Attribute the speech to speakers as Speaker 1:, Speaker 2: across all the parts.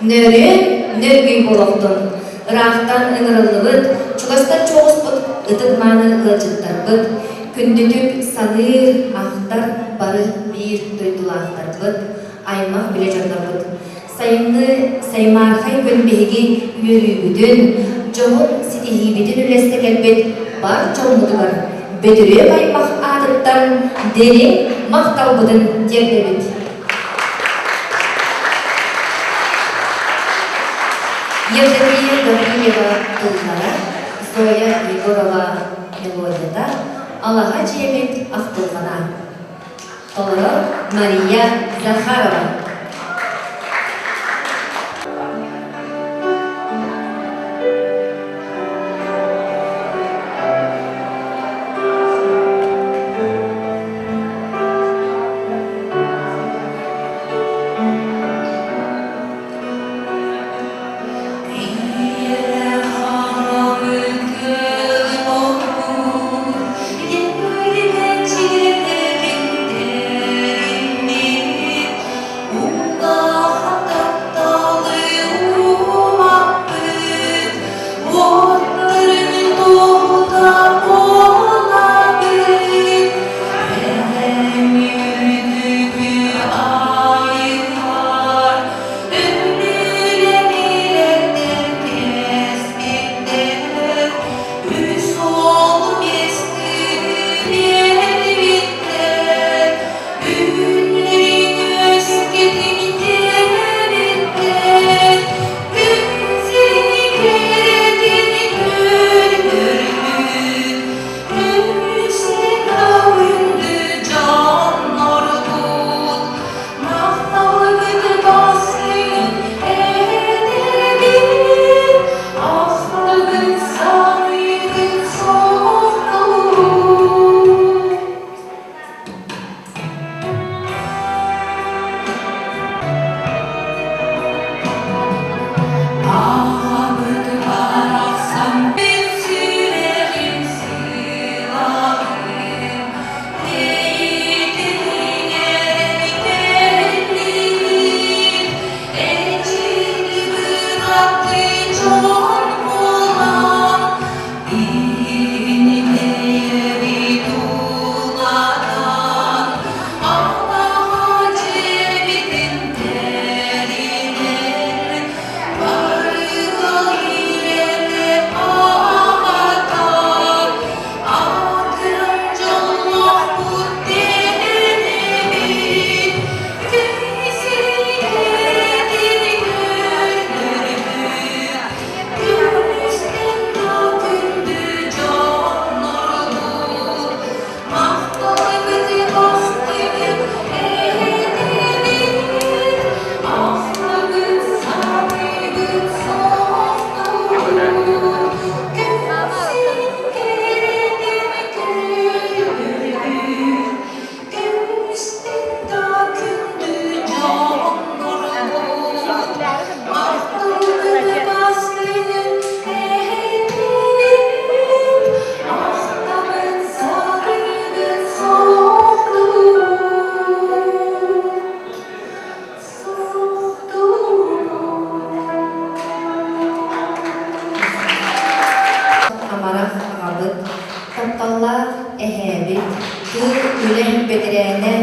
Speaker 1: Нөрүөн нөргүй буолуохтун! Ыраахтан ыҥырыллыбыт, чугастан чуоҕуспут ытык-мааны ыалдьыттарбыт, күндүтүк саныыр, ахтар бары биир дойдулаахтарбыт, аймах-билэ дьоннорбут. Сайыҥҥы саймаархай күн биһиги үөрүүбүтүн, дьоһун ситиһиибитин үллэстэ кэлбит бар дьоммутугар Бөтүрүөп аймах аатыттан дириҥ махталбытын тиэрдэбит. Евдокия Гаврильева тыллара, Зоя Егорова мелодията, Алаһа дьиэбит ахтылҕана. Толорор Мария Захарова. Амарах аҕабыт, тапталлаах эһээбит, тыыл үлэ бэтэрээнэ,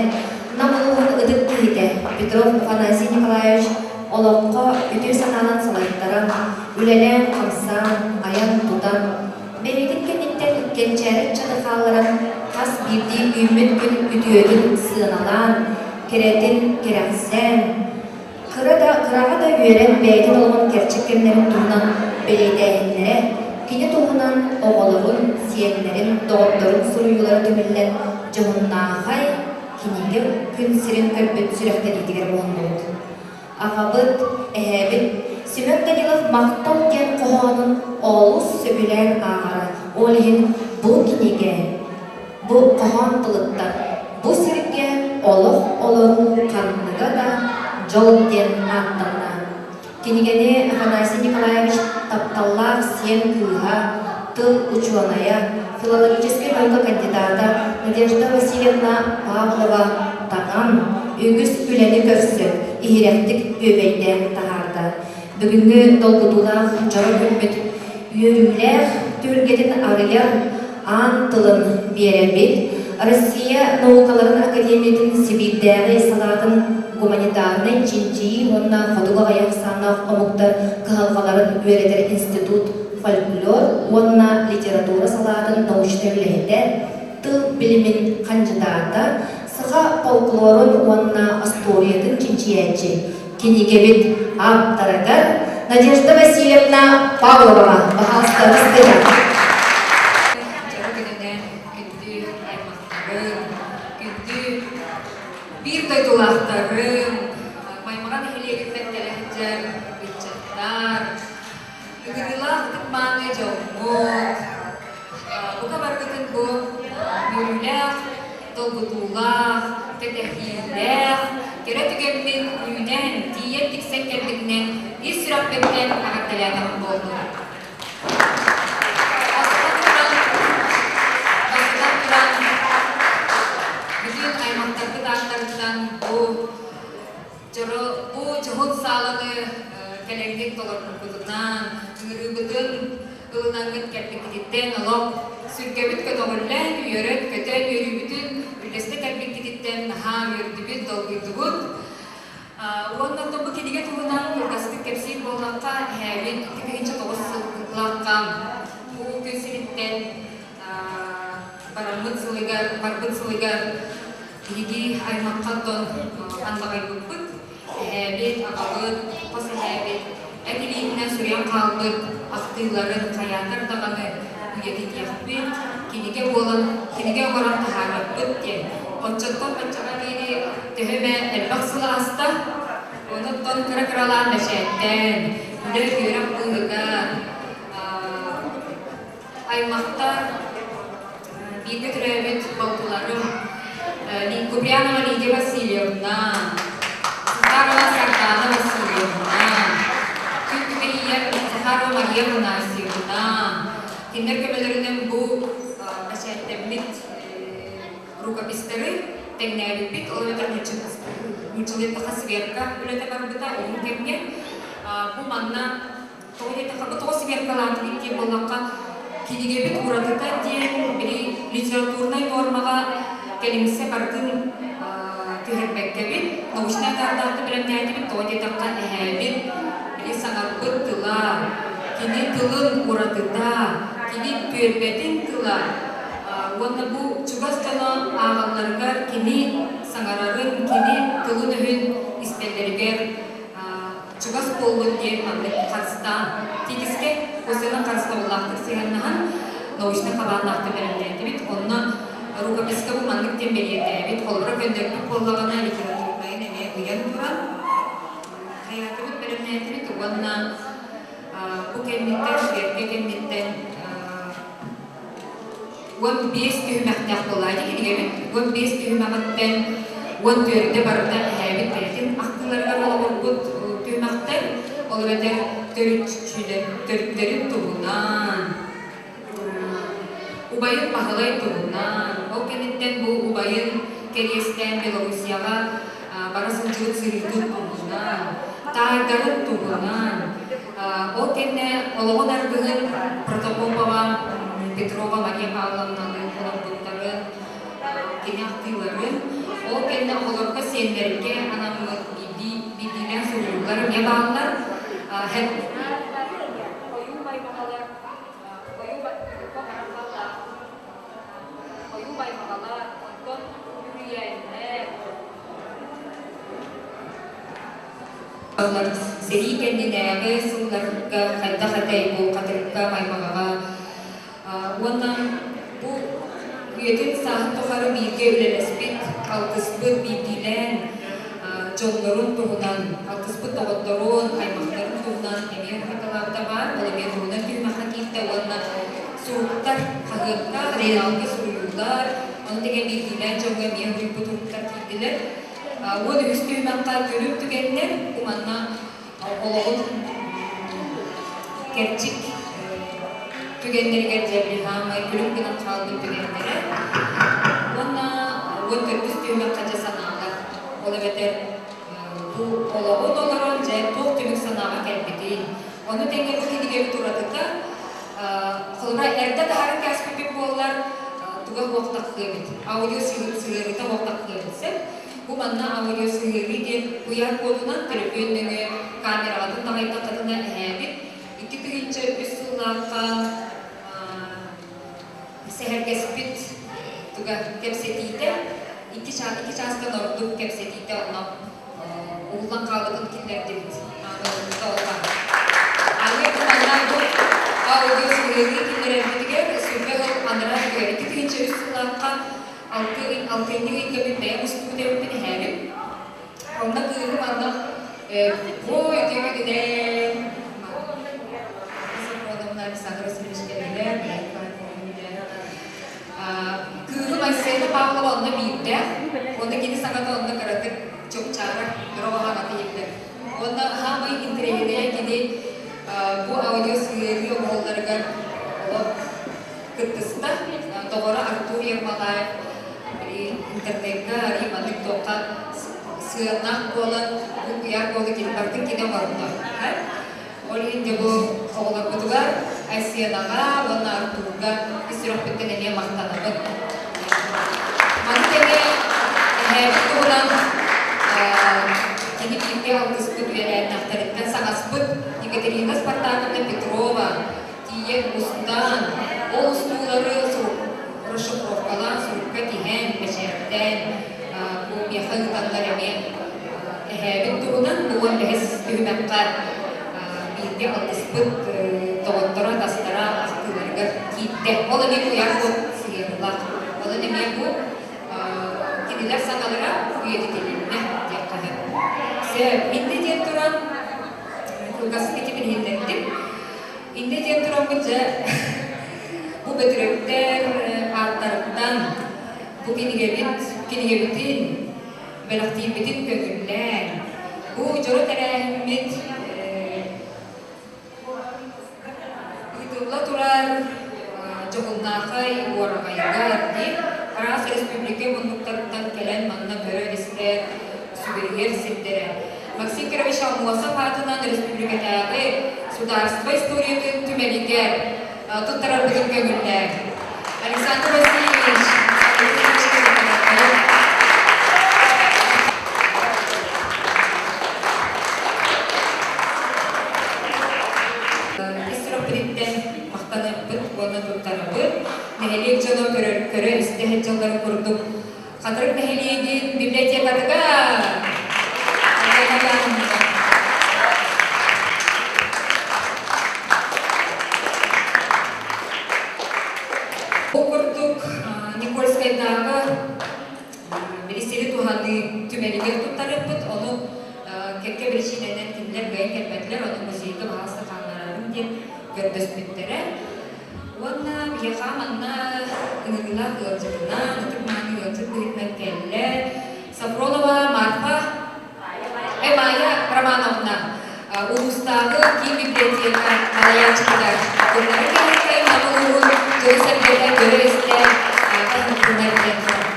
Speaker 1: Нам улууһун ытык киһитэ Петров Афанасий Николаевич олоххо үтүө санаанан салайтаран, үлэлээн-хамсаан, айан-тутан, бэйэтин кэнниттэн кэнчээри ыччаты хаалларан хас биирдии үүммүт күн үтүөтүн сыаналаан, кэрэтин кэрэхсээн, Кыра да, кыраҕа да үөрэн бэйэтин олоҕун кэрчик кэмнэрин туһунан бэлиэтээһиннэрэ, кини туһунан оҕолорун, сиэннэрин, доҕотторун суруйуулара түмүллэн дьоһуннаахай кинигэ күн сирин көрбүт сүрэхтэниитигэр уһуннубут. Аҕабыт, эһээбит Семен Данилов «Махтал» диэн хоһоонун олус сөбүлээн ааҕара. Ол иһин бу кинигэ Бу хоһоон тылыттан бу сиргэ олох олоруу ханныга да дьол диэн ааттанна. Кинигэни Афанасий Николаевич тапталлаах сиэн кыыһа, тыл учуонайа, филологическай наука кандидата Надежда Васильевна Павлова таҥан, үгүс үлэни көрсөн, иһирэхтик бүөбэйдээн таһаарда. Бүгүҥҥү долгутуулаах дьоро күммүт үөрүүлээх түһүлгэтин арыйар аан тылын биэрэбит Россия наукаларын академиятын Сибиирдээҕи салаатын гуманитарнай чинчийии уонна хотугу аҕыйах ахсааннаах омуктар кыһалҕаларын үөрэтэр институт фольклор уонна литература салаатын научнай үлэһитэ, тыл билимин хандьыдаата, саха фольклорун уонна остуоруйатын чинчийээччи, кинигэбит ааптарыгар Надежда Васильевна Павловаҕа баһаалыста бастыҥа.
Speaker 2: Дьоро күнүнэн күндү аймахтарым, күндү биир дойдулаахтарым, Маймаҕа нэһилиэгиттэн кэлэ сылдьар ыччаттар, ыҥырыылаах ытык-мааны дьоммут, бука баргытын бу үөрүүлээх, долгутуулаах, кэтэһиилээх, кэрэ түгэммин үүнэн, тиийэн тиксэн кэлбитинэн ис сүрэхпиттэн эҕэрдэлээтэҕим буоллун. Бастатан туран, бүтүн аймахтарбыт ааттарыттан бу дьоро бу дьоһун сааланы кэлэҥҥит толорбуккутунан, ыҥырыыбытын ылынаҥҥыт кэлбиккититтэн олох сүргэбит көтөҕүллэн, үөрэн-көтөн, үөрүүбүтүн үллэстэ кэлбиккититтэн наһаа үөрдүбүт, долгуйдубут. Уонна бу кинигэ туһунан кылгастык кэпсиир буоллахха, эһээбит 2009 сыллаахха бу күн сириттэн бараммыт сылыгар, барбыт сылыгар биһиги аймахха оттон андаҕайбыппыт. Эһээбит, аҕабыт, хос эһээбит эт илиитинэн суруйан хаалбыт ахтыыларын хайаатар даҕаны үйэтитиэхпит, кинигэ буолан, кинигэ оҥорон таһаарыахпыт диэн. Оччоттон баччаҕа диэри төһө эмэ элбэх сыл ааста. Онуттан кыра-кыралаан бэчээттээн, үлэ үөрэх быыһыгар аймахтар бииргэ төрөөбүт балтыларым Куприянова Лидия Васильевна, Захарова Сардана Васильевна, күн күбэй Захарова Мария Афанасьевна, кинилэр көмөлөрүнэн бу бэчээттэммит рукопистары тэҥнээбиппит, ол эбэтэр нууччалыы сверка үлэтэ барбыта уһун кэмҥэ. Бу манна Тоҕо диэтэххэ, бу тоҕо сверкалаатыбыт диэн буоллахха, кинигэбит уратыта диэн били литературнай нуормаҕа кэлимсэ барытын түһэрбэккэбит, научнай картаахты бэлэмнээтибит, тоҕо диэтэххэ, эһээбит били саҥарбыт тыла, кини тылын уратыта, кини түөлбэтин тыла уонна бу чугас дьоно ааҕалларыгар кини саҥарарын, кини тылын-өһүн истэллэригэр чугас буоллун диэн маннык харыстаан, тиэкискэ косвенно харыстабыллаахтык сыһыаннаһан научнай хабааннаахтык бэлэмнээтибит. Онно рукописка бу маннык диэн бэлиэтээбит. Холобура көннөрбүт буоллаҕына литературнайын эмиэ ыйан туран хайаатыбыт бэлэмнээтибит уонна бу кэнниттэн, сверка кэнниттэн 15 түһүмэхтээх буолла кинигэбит 15 түһүмэҕиттэн 14-дэ барыта эһээбит бэйэтин ахтыыларыгар олоҕурбут түһүмэхтэр, ол эбэтэр төрүттэрин туһунан, убайын Баһылай туһунан, ол кэнниттэн бу убайын кэриэстээн Белоруссияҕа бара сылдьыбыт сырыытын туһунан, таайдарын туһунан, Ол кэннэ олоҕун аргыһын Протопопова Петрова Мария Павловналыын олорбуттарын, кини ахтыыларын, ол кэннэ оҕолорго сиэннэргэ анаммыт биирдиилээн суруйуулар эмиэ бааллар. Хойуу баймаҕалар, онтон үрүйээннэр, Сэрии кэннинээҕи сылларга хайдах этэй бу Хатырыкка, Маймаҕаҕа уонна бу үйэтин сааһын тухары бииргэ үлэлэспит, алтыспыт биирдиилээн дьоннорун туһунан, алтыспыт доҕотторун, аймахтарын туһунан эмиэ хатылаабыта баар, ол эмиэ туһунан түһүмэххэ киирдэ уонна суруктар, хаһыакка, сурунаалга суруйуулар, ону тэҥэ биирдиилээн дьоҥҥо эмиэ уруйбут уруктар киирдилэр. 13 түһүмэххэ күлүм түгэннэр бу манна олоҕун кэрчик түгэннэригэр дьэбриһаамай күлүм гынан хаалбыт түгэннэрэ уонна 14 түһүмэххэ дьэ санаалар ол эбэтэр бу олоҕун олорон дьэ туох түмүк санааҕа кэлбитий. Ону тэҥэ бу кинигэбит уратыта, холобура, эрдэ таһааран кээспиппит буоллар, туга суох тахсыа эбит. Аудио сыһыарыыта суох тахсыа эбит сөп. Бу манна аудио сыһыарыы диэн куйаар кодунан төлөпүөн нөҥүө камераҕытын таҕайдаххытына эһээбит 2003 сыллаахха сэһэргэспит туга кэпсэтиитэ икки чаастан ордук кэпсэтиитэ онно уһуллан хаалбытын киллэрдибит. Аны манна бу аудио сыһыарыы киллэрэрбитигэр сүргэ ыл анараа 2003 сыллаахха алтынньы ыйга мин бэйэм устубут эбиппин эһээбин. Онно кыыһым анна бу үтүө Соколовна Александра Васильевич кэллилэр, Кыыһым Айсена Павлова онно биирдээх, уонна кини саҥата онно кыратык чопчаарар, кыра аҕата иһиллэр. Уонна хаамай интэриэһинэйэ кини бу аудио сыһыарыы оҥоһулларыгар олох кыттыста. Доҕоро Артур Ермолаев интернекка арый маннык туохха сыаннаах буолан, бу куйаар буолу кини бардын кини оҥордо. Ол иһин дьэ бу оҕолорбутугар Айсенаҕа уонна Артурга ис сүрэхпиттэн эмиэ махтанабын. Маны тэҥэ эһээбит туһунан кини бииргэ алтыспыт үөлээннэхтэриттэн саҥаспыт Екатерина Спартаковна Петрова тиийэн устан, ол устуулары расшифровкалаан сурукка тиһэн, бэчээттээн бу миэхэ ыытаннар эмиэ эһээбит туһунан бу 15 түһүмэххэ бииргэ алтыспыт доҕотторо, атастара ахтыыларыгар киирдэ. Ол эмиэ куйаар код сыһыарыллар. Онон эмиэ бу кинилэр саҥалара үйэтитилиннэ диэххэ сөп. Сөп. Иннэ диэн туран кылгастык ити билиһиннэрдим. Иннэ диэн тураммыт дьэ бу Бөтүрүөптэр ааттарыттан бу кинигэбит кинигэбитин бэлэхтиирбитин көҥүллээн бу дьоро тэрээһиммит ыытылла турар дьоһуннаахай уораҕайга дии араас республика муннуктарыттан кэлэн манна көрөр-истэр сүгүрүйэр сирдэрэ. Максим Кирович Аммосов аатынан республикатааҕы судаарыстыба историятын түмэлигэр туттарарбытын көҥүллээн. Александр Васильевич, Ис сүрэхпититтэн махтаныахпыт уонна туттарабыт. Нэһилиэк дьоно көрө-истэ сылдьалларын курдук Хатырык нэһилиэгин библиотекатыгар Ол курдук Никольскайдааҕы билисири туһаныы түмэлигэр туттарыппыт, ону кэккэ биричиинэнэн кинилэр кыайан кэлбэтилэр, ону музейга баҕаста хаалларарым диэн көрдөспүттэрэ. Уонна биһиэхэ манна ыҥырыылаах ыалдьытынан, ытык-мааны ыалдьыт быһыытынан кэллэ Сафронова Марфа Майя Романовна улуустааҕы киин библиотека салайааччытыгар кыннары кэһэккэй Нам улууһун дьоно-сэргэтэ көрө-истэ таһымтыннар диэн турар.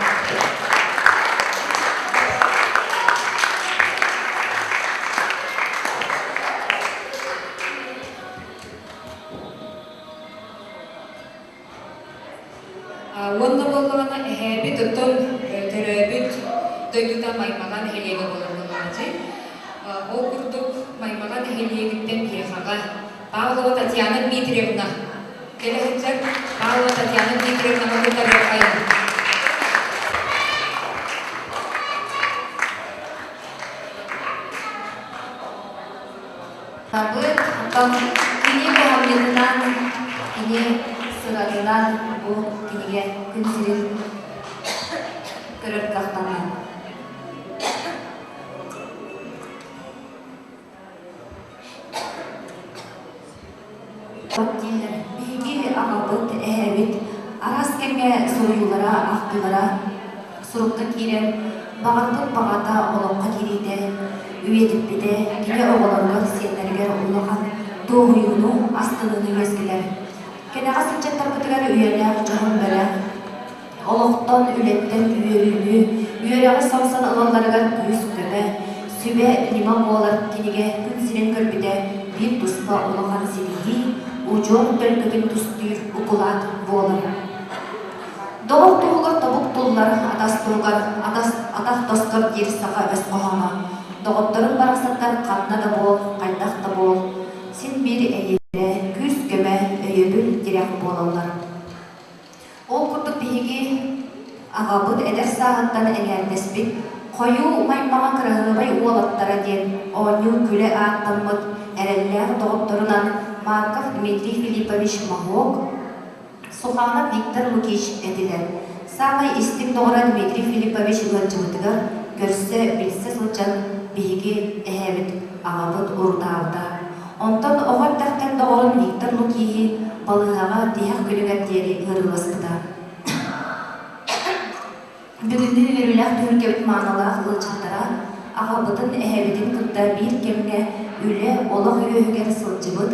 Speaker 2: Уонна буоллаҕына эһээбит оттон төрөөбүт дойдута Маймаҕа нэһилиэгэ буолар буоллаҕа Ол курдук Маймаҕа нэһилиэгиттэн биһиэхэҕэ Павлова Татьяна Дмитриевна кэлэ сылдьар. Павлова Татьяна Дмитриевнаҕа кытарыаххайын.
Speaker 1: Табыт, оттон кини кыһамньытынан, кини сыратынан бу кинигэ күн сирин көрөр кыахтанна. Дииллэр. Биһиги аҕабыт, эһэбит араас кэмҥэ суруйуулара, ахтыылара сурукка киирэн, баҕарбыт баҕата олоххо киириитэ, үйэтиппитэ, кини оҕолоругар, сиэннэригэр улахан дуоһуйууну, астыныыны үөскэтэр. Кэнэҕэс ыччаттарбытыгар үйэлээх дьоһун бэлэх, олохтон, үлэттэн үөрүүнү, үөрэҕи сомсон ылалларыгар күүс-көмө, сүбэ, ньыма буолар кинигэ күн сирин көрбүтэ биир туспа. туспа улахан ситиһии, удьуор төлкөтүн түстүүр укулаат буолар. Доҕор туһугар тобук туллар, атас туһугар атас, атах тостор диир саха өс хоһооно. Доҕотторун барахсаттар ханна да буол, хайдах да буол, син биир эйиэлэрэ, күүс-көмө, өйөбүл, тирэх буолаллар. Ол курдук биһиги аҕабыт эдэр сааһыттан эҥээрдэспит Хойуу Маймаҕа кыраһыабай уолаттара диэн оонньуу-күлэ ааттаммыт эрэллээх доҕотторунан Марков Дмитрий Филиппович Моһуок, Суханов Виктор Лукич этилэр. Саамай истиҥ доҕоро Дмитрий Филиппович ыалдьыбытыгар көрсө, билсэ сылдьан биһиги эһээбит аҕабыт урутаабыта. Онтон оҕо эрдэхтэн доҕорун Виктор Лукиһи балыыһаҕа тиһэх күнүгэр диэри ыарыыласпыта. Бүгүҥҥү үөрүүлээх түһүлгэбит маанылаах ыалдьыттара аҕабытын, эһэбитин кытта биир кэмҥэ үлэ, олох үөһүгэр сылдьыбыт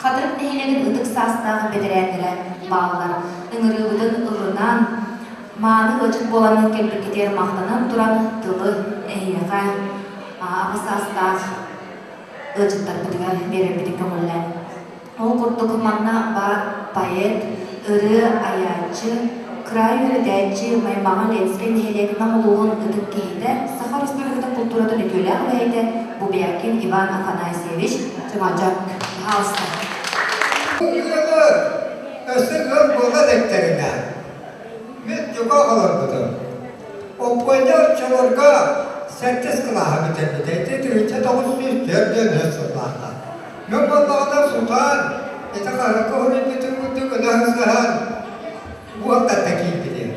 Speaker 1: Хатырык нэһилиэгин ытык саастаах бэтэрээннэрэ бааллар. Ыҥырыыбытын ылынан, мааны ыалдьыт буолан кэлбиккитигэр махтанан туран тылы эһиэхэ аҕа саастаах ыалдьыттарбытыгар биэрэрбитин көҥүллээн. Ол курдук манна баар поэт, ырыа айааччы, кыраайы үөрэтээччи Маймаҕа Ленскэй нэһилиэк Нам улууһун ытык киһитэ, Саха Республикатын култууратын үтүөлээх үлэһитэ Бубякин Иван Афанасьевич Чөҥөчөк. Пожалуйста.
Speaker 3: Ыалы өссө ыал буола иликтэринэ мин дьукаах олорбутум. Оппуонньа оччолорго сэттис кылааһы бүтэрбитэ. Ити 1943 сыллаахха. Мин буоллаҕына сутаан, ити хаһыакка уһуруйбутун курдук өлөһөн-сыһан уол тарда киирбитим.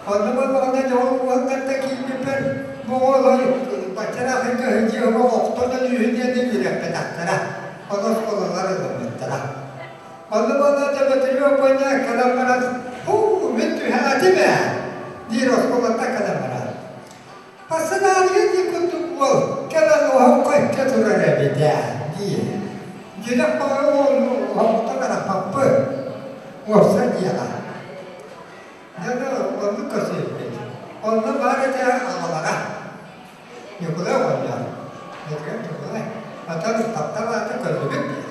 Speaker 3: Онно буоллаҕына дьэ ол уол тарда киирбиппэр бу оҕолор баччараахыйга сылдьыһыма охтон өлүүһү диэни үөрэппэтэхтэрэ. Ону оскуолалар ылыммыттара. Онно буолла Дмитрий Оппуонньа кэлэн баран, «Һуу, мин түһээтим ээ» диир оскуолаттан кэлэн баран. Пассатаарыйа дии курдук уол кэлэн оһоххо икки турар эбит ээ диир. Дьүлэх баҕайы уолу оһохтон арахпаппын, уопсай дьиэҕэ. Дьэ, оннук көрсүбүппүт. Онно баар этэ аҕалара. Ньукулай оҕонньор, Ньукулай Ньукулай, оттон таптал аата көрдүбүт диир.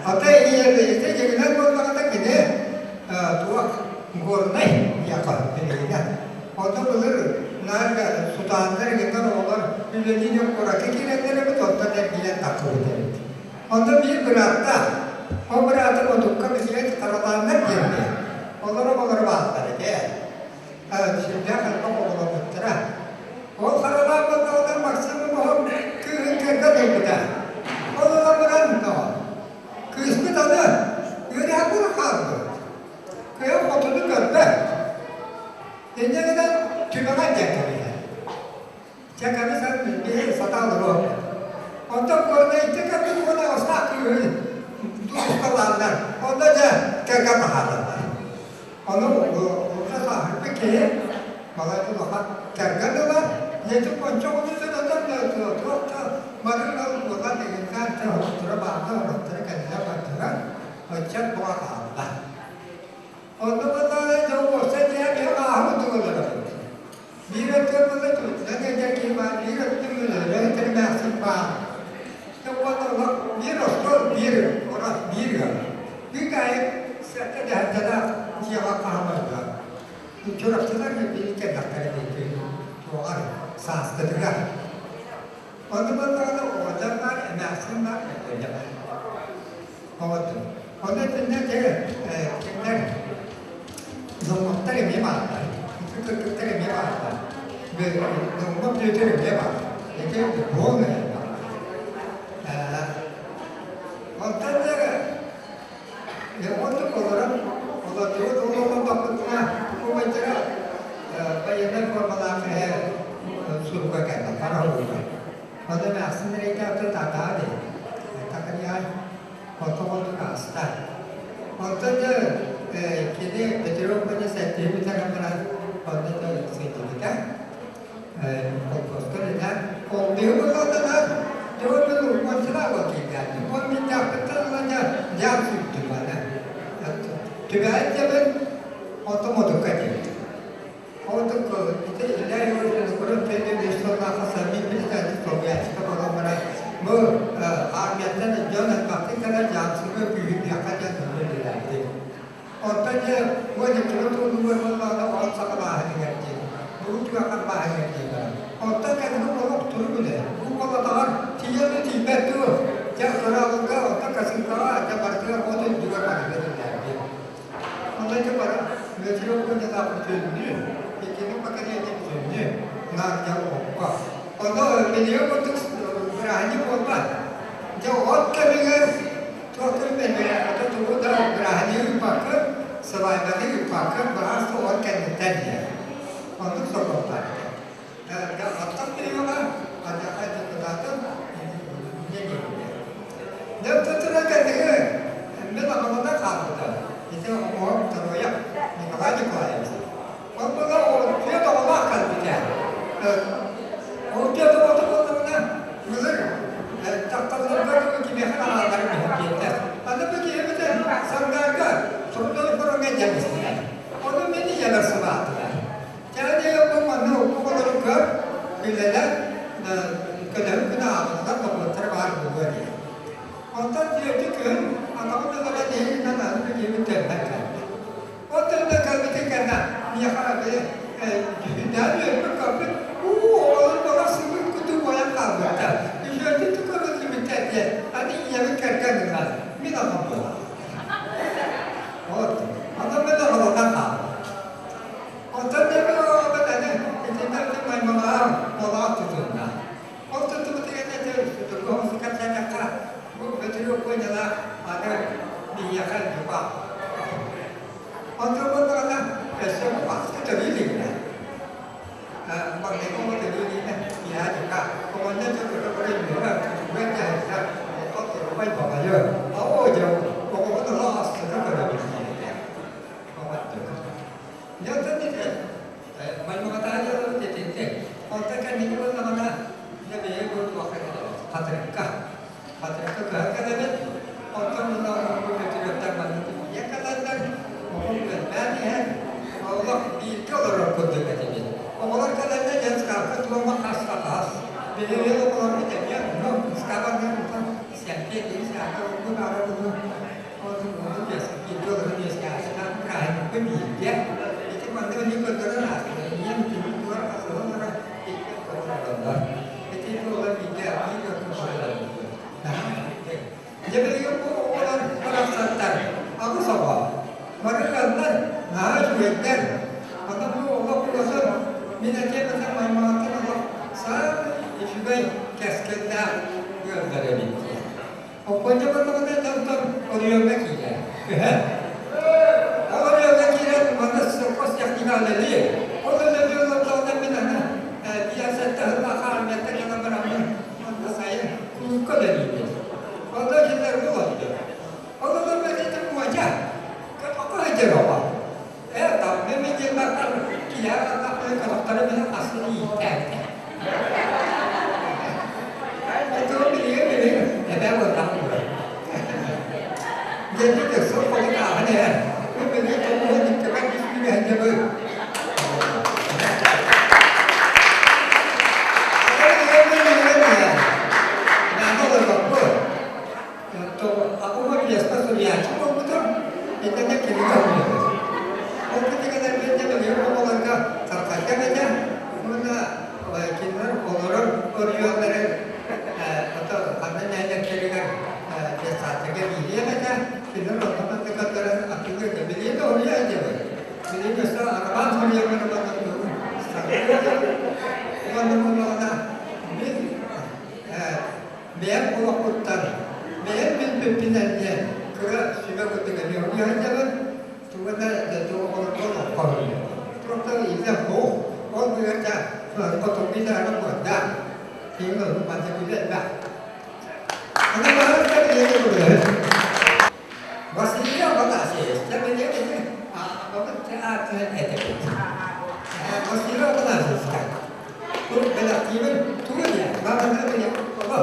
Speaker 3: Ата ийэтэ дьиҥинэн буоллаҕына кини туох горнай диэххэ билигинэ. Онно былыр наар сутааннар игиннэр оҕолор үлэлии дьон куоракка киирэллэр эбит, онтон эргийэн тахсыбыт эбит. Онно биир бырааттаах, ол быраата отукка бисийэн харалааннар диэн олор оҕолоро бааллар этэ. Сүрдээх элбэх оҕоломмуттара. Ол харалаан буоллаҕына Максим оҕоһум кыыһын кэргэн ылбыта. Ол ылан баран кыыспыт аны үөрэхпин хаалбыт. Кыайан хотуну көрбөт. Инньэ гынан түмэҕэ диэн кэбиһэр. Дьэ кэбиһэн биһи сатаан олоруохпут. Онтон Горнайга кэлбит уонна Остаах кыыһын дуусталааннар, онно дьэ кэргэн таһаараллар. Ону уже сааһырбыт киһи балай улахан кэргэн ылар, ийэтин онча оҕону төрөтөн туох да марын ыл буолан игиннээн оһохторо бааллар, оһохторо кэллэ бардылар, ыччат буга хаалла. Онно буоллаҕына дьэ уопсай дьиэ киһи ааһы курдук олоробут. Биир өттүгэр буолла түбүтүнэн ыалдьар киһи баар, биир өттүн өлөрө этэр баар. Дьэ уонна олох биир остуол, биир орос, биир ыал. Күн аайы сэттэ дэһэрдэлээх дьиэҕэ хаамарга. Чурапчылар биир кэллэхтэрэ диэки туоҕар сааскытыгар. Онно буоллаҕына оҕонньор баар, эмээхсин баар, өккөнньө баар. Оҕотун. Онно итиннэ дьэ кинилэр Номоттор эмиэ бааллар. Ити кыргыттар эмиэ бааллар. Номот Бүөтүр эмиэ баар. Ити полный баар. Онтон да оннук олорон олордубут ол олордохпутуна убайдара военнай формалаах эһэ сурукка кэллэ хара уруга. Онно эмээхсин эрэйдээхтэ татаа диэн. Такырыйаай Хоту-хоту ааста. Онтон да кини Петров күнү сэттиһи бүтэрэн баран онно да сылдьыбыта. Холкуоска үлэлээн олбиһы буллаллар дьон мин уруккуончалаах буол киирдээттим. Ол мин дьааппыттан ыла дьэ дьаам сүүрдүм аны. Түбэһэн дьэбин онтон модукка диэбит. Ордук ити Илья Егорович Нукуров пенсия 5 сыллаахха Совмин президенти солбуйааччыта буолан баран бу кэлэр дьаамсыга күүһүрдүөххэ диэн онно үлэлээбитим. Онтон дьэ 12 туолуугар буоллаҕына от саҕалааһыныгар диэн, буруу түгэх харбааһыныгар диэн баран. Онтон кэнники олох турук үлэ. Бу уол атаҕар тиийэн да тиийбэт дуо? Дьэ кыраабылга, онтон косилкаҕа, дьэ барытыгар от үрдүгэр барытыгар үлэлээбитим. Онно дьэ бары Дмитрий Оконньолоох бүтүннүү, иккини поколение бүтүннүү наар дьэ окко. Онно билиги курдук бырааһынньык буолбат. Дьэ от кэмигэр туох кэмигэр ото тугу да бырааһынньыгы ыыппаккын, сыбаайбаны ыыппаккын, быраас да от кэнниттэн иһэр. Оннук сокуоннаах этэ. Оттон билиэҕэ маныаха депутатын инньэ диэбитэ. Дьэ туран кэнниги мин аҕалана хаалбыта. Ити оҕом Торуйап Николай Николаевич. Ол була түөрт оҕолоох кэлбитэ. Ол түөрт оҕото буоллаҕына былыр дьахталларга кимиэхэ аҕалларын биһиргиэтэ. Аны бу киһибитин Сангаарга Трудовой фроҥҥа дьэмистилэр. Ону мин ийэбэр сыбаатылар. Дьэ, бу манна оҕолору көр, үлэлэр, көлөһүн күнэ ааҕыллар докумуоттара баар буолуо диэн. Онтон түөртү күн атаҕын ылара нэһилиэнньэн аны билиэбин төннөн кэллэ. Ол төннөн кэлбитин кэннэ миэхэ дьүһүннээн үөрбүт-көппүт, уу, оҕолор баҕар сымыыт курдук буолан хаалбыттар. Үчүгэйдик көрүллүбүттэр диэн, аны ийэбин кэргэн ылан, мин аҕам буолар. Вот. Онон мин оҕолонон хааллым. Онтон дьэ оҕобут аны итиннэ маймаҕаам олоох тутунна. Ол туттубутугар этэ судургу кэпсээтэххэ бу Бөтүрүөп куонньалаах аны биһиэхэ дьукаах. Онтон буоллаҕына өссө хаска төрүү илигинэ. Маҥнайгы оҕо төрүү илигинэ киэһэ дьукаах. Оҕонньор дьэ көрө-көрө үөһэ тугугар дьаһайсар олоххо турбай баҕайы. Оо дьэ оҕобун олох астына көрөбүн диэбитэ. Дьэ ити Маймаҕатааҕы дьыалабыт итинник. Онтон кэнники буоллаҕына, дьэ биһиги бу туохха кэлэбит? Хатырыкка. Хатырыкка көһөн кэлэбит. Онтон ыла бу Бөтүрүөптэр манна тиийэн кэлэллэр. Оҕом элбээн иһэр. Олох бииргэ олорор курдук этибит. Оҕолор кэлэллэр дьэ ыскаапка туома хас да хас. Биһиги оҕолорбут эмиэ онно ыскаап анныгар утан сэмпиэ киһи саата ылбыт аара булу Үчүгэй кэскиллээх ыаллар эбит диэн. Оппуонньа буоллаҕына дьонтон оройуоҥҥа киирэр. Көһөр. Ол оройуоҥҥа киирэн манна совхоз техника үлэлиир. Ол үлэлии олордоҕуна мин аны 57 сыллаах армияттан кэлэн бараммын манна сайын кулуупка үлэлиибин. Онно кинилэр олордо. Ол олорбут этим муодьа. Көтөххө сылдьар оҕо. Ээ, там мен диэн бартар киһи атахтары көтөхтөрө мин асын ииттээбитэ. Это билигин билигин эбээ буоллах буолар. Дьэнди дөксө хотун ааһан иһэр. Бу билигин тоҕуһун иккибэр түспүгэһин дьабы. Аҕам буолбутум, итиннэ кинигэ суруйабыт. Ол кинигэлэрбин дьэ билигин оҕолорго тарҕатыам этэ уонна кинилэр олорор оройуоннарын ханна нэһилиэктэригэр детсадтарга биэриэм этэ, кинилэр онно манна көрдөрөн атыылыыр этэ. Билигин да суруйа сылдьабын. Билигин өссө роман суруйарбын уонна уонна буоллаҕына мин бэйэм олохпуттан, бэйэм билбиппинэн диэн кыра сүбэ курдук эмиэ уйа сылдьабын, тугу да оҕолорго олоххо Туохтан илдьэ суох, ол быыһа хотугу саһара буолда, киһи олох манна күлэ элбэх. Аны баһар да билиэни көрөһүн. Василий Афанасьевич, дьэ билиэни аҕабыт аатынан этэбит. Василий Афанасьевичка Тур бэлэхтиибин тугу диэ? Бабанна билиэ оҕо.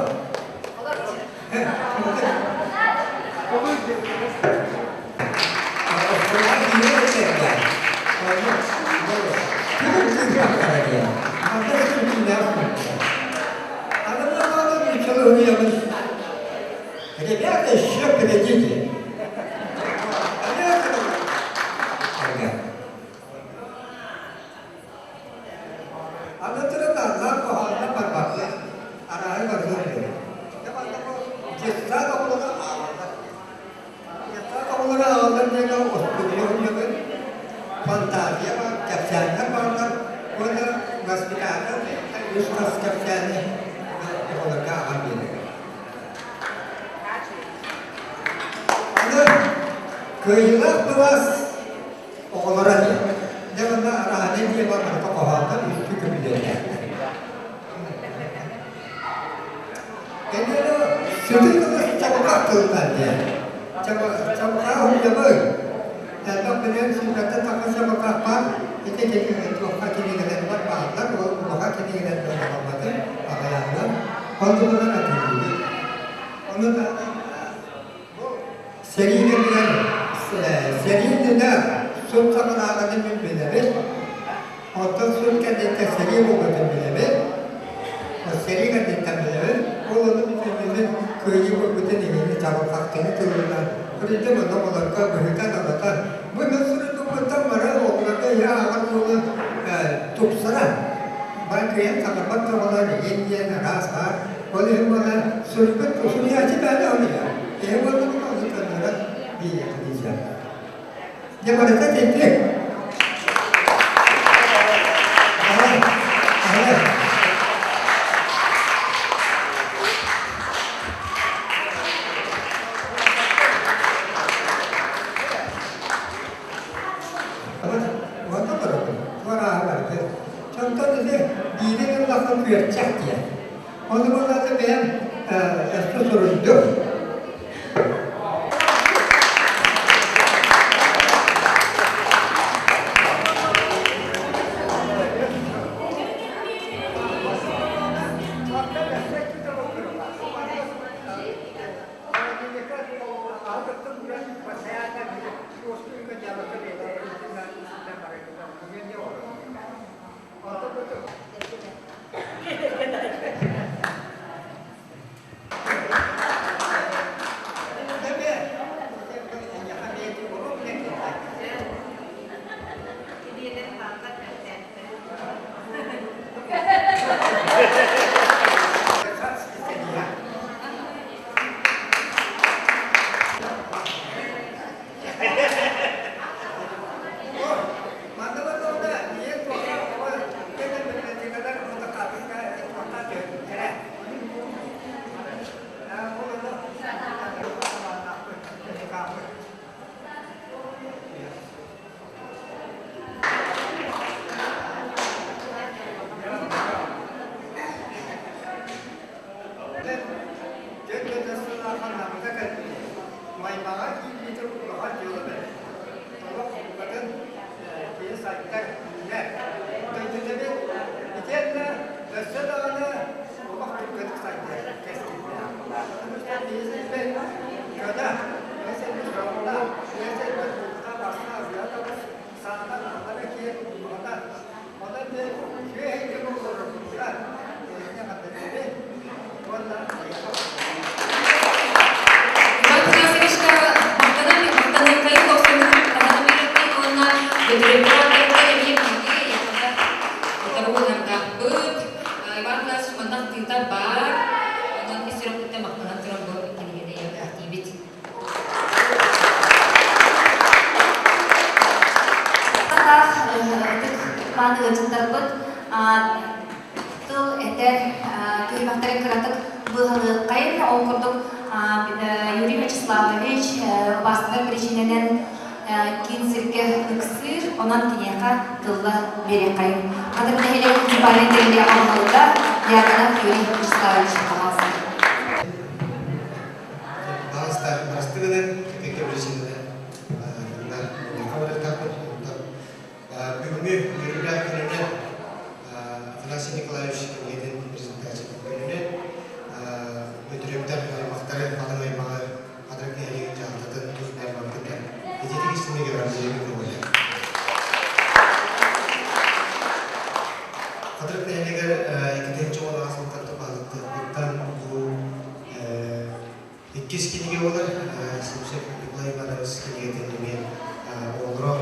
Speaker 3: Ребята еще үс хас кэпсээни оҕолорго аҕан биэрэр. Аны кыайыылаах былаас оҕолоро дьэ манна араанай диэн барыта хоһоонтон үстүү көбүлүөттээхтэр. Кэнники сытыы тылы чабырҕах тылынан диэн. Чабырҕах уһуйабын. Элбэх билэн сүүрбэттэн тахса чабырҕах баар. Ити туохха кинигэлэрбэр бааллар, ол улахан кинигэлэрбэр аҕалбатым, аҕыйаҕынан. Ол туһунан атыылыыбын. Ону таһынан бу сэрии кэмигэр сэрии иннинэ сут саҕалааҕын мин билэбин. Оттон сут кэнниттэн сэрии буолбутун билэбин. Сэрии кэнниттэн билэбин. Ол ону бүтүннүүтүн кыайыы буолбутун иһини чабырҕахтыҥы тылынан Кырдьык онно оҕолорго быһыытан-алатан бу мен суруйбуппуттан бары оҕолорго ийэ ааҕар буолан тупсаран бары кыайан саҥарбат да оҕолор иһин диэн араас баар. Ол иһин буолан суруйбут суруйааччы бэйэтэ ол иһэр. Киһи буоллаҕына ону көннөрөн биэриэххэ диэччи. Дьэ барыта итинник. Уонна барабын, туорааһы барыты. Онтон ити биири ыллахха күөрчэх диэн. Ону буоллаата бэйэм өссө суруйдум. Маймаҕа киирбитэ улахан дьыала бэрт. Олох букатын киһи сайдар, үүнэр. Дойдутабыт итиэннэ өссө даҕаны олох түргэтик сайдыа кэскиллээх. Потому что биһиги көнө, биһиги дьоллоох, биһиги булта баста ырыа саатар аллара киэр улахан. Онон үчүгэй эйгэ буолуохтаах. Эһиги эҕэрдэлиибин уонна
Speaker 2: Иван Афанасьевичка махтанан махтаныаххайын тохсунньутун хаһан биэриэххин уонна Бөтүрүөпкэ эмиэ биһиги эйиэхэ утары буолардаахпыт. Иван Афанасьевич манна ахтыыта баар. Онон ис сүрэхпиттэн махтанан туран бу кинигэни эҕэрдэлиибит.
Speaker 1: Ытык мааны ыалдьыттарбыт тыл этэр түһүмэхтэрин кыратык быыһалыаххайын. Ол курдук Юрий Вячеславович убаастанар биричиинэнэн киин сиргэ ыксыыр, онон киниэхэ тылла биэриэххэйин. Хатырык нэһилиэгин муниципальнай тэрилии аҕалларыгар Дьяконов Юрий Вячеславович пожалуйста.
Speaker 4: Бырастыы гынан, кэккэ биричиинэнэн мунньахха барыахтаахпыт. Бүгүҥҥү үөрүүлээх күнүнэн Афанасий Николаевич кинигэтин презентациятын күнүнэн Бөтүрүөптэр аймахтары, халыҥ аймаҕы Хатырык нэһилиэгин дьаһалтатын тус бэйэм аатыттан ититик истиҥник эҕэрдэлиибин көҕүлээн. Хатырык нэһилиэгэр 2018 сылтан баһылыктыахпыттан бу Иккис кинигэ буолар Симсев Николай Иванович кинигэтин эмиэ оҕолоро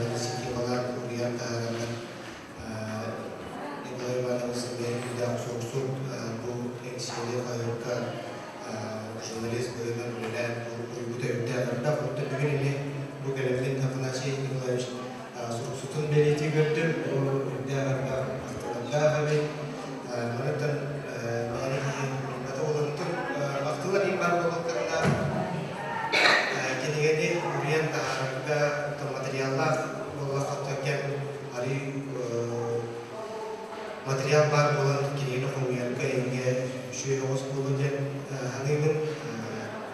Speaker 4: инициативалаан уруйан таһаараллар. Николай Иванович эмиэ күүдээх суохсут бу Эҥсиэли хаһыакка журналист быһыынан үлэлээн уруйбута үрдээх элбэх. Оттон бүгүн эмиэ бу кэлэммин Афанасий Николаевич суруксутун бэлиэтии көрдүм. Бу үрдээх элбэх махталардаах эбит.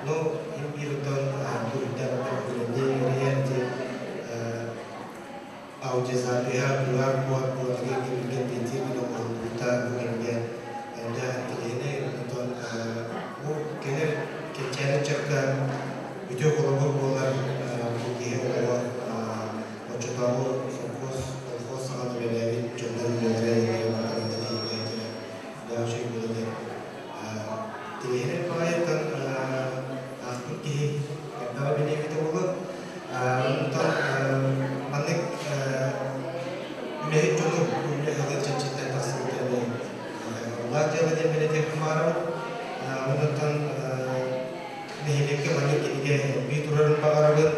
Speaker 4: Но биир оттон бу үрдээх үлэни эрийэр ити аудиозапиһа QR код буоларга кимиргэ биэтиир гына оҥоһуллубута бу кэмҥэ дьэ интэриэһинэй. Онтон бу кэлэр кэнчээри ыччакка үтүө холобур буолар бу киһи олоҕо оччотооҕу совхоз, колхоз саҕана үлэлээбит дьоннор үлэлэрэ эйэлэрэ барыта манна тиһиллэ сылдьара элбэх үчүгэй буолуо диэн тириэһинэй баҕайыттан аахпыт киһи элбэҕи билиэбитэ буолуо. Онтон маннык үлэһит дьону үлэ сылын чэрчитинэн тахсыбыта эмиэ улаат дьыала диэн бэлиэтиэхпин баҕарабын. Онтон нэһилиэккэ маннык кинигэ элбии турарын баҕарабын.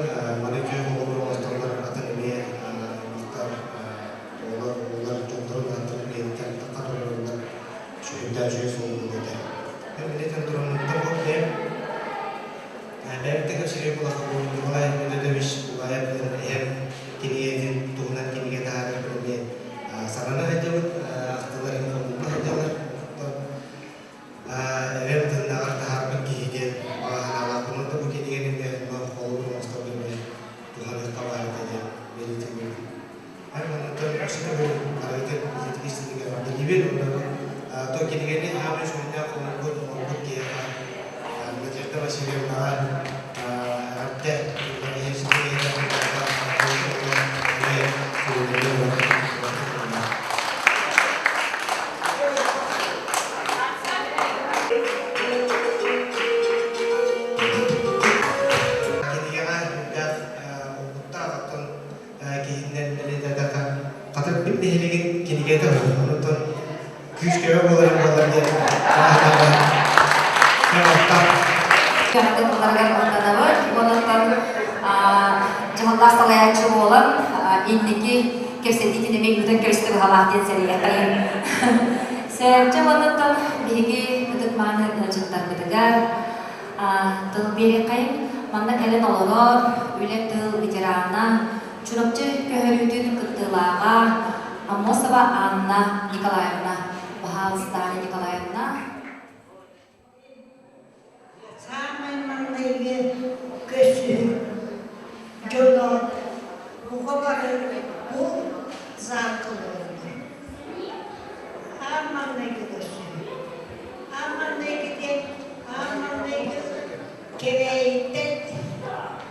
Speaker 4: Маны үтүө холобур оҥостоллор атын эмиэ аймахтар, оҕолор, оҕолор дьоннорун ааттарын биэриттэн тахха турарыллар сүһүрдээх үчүгэй суол буолуо этэ. Мен билетен тураммыттан бу бэйэм бэйэм Сергей Кулаков Николай Федотович Бугаев эһэм кинигэтин туһунан кинигэ таһаарар эмиэ саҥаны сылдьабыт, ахтылар хомулла сылдьаллар. Эбэм тыннаҕар таһаарбыт киһи диэн баҕа санаалаахпын уонна бу кинигэни эмиэ холобур оҥосторго эмиэ туһаныахха баар этэ диэн бэлиэтиибин. Ай манныктан өссө төгүл арыытын ититик истиҥник эҕэрдэлиибин уонна бу то кинигэни аамай сүрүннээх хомуйбут оҥорбут киһиэхэ Надежда Васильевнаҕа эҕэрдэ Кинигэҕэ элбэх уопуттаах оттон киһиннэн бэлиэтэтэххэ Хатырбыт нэһилиэгин кинигэтэ онтон күүс-көмө буоларын буолар диэн
Speaker 1: Кэҕэтин тылларыгар махтанабыт. Онон дьаһаллаах салайааччы буолан инники кэпсэтиитин эмиэ ыытан кэбистэ быһалаах диэн сэрэйэххэйин. Сэрдьэ оннуттан биһиги ытык-мааны ыалдьыттарбытыгар тыл биэриэххэйин. Манна кэлэн олорор үлэ тыл ветерана, Чурапчы көһөрүүтүн кыттыылааҕа Аммосова Анна Николаевна. Баһаалыста Анна Николаевна.
Speaker 5: Саамай маҥнайгы көрсүһүү дьоно бука бары бу залга олороллор. Аан маҥнайгы көрсүһүү. Аан маҥнайгы диэн аан маҥнайгы Кэбээйиттэн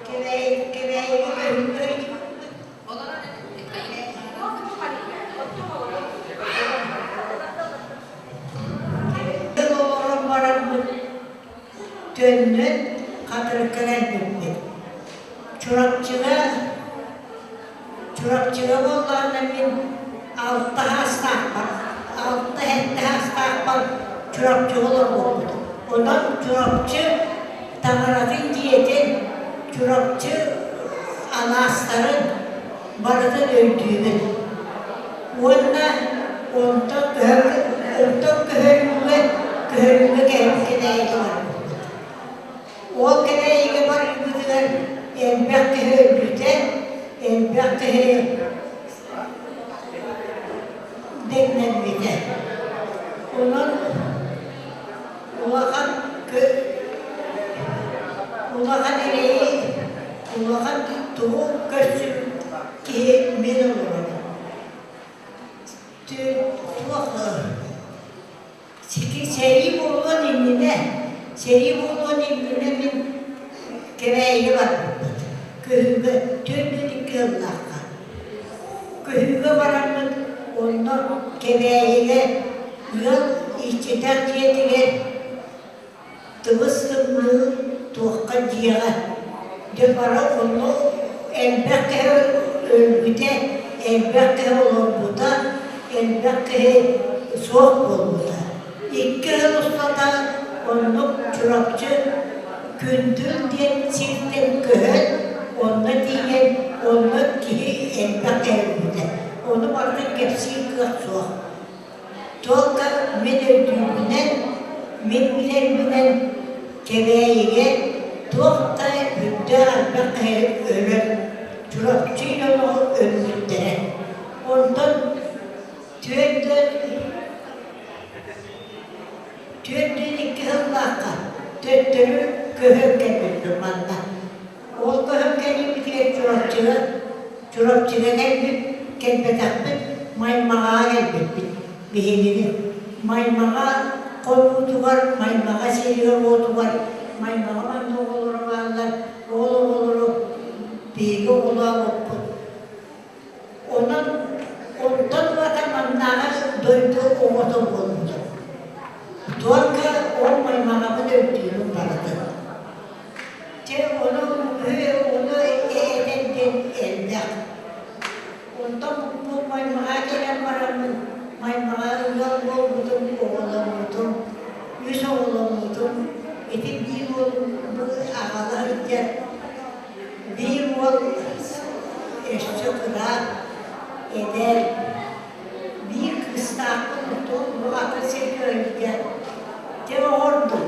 Speaker 5: Кэбээйи Кэбээйигэ көһүллэр Олорон бараммыт төннөн Хатырыкка кэлбиппит. Чурапчыга Чурапчыга буоллаҕына мин алта саастаахпар, алта сэттэ саастаахпар Чурапчыга олорбуппут. Онон Чурапчы таҥаратын дьиэтин, Чурапчы алаастарын барытын өйдүүбүн. Уонна онтон көһөр онтон көһөрүүгэ көһөрүүгэ кэлээйигэ барбыппыт. Ол Кэбээйигэ барыыбытыгар элбэх киһи өлбүтэ, элбэх киһи дэҥнэммитэ. Онон улахан улахан эрэйи, улахан тугу көрсүбүт киһи мин олоробун. Туох Сэрии буолуон иннинэ, сэрии буолуон иннинэ мин Кэбээйигэ барбыппыт. Көһүүгэ 42 сыллаахха. Көһүүгэ бараммыт онно Кэбээйигэ ыал иччитэх дьиэтигэр тыбыс-тымныы туохха дьиэҕэ дьэ бары онно элбэх киһи өлбүтэ, элбэх киһи олорбута, элбэх киһи суох буолбута. Икки сыл устата оннук Чурапчы Күндүл диэн сиртэн көһөн, онно тиийэн, онно киһи элбэх өлбүтэ. Ону барытын кэпсиир кыах суох. Туолка мин өйдүүрбүнэн, мин билэрбинэн Кэбээйигэ туох да үрдээх элбэх киһи өлөр, Чурапчы дьоно өлбүттэрэ. Онтон 42 сыллаахха төттөрү Көһөн кэлбиппит манна. Ол көһөн кэлиибитигэр Чурапчыга, Чурапчыга кэлбит, кэлбэтэхпит, Маймаҕаҕа кэлбиппит биһигини. Маймаҕа хонуутугар, Маймаҕа сиригэр-уотугар, Маймаҕа манна оҕолоро бааллар, ол оҕолору биһиги оҕолообуппут. Онон онтон ылата маннааҕы дойду оҕото буолбутум. Только ол маймаҕабын өйдүүрүм барытын. Чэ, ону ону этэн диэн элбэх. Онтон бу маймаҕа кэлэн бараммын, маймаҕа ыал буолбутум, оҕоломмутум, үс оҕоломмутум. Ити биир уолум бу аҕала сылдьар Биир уол өссө кыра, эдэр, биир кыыстаахпын отон бу атын сиргэ өлбүтэ. Дьэ оҕордум.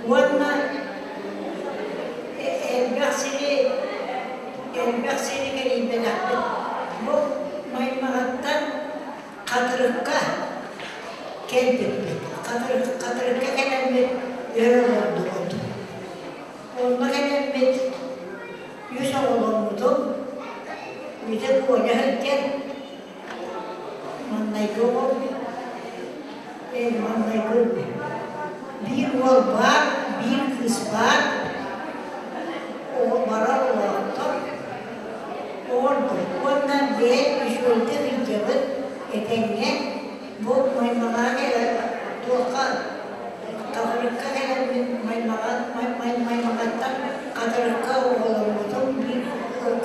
Speaker 5: Уонна элбэх сири элбэх сири кэрийбэтэхпит. Бу Маймаҕаттан Хатырыкка кэлбиппит. Хатырыкка кэлэммит өр олордубут. Онно кэлэммит үс оҕоломмутум, Витя Коля сылдьар, маҥнайгы оҕом, маҥнайгы биир уол баар, биир кыыс баар, оҕо барар олоохтор, оҕордум уонна бэйэм үчүгэйдик сылдьабын, этэҥҥэ бу Маймаҕа туохха Хатырыкка кэлэммин Маймаҕаттан Хатырыкка оҕоломмутум, биир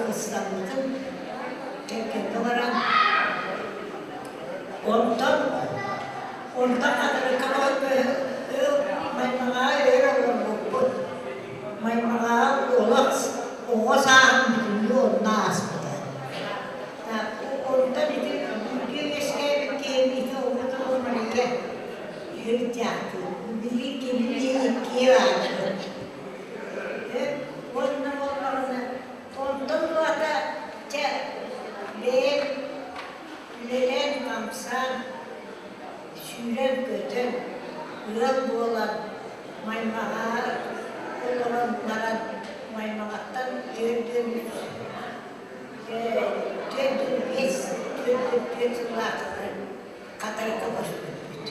Speaker 5: кыыстаммытым, кэргэммэ баран. Онтон онтон Хатырыкка Маймаҕаҕа өр олорбуппут. Маймаҕаҕа олох оҕо сааһым бүтүннүү онно ааспыта. Онтон ити бииргэ үөскээбит киһим ити оҕотун Мария Билигин кинини иккиэ баардыбыт. Уонна буоллаҕына, онтон ылата чэ, бэйэм үлэлээн-хамсаан, сүүрэн-көтөн, ыал буолан, Маймаҕа олорон баран, Маймаҕаттан 43, 45, 44 сыллаахтары Хатырыкка көспүппүт.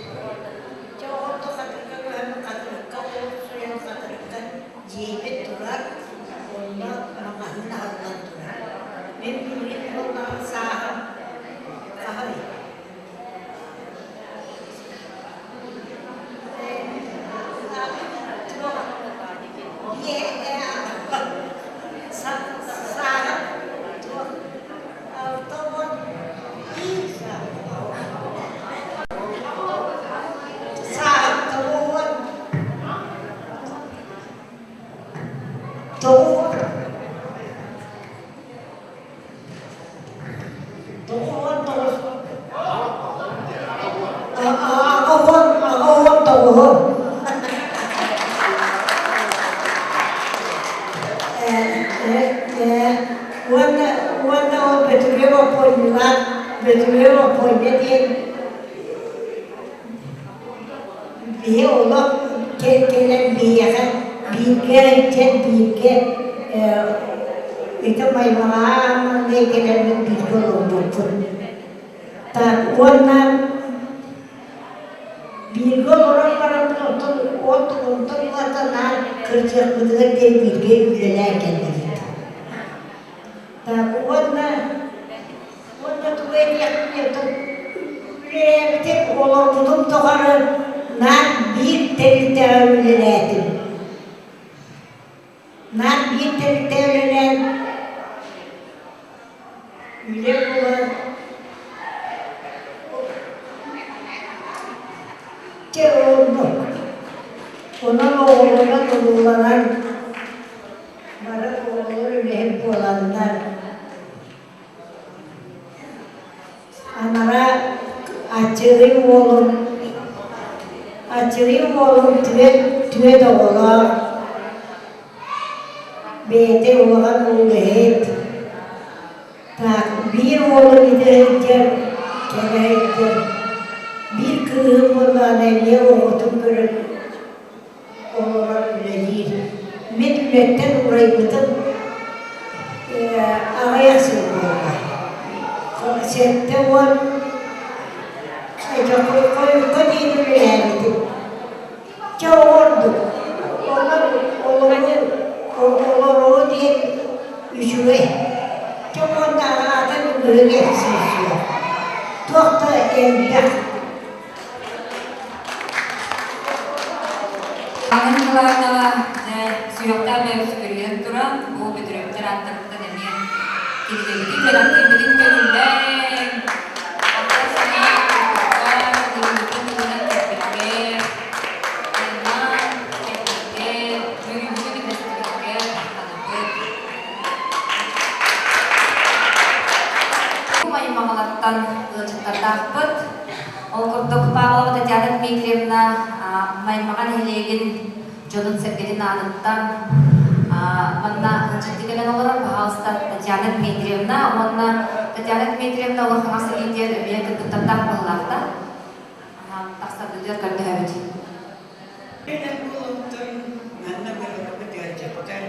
Speaker 5: Дьэ оҕото Хатырыкка көһөн Хатырыкка олохсуйан Хатырыкка дьиэбит турар, онно маҕаһыын аһыллан турар. Мин билигин буоллаҕым сааһым хаһый? Сааһым туох 60 89. Уонна уонна ол Бөтүрүөп Оппуонньулаах Бөтүрүөп Оппуонньа диэн биһи олох кэлэн биһиэхэ бииргэ ыччат бииргэ ити Маймаҕа маҥнай кэлэммит бииргэ олорбуппут. Так уонна Бииргэ олорон бараммын оттон от онтон ылата наар кырдьыахпытыгар диэн бииргэ үлэлээн кэллибит. Так уонна уонна тугу этиэхпиний оттон үлэлээбитим олорбутум тухары наар биир тэрилтэҕэ үлэлээтим. Наар биир тэрилтэҕэ үлэлээн үлэ булан Чэ оннук. Онон оҕолорго турууланан бары оҕолор үлэһит буоланнар Анараа аччыгый уолум аччыгый уолум түөрт оҕолоох бэйэтэ улахан үлэһит Так, биир уолум ити сылдьар, кэлэ сылдьар. Биир кыыһым буоллаҕына эмиэ оҕотун көрөн олорор үлэлиир. Мин үлэттэн уурайбытым аҕыйах сыл буолла. 70 хойукка диэри үлэлээбитим. Чэ ордук. Онон олоруу олоруу диэн үчүгэй. Чэ уонна атын үгүһүгэр сылдьыа. Туох да элбэх.
Speaker 2: Анна Николаевнаҕа дьэ сүһүөхтээх бэйэбит сүгүрүйэн туран, бу Бөтүрүөптэр ааттарыттан эмиэ кинигэбитин бэлэхтиирбитин көҥүллээҥ! Ахтар санаа курдуктар, тылбытын тылынан кэппиккэр, тылынан кэппиккэр, үөрүүбүтүн үллэстибиккэр махтанабыт.
Speaker 1: Маймаҕалартан ыалдьыттардаахпыт. Ол курдук Павлова Татьяна Дмитриевна Маймаҕа нэһилиэгин дьонун-сэргэтин аатыттан манна ыалдьыттыы кэлэн олорор, пожалуйста, Татьяна Дмитриевна уонна Татьяна Дмитриевна улахан илиитигэр эмиэ кыргыттардаах быһыылаах тахсаргытыгар көрдөһөбүт.
Speaker 6: Буолуохтун, манна барыларбыт ыалдьыттар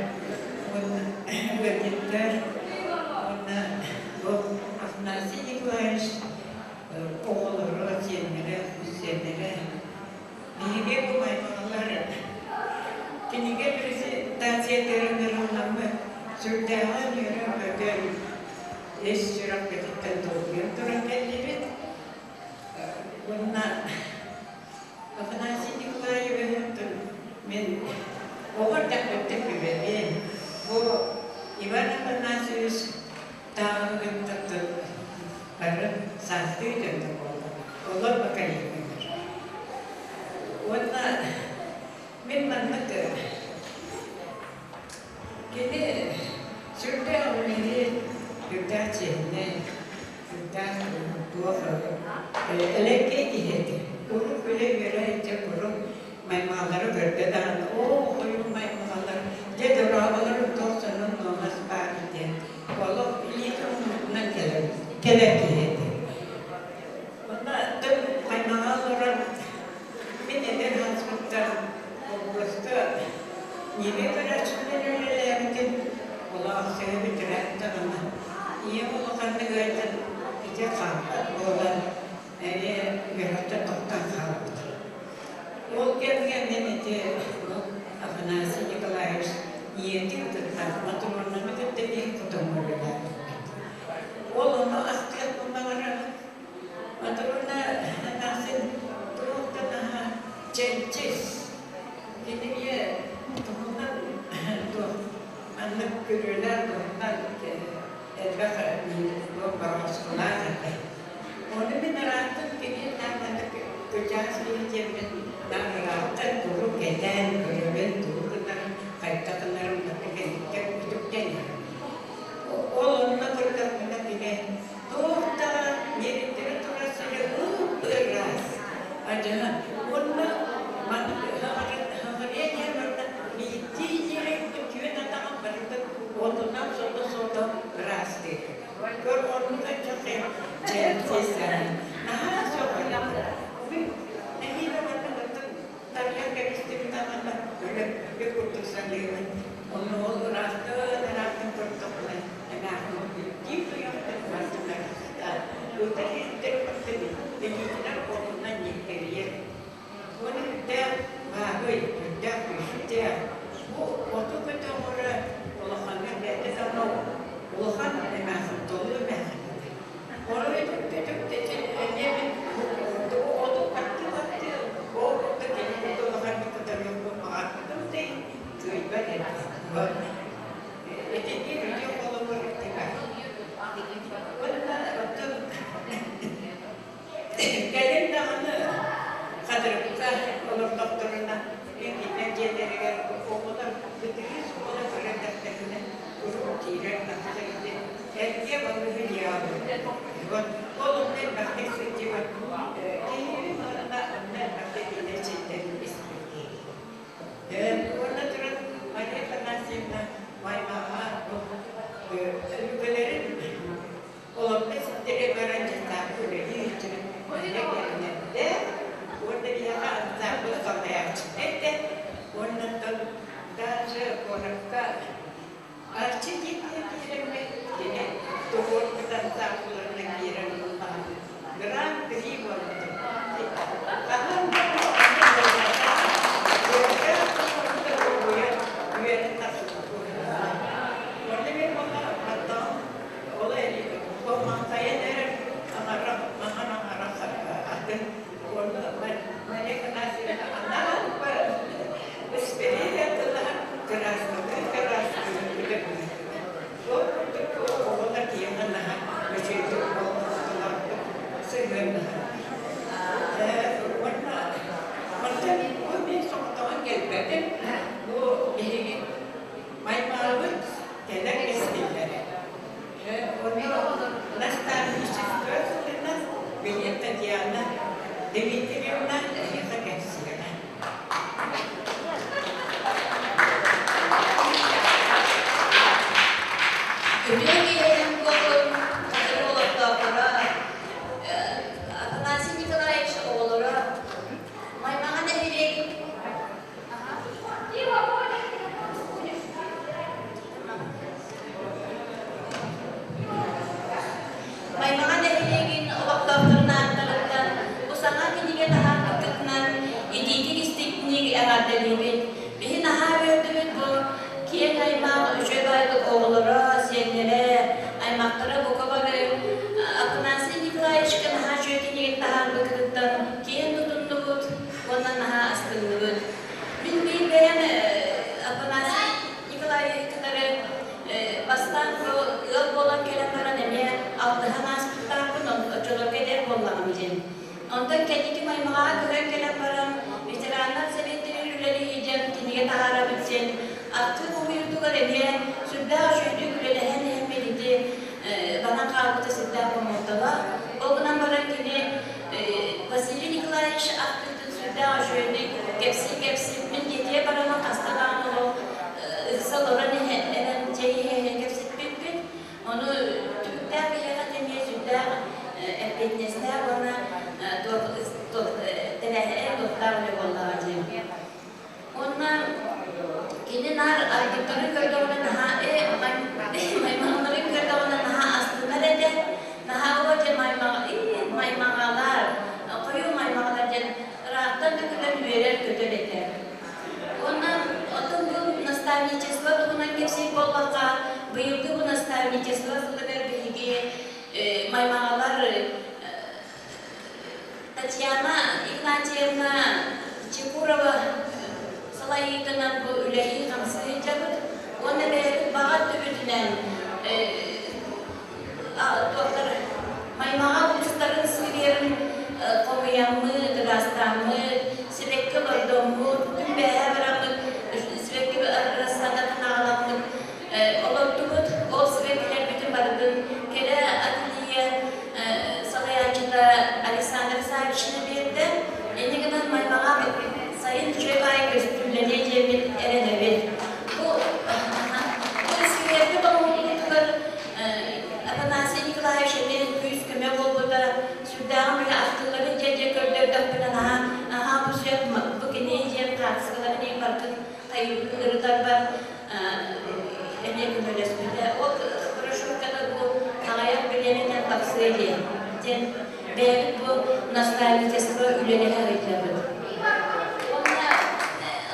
Speaker 6: уонна ыалдьыттар уонна бу Афанасий Николаевич оҕолоро, сиэннэрэ, сиэннэрэ биһиги бу маймаҕалар кинигэ презентациятыгар ыҥырылламмыт сүрдээҕин үөрэн-көтөн, ис сүрэхпититтэн долгуйан туран кэллибит. Уонна Афанасий Николаевиһы мин оҕо эрдэхпиттэн билэбин. Бу Иван Афанасьевич тааҕыгын бары саастыы дьонно буолла. Олор поколениелар. Уонна мин маннык кини сүрдээх үлэһит, сүрдээх чиэһинэй, сүрдээх туох элэккэй киһи этэ. Урут күлэ-үөрэ илдьэ куруук маймаалары көрдө даҕаны, оо, хойуу маймаалар, дьэ дорооболорун туох сонун нуомас баар диэн олох илиитин ууммутунан кэлэр, кэлэр киһи этэ. Онно тым маймаҕа олорон мин эдэр хаспыттар холкуоска ньиэбэ көрөөччүнэн үлэлээбитим, олох сыһы бүтэрээт даҕаны ийэм улаханнык ыалдьан ити хаалбат буолан эмиэ үөрэхтэн тохтоон хаалбыта. Ол кэмҥэ мин ити Афанасий Николаевич ийэтин кытта Матронаны кытта биир хотоҥҥо үлэлээбиппит. Ол ону ахтыахпын баҕарабын. Матрона эмээхсин туох да наһаа чэнчис, кинигэ туһунан туох маннык көрүүлээх туһунан элбэх бороҕоскулаах этэ. Ону мин ыраахтан кини нааманнык кычаас киһи диэммин наам ыраахтан куруук кэтээн көрөбүн, тугу гынарын, хайдах гынарын барыта кэнниттэн үтүктэн иһэбин. Ол онно көрдөхпүнэ кини туох да ньириттэрэ турар сирэ ып-ыраас адьаһа уонна маннык хаҕарыйа иһэр барыта биирдии ньирэй түөн атаҕын барытын уотунан сото-сото ыраастыыр. Көр оннук аччаххай чэнчис наһаа сөҕөлөөх. Мин нэһиилэ маннык оттон тарыйан кэбистим даҕаны өлө курдук саныыбын. Онно ол ыраахтан ыраахтан көрдөхпүнэ эмээхсин биирдии туйахтан бардылар ыта иһиттэр бардым илиитинэн отунан ньиккэрийэр. Уонна үрдээх бааһый, үрдээх күүстээх. Бу оту көтөҕөрө улахаҥҥа бэйэтэ даҕаны улахан эмээхсин, толуу эмээхсин этэ. Ону түктэ-түктэ эмиэ мин оту баттыы-баттыы ол курдук кини курдук улаханнык көтөҕүөхпүн баҕарбытым да иһин кыайбат этим. Итинник үтүө холобур этэ. Уонна оттон Кэлин даҕаны Хатырыкка олордохторуна кинилэр дьиэлэригэр оҕолор бытырыыс оҕолор көрөрдөхтөрүнэ куруук киирэр тахсар этэ. Эргэ балыыһа дьиэҕэ ол онно элбэхтик сылдьыбыт киһибин уонна онно элбэхтик илэ сирдэрин испит киһи. Уонна туран Мария Афанасьевна Маймаҕа өбүгэлэрин Олорго ситтэри баран дьыссаакка үлэлии сылдьыбыт үлэ кэргэннэрдээх уонна биһиэхэ ансаамбыл салайааччыта этэ. Уонна оттон даже куоракка Арчы дьиэтигэр киирэммит кини туруорбут ансаамбылларынан киирэн ыллаһан Гран-при буолбутум. Хаһан да оннук буолбатах. Куоракка туруорбута дуоһуйан үөрэн тахсыбыппын. Онно мин уонна баттаҕым ол маҥхайан эрэр аҥара маҥан аҥара атын уонна Мария Афанасьевна анаан баран Испириэ тыллаһан кырааскалыы кырааскалыы үлэ Ол курдук оҕолор киһиэхэ наһаа үчүгэйдик болҕомтолоохтук сыһыаннаһар. Уонна онтон бу мин соҕотоҕун кэлбэтим. Бу биһиги маймаабыт кэлэр кэскиллэрэ. Онно наставничество сылынан били Татьяна Дмитриевна эһиэхэ кэпсиэҕэ.
Speaker 7: Үтүө киэһэтин буоллун, Хатырык олохтоохторо, Афанасий Николаевич оҕолоро, Маймаҕа нэһилиэгин Маймаҕа нэһилиэгин олохтоохторун ааттарыттан бу саҥа кинигэ таһаарбыккытынан итиитик-истиҥник эҕэрдэлиибит. Биһи наһаа үөрдүбүт бу киэҥ аймах үчүгэй баайдык оҕолоро, сиэннэрэ, аймахтара бука бары Афанасий Николаевичка наһаа үчүгэй кинигин таһаарбыккытыттан киэн тутуннубут уонна наһаа астынныбыт. Мин биир бэйэм Афанасий Николаевиһы кытары бастаан бу ыал буолан кэлэн баран эмиэ алтыһан ааспыттаахпын, оччолорго эдэр буоллаҕым диэн. Онтон кэнники Маймаҕаҕа көһөн кэлэн баран ветераннар сэбиэттэригэр үлэлии диэн кинигэ таһаарабыт диэн архыып хомуйуутугар эмиэ сүрдээх үчүгэйдик үлэлэһэн иһэммит ити банан хаалбыта сүрдээх хомолтолоох. Ол гынан баран кини Василий Николаевич ахтыытын сүрдээх үчүгэйдик кэпсии-кэпсии мин дьиэтигэр бараммын хаста даҕаны олох ыкса олорон иһэн чэй иһэ-иһэ кэпсэппиппит. Ону түбүктээх киһиэхэ эмиэ сүрдээх эппиэтинэстээх уонна тэрээһинэ туохтаах үлэ буоллаҕа дии. Уонна кини наар аргыттарын көрдөҕүнэ наһаа ээ маймаҕаларын көрдөҕүнэ наһаа астынар этэ. Наһаа оо дьэ маймаҕалар, хойуу маймаҕалар диэн ыраахтан да күлэн үөрэр-көтөр этэ. Уонна оттон бу наставничество туһунан кэпсиир буоллахха, быйылгы бу наставничество сылыгар биһиги маймаҕалар Татьяна Игнатьевна Чекурова салайыытынан бу үлэлии-хамсыы сылдьабыт уонна бэйэбит баҕа өттүбүтүнэн туохтар Маймаҕа уустарын сыырыарын хомуйаммыт, ыраастааммыт, сибэкки олордоммут, күн бэйэһэ бараммыт, сибэкки рассадатын аҕаламмыт олордубут. Ол сибэккилэрбитин барытын кэрэ ателье салайааччыта Александр Савична биэрдэ. Инньэ гынан Маймаҕа сайын үчүгэй баайы көстүүлэниэ диэммит эрэнэбит. Бу бу искибиэрбит оҥоһуутугар Афанасий Николаевич эмиэ күүс-көмө буолбута, сүрдээҕин били ахтыыларын дьэ-дьэ көрдөрдөхпүнэ наһаа наһаа бу сөп, бу кини диэн хаартыскаларын иһин барытын хайыыбытын ырытарбар эмиэ көмөлөспүтэ. Ол брошюрката бу аҕыйах билиэнинэн тахсыа диэн диэн бэйэбит бу наставничество үлэлэһэ ыйдабыт. Уонна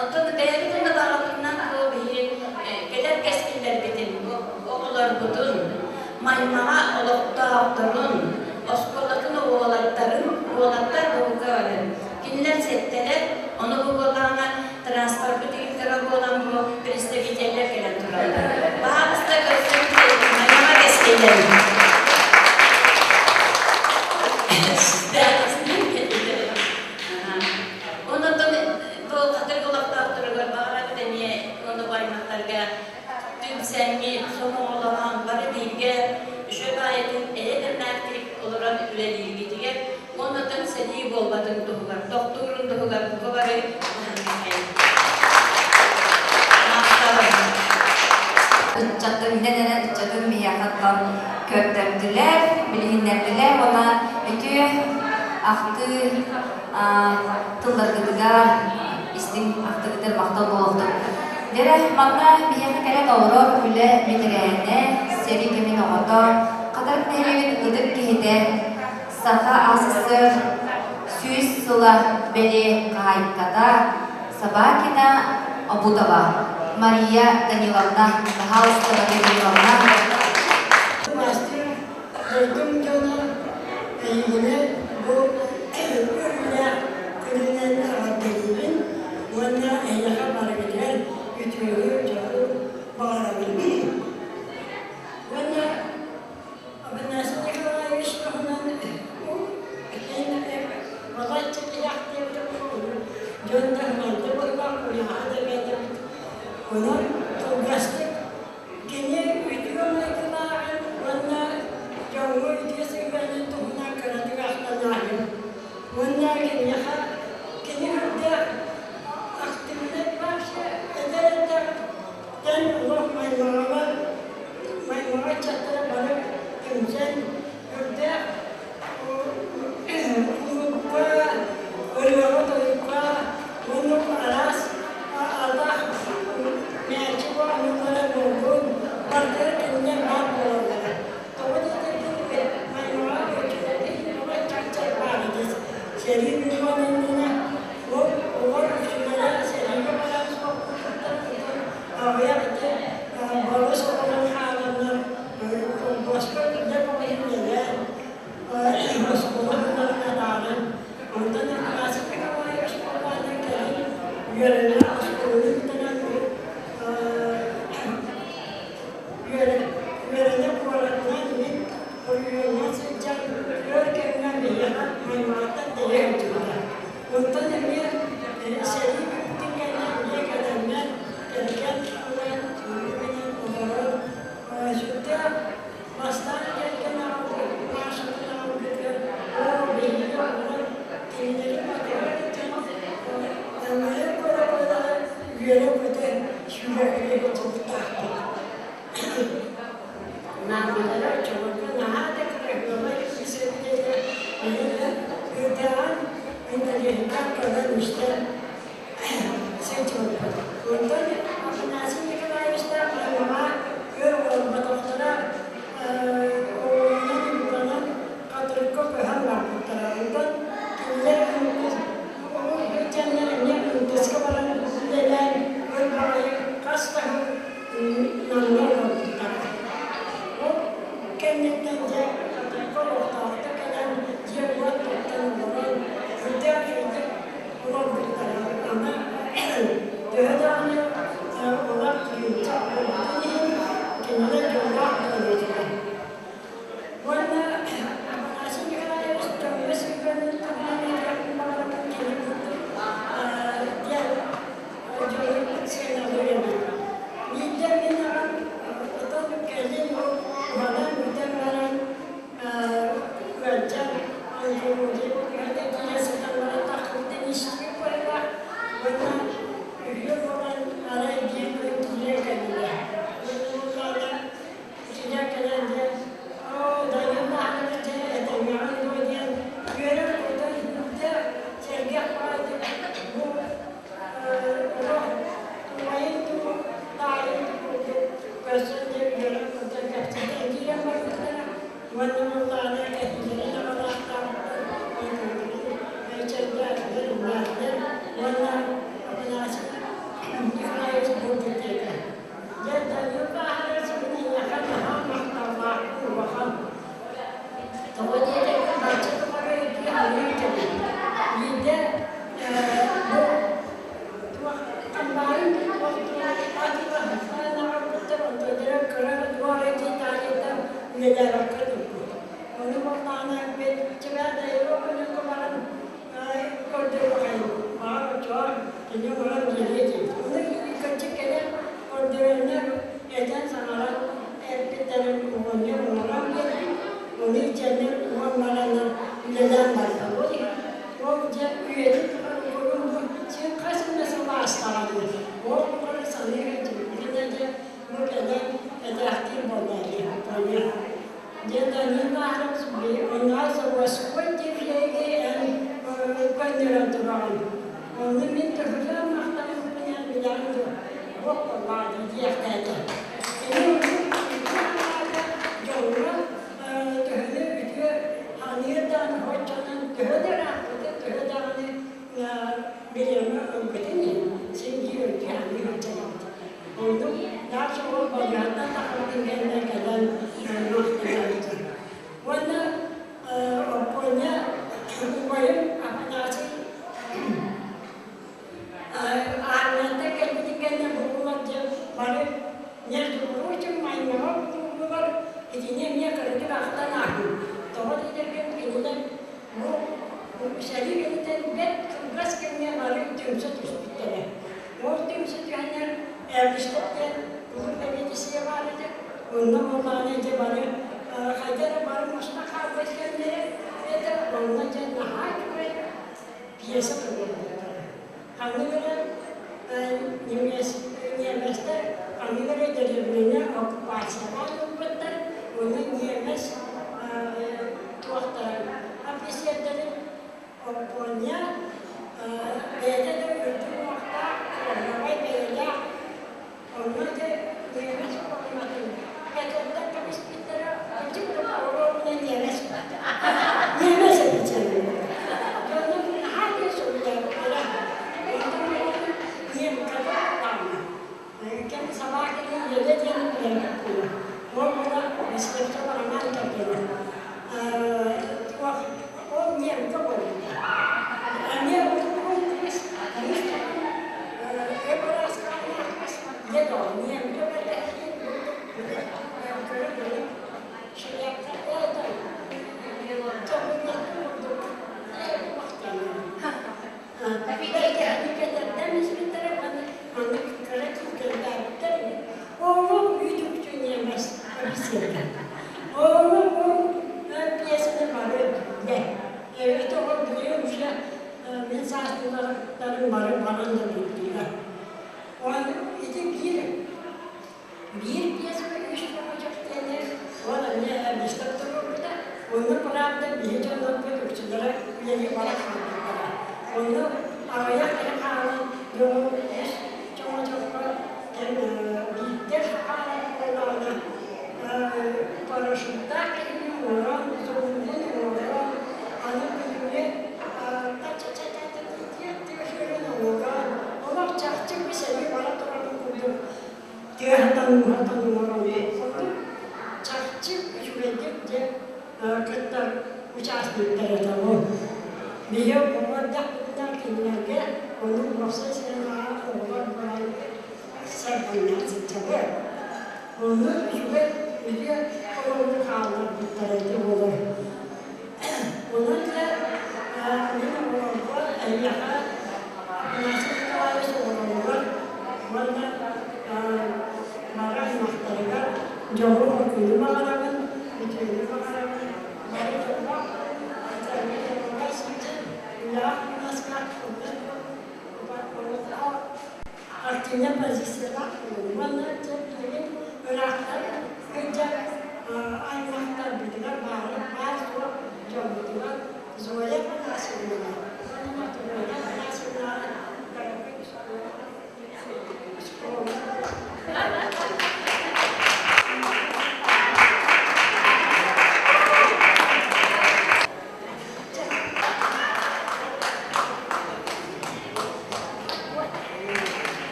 Speaker 7: оттон бэйэбит уонна баҕабытынан бу биһи кэлэр кэскиллэрбитин оҕолорбутун, Маймаҕа олохтоохторун, оскуолатын уолаттарын, уолаттар бука бары кинилэр сэттэлэр, ону бу буоллаҕына транспорпыт ыйыттара буолан бу представителлэр кэлэн тураллар. Баһаалыста көрсүҥ, Маймаҕа кэскиллэрин. Онтон бу Хатырык олохтоохторугар баҕарабыт эмиэ уонна бу аймахтарга түмсэҥҥит, сомоҕолоһон, бары бииргэ үчүгэй баайытын эйэ-дэмнээхтик олорон үлэлииргитигэр уонна оттон сэнии буолбатын туһугар, тохтуурун туһугар бука бары
Speaker 1: Ыччаттар үүнэн эрэр ыччатын биһиэхэ оттон көрдөрдүлэр, билиһиннэрдилэр уонна үтүө ахтыы тылларгытыгар истиҥ ахтыгытыгар махтал буолуохтун. Дьэ, манна биһиэхэ кэлэн олорор үлэ бэтэрээнэ, сэрии кэмин оҕото, Хатырык нэһилиэгин ытык киһитэ, Саха АССР 100 сыла бэлиэ хаһаайката Собакина Обутова Мария Даниловна. Пожалуйста, Мария Даниловна.
Speaker 8: Бастыыр дойдум дьоно, эйигини бу үөрүүлээх күнүнэн эҕэрдэлиибин уонна эйиэхэ барыгытыгар үтүөнү, дьолу баҕарабын. Уонна Афанасий Николаевич туһунан балачча киһи дьон да ымайда быһылаах уйаҕаһа да бэйэбит. Онон кылгастык кини үтүө майгылааҕын уонна дьоҥҥо үтүө сыһыанын туһунан кыратык ахтан ааһыам. Уонна киниэхэ кини үрдээх активнай вообще эдэр эрдэҕиттэн олох Маймаҕаҕа Маймаҕа ыччаттара бары түмсэн үрдээх кулуупка, ырыаҕа-тойукка уонна араас алаах мээчик оонньуулара буоллун, барытыгар кинилэр баар буолаллара. Тоҕо диэтэргин Маймаҕа өтүлэтин оҕо ыччат баар этэ. Сэрии буолуон иннинэ ол оҕо үчүгэйэ сэриигэ баран суох курдуктар аҕыйах ити балыс оҕолор хааланнар холбоско үрдэ баҕайы үлэлээн оскуола сылларын атааран онтон Афанасий Николаевич буоллаҕына кэлин үөрэнэ оскуоланы бүтэрэн үөрэнэ куоратынан мин оройуоҥҥа сылдьан өр кэмҥэ биһиэхэ Маймаҕаттан тэйэ сылдьыбыта. Онтон эмиэ сэрии бүппүтүн кэннэ эмиэ кэлэннэр кэргэн ылан үөрэнэн олорон сүрдээх бастаан кэргэн аҕалбыт Машатын аҕалбытыгар оо биһиги оҕолор кинилэри батыһар дьон намыһын көрө-көрө үөрэ-көтө сүүрэкэлии сылдьыбыттаахпыт. Маамалара оччолорго наһаа да кыраһыабай кыыс эбит этэ. Эһиги ырдаан, интэриэһиргээн көрөн-истэн сылдьыбыппыт. Онтон Афанасий Николаевичтаах Маймаҕа өр олорботохторо, оҕолорунан-урууланан Хатырыкка көһөн барбыттара. Онтон кинилэр ол сылдьаннар эмиэ МТС-ка баран үлэлээн өр баҕайы хас да сыл Намҥа олорбуттара. Ол кэнниттэн дьэ Хатырыкка олохтоохтор кэлэн дьиэ-уот туттан олорон үрдээх үчүгэйдик олорбуттара. Аны төһө даҕаны олох кыйынчах буолбутун иһин кинилэр дьоллоох дьон этилэр. Уонна Афанасий Николаевич дьоҥҥо сыһыанын туһунан этиэхпин баҕарабын кини курдук диэн дьону сыаналыыр эбит. Биирдэ мин аҕам отон кэлин ол уһанан бүтэн баран ыалдьан онкология киһитэ киирэ сытан баран таххыбытын истибит быһыылаах уонна үһүө буолан арай биир күн киирэн кэллилэр. Уонна Дьиҥэ кэлэн дьэ, оо, дойдум баһылыга дьэ этэҥҥэҕин дуо диэн үөрэн-көтөн дьэ сэргэх баҕайытык бу олох убайын дуу, таайын дуу курдук көрсөн дьэ үөрэн-көтөн кэпсэтэн киирэн барбыттара уонна буоллаҕына кэһиилэрин аҕалаахтаабыттар чэйдээтилэр, ыллаатылар уонна Афанасий Николаевич курдук диэтэ. Дьэ, Данил бааһырар сирин эйиэхэ наһаа махталлаах улахан. Тоҕо диэтэххэ, бачча тухары өйдүү саныыр кэбит. Биирдэ бу туох хамбаайын туох атыылаһан аҕалбыттар, онтон кыра дуора дии таайыттан үлэлээбэккэ турбут. Ону буоллаҕына бэт чэбээ дайыла көнөккө баран көрдөрүөххэйин. Баҕар оччоҕо кини оҥорон биэриэ диэбит. Ону кырдьык кэлэн көрдөрөннөр этэн саҥаран эппиттэрин оҕонньор оҥорон биэрбит. Ону илдьэннэр уһан бараннар үлэлээн барда. Ол иһин ол дьэ үйэтин тухары көрүҥ бу син хас эмэ сыл аастаҕа дии. Ол тухары саныы сылдьыбыт. Дьэ бу кэлэн этээхтиир буолла дии. Дьэ Данил Махов у нас заводской дефлеги эн көннөрөн тураҕын. Ону мин төһөлөөн махтанарбын эн билэҕин дуо? Туох буоллаҕа дии диэхтээтэ. Кини үтүө санаата дьоҥҥо төһөнү үтүө ханыыр даҕаны оччонон төһө да ырааппытын, төһө даҕаны бириэмэ ылбытын иһин син биир өйдүү саныы сылдьар эбит. Оннук наар суол балыыһаттан тахсыбытын кэннэ кэлэн махтанабыт. Уонна Оппуонньа убайым Афанасий Армияттан кэлбитин кэннэ булгулар дьэ бары между прочим Маймаҕа булгулар итини эмиэ кыратык ахтан ааһыы. Тоҕо диэтэргин кинилэр бу сэрии кэнниттэн бэрт кылгас кэмҥэ бары түмсэ түспүттэрэ. Ол түмсэ түһэннэр Эбисток диэн улуу бэлиэтисийэ баар этэ. Онно буоллаҕына дьэ бары хайда эрэ бары муста хаалбыт кэмнэрэ этэ. Онно дьэ наһаа үчүгэй пьеса туруорбуттара. Ханнык эрэ ньиэмэстэр ханнык эрэ дэриэбинэни оккупациялаан ылбыттар уонна ньиэмэс туохтарын офицердарын Оппуонньа бэйэтэ да үрдүк уҥуохтаах, кыраһыабай бэйэлээх, онно дьэ ньиэмэс форматын кэтэрдэн кэбиспиттэрэ, кырдьык да оруобуна ньиэмэс ньиэмэс офицерэ. Дьоно наһаа диэн сөбүлээбиттэрэ. Онтон уолун Нимката даҕаны кэм Собакины Еле диэн билэрбит буолуо. Ол уола Василевич Роман кэргэнэ. Туох ол Ниэмка буолбута. Эмиэ улуу кыыс кыыс өп-ырааскааннаах кыыс дьэ доо Ниэмка бэргэһэтин көрө-көрө шляпка это чоһуннатын курдук Бэргэһэни испиттэрэ уонна маннык кыра күүкэрдээбиттэр эбит. Оҕолор үүт-үкчү ньиэмэс офицердар. Оҕолор ол пьесаны бары билэ. Это ол билигин уже мин саастыыларым бары баран да билдилэр. Ол ити биир биир пьесаны үс оҥочох диэни ол эмиэ эбистэр туруорбута. Онно правда биһи дьоннорбут үксүлэрэ үлэлии бара хаалбыттара. Онно аҕыйах эрэ хаалан дьону үс чоҥочоххо биирдэ хаалан буоллаҕына парашюттаах киһини уоран, зомбун уоран, аны күнүҥҥэ та-ча-ча-ча-ча тыа-тыа уоран, олох чахчы бу сэрии бара турарын курдук тыаһатан-ууһатан оҥорон оннук чахчы үчүгэйдик дьэ кыттар участниктар этэ ол. Биһи оҕо эрдэхпитинэ кинилэргэ ону уопсай сыанаҕа оҕолор баран сарбынньах сылдьабыт. Онно үчүгэй үтүө холобуру хаалларбыттара ити буолар. Онон дьэ мин оҕолорго эйиэхэ Афанасий Николаевич оҕолоругар уонна бары аймахтарыгар дьолу-соргуну баҕарабын, үтүөнү баҕарабын, бары дьоллоох этэҥҥэ дьоллоро сылдьын, үлэҕэ-хамнаска Артыына позициялаах уонна дьэ билигин ыраахтан сылдьар аймахтарбытыгар баары баар-суох дьоммутугар Зоя Афанасьевнаҕа уонна Матрена Афанасьевнаҕа кыракый школа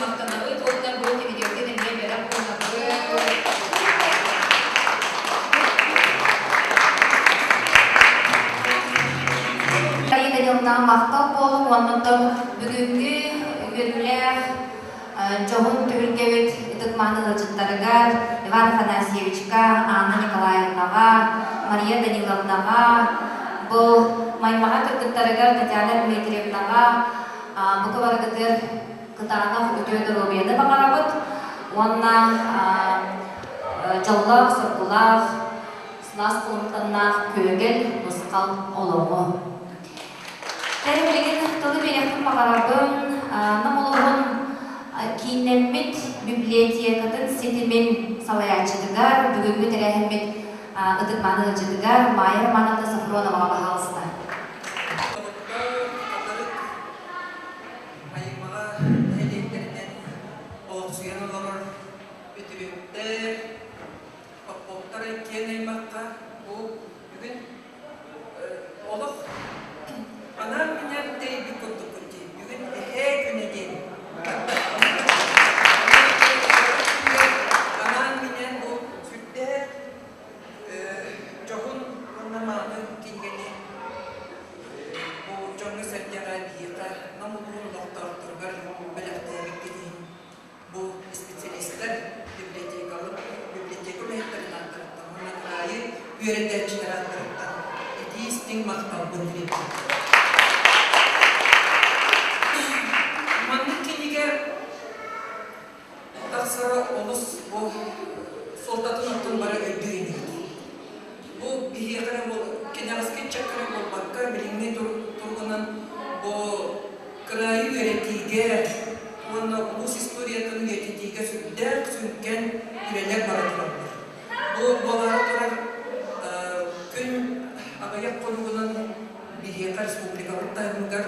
Speaker 2: Махтанабыт уонна бу кинигэбитин эмиэ бэлэх уунабыт.
Speaker 1: Мария Даниловнаҕа махтал буолуҥ уонна оттон бүгүҥҥү үөрүүлээх дьоһун түһүлгэбит ытык-мааны ыалдьыттарыгар Иван Афанасьевичка, Анна Николаевнаҕа, Мария Даниловнаҕа, бу Маймаҕа кыргыттарыгар Татьяна Дмитриевнаҕа бука барыгытыгар кытаанах үтүө доруобуйаны баҕарабыт уонна дьоллоох-соргулаах, сылаас холумтаннаах күөгэл, нусхал олоҕу. Кэлин билигин тылы биэриэхпин баҕарабын. Нам улууһун кииннэммит библиотекатын ситимин салайааччытыгар, бүгүҥҥү тэрээһиммит ытык-мааны ыалдьытыгар Майя Романовна Софроноваҕа баһаалыста.
Speaker 9: Бүлүүстэр, Поповтар киэҥ аймахха бу бүгүн олох анаан-минээн тэрийбит курдукпут дии. Бүгүн эһээ күнэ диэн. Анаан-минээн бу сүрдээх дьоһун уонна мааны кинигэни бу дьоҥҥо-сэргэҕэ биһиэхэ Нам улууһун олохтоохторугар бэлэхтээбиккит иһин бу специалистар библиотекалар библиотека үлэһиттэрин ааттарыттан уонна кыраайы үөрэтээччилэр ааттарыттан итии истиҥ махталбын тириэрдим. Маннык кинигэ тахсара олус бу суолтатын оттон бары өйдүүр инигит. Бу биһиэхэ эрэ кэнэҕэски ыччакка эрэ буолбакка, билиҥҥи туругунан бу кыраайы үөрэтиигэ уонна улуус историятын үйэтитиигэ сүрдээх сүҥкэн үлэлэр бара тураллар. Бу буолаары турар күн аҕыйах хонугунан биһиэхэ республикабыт таһымыгар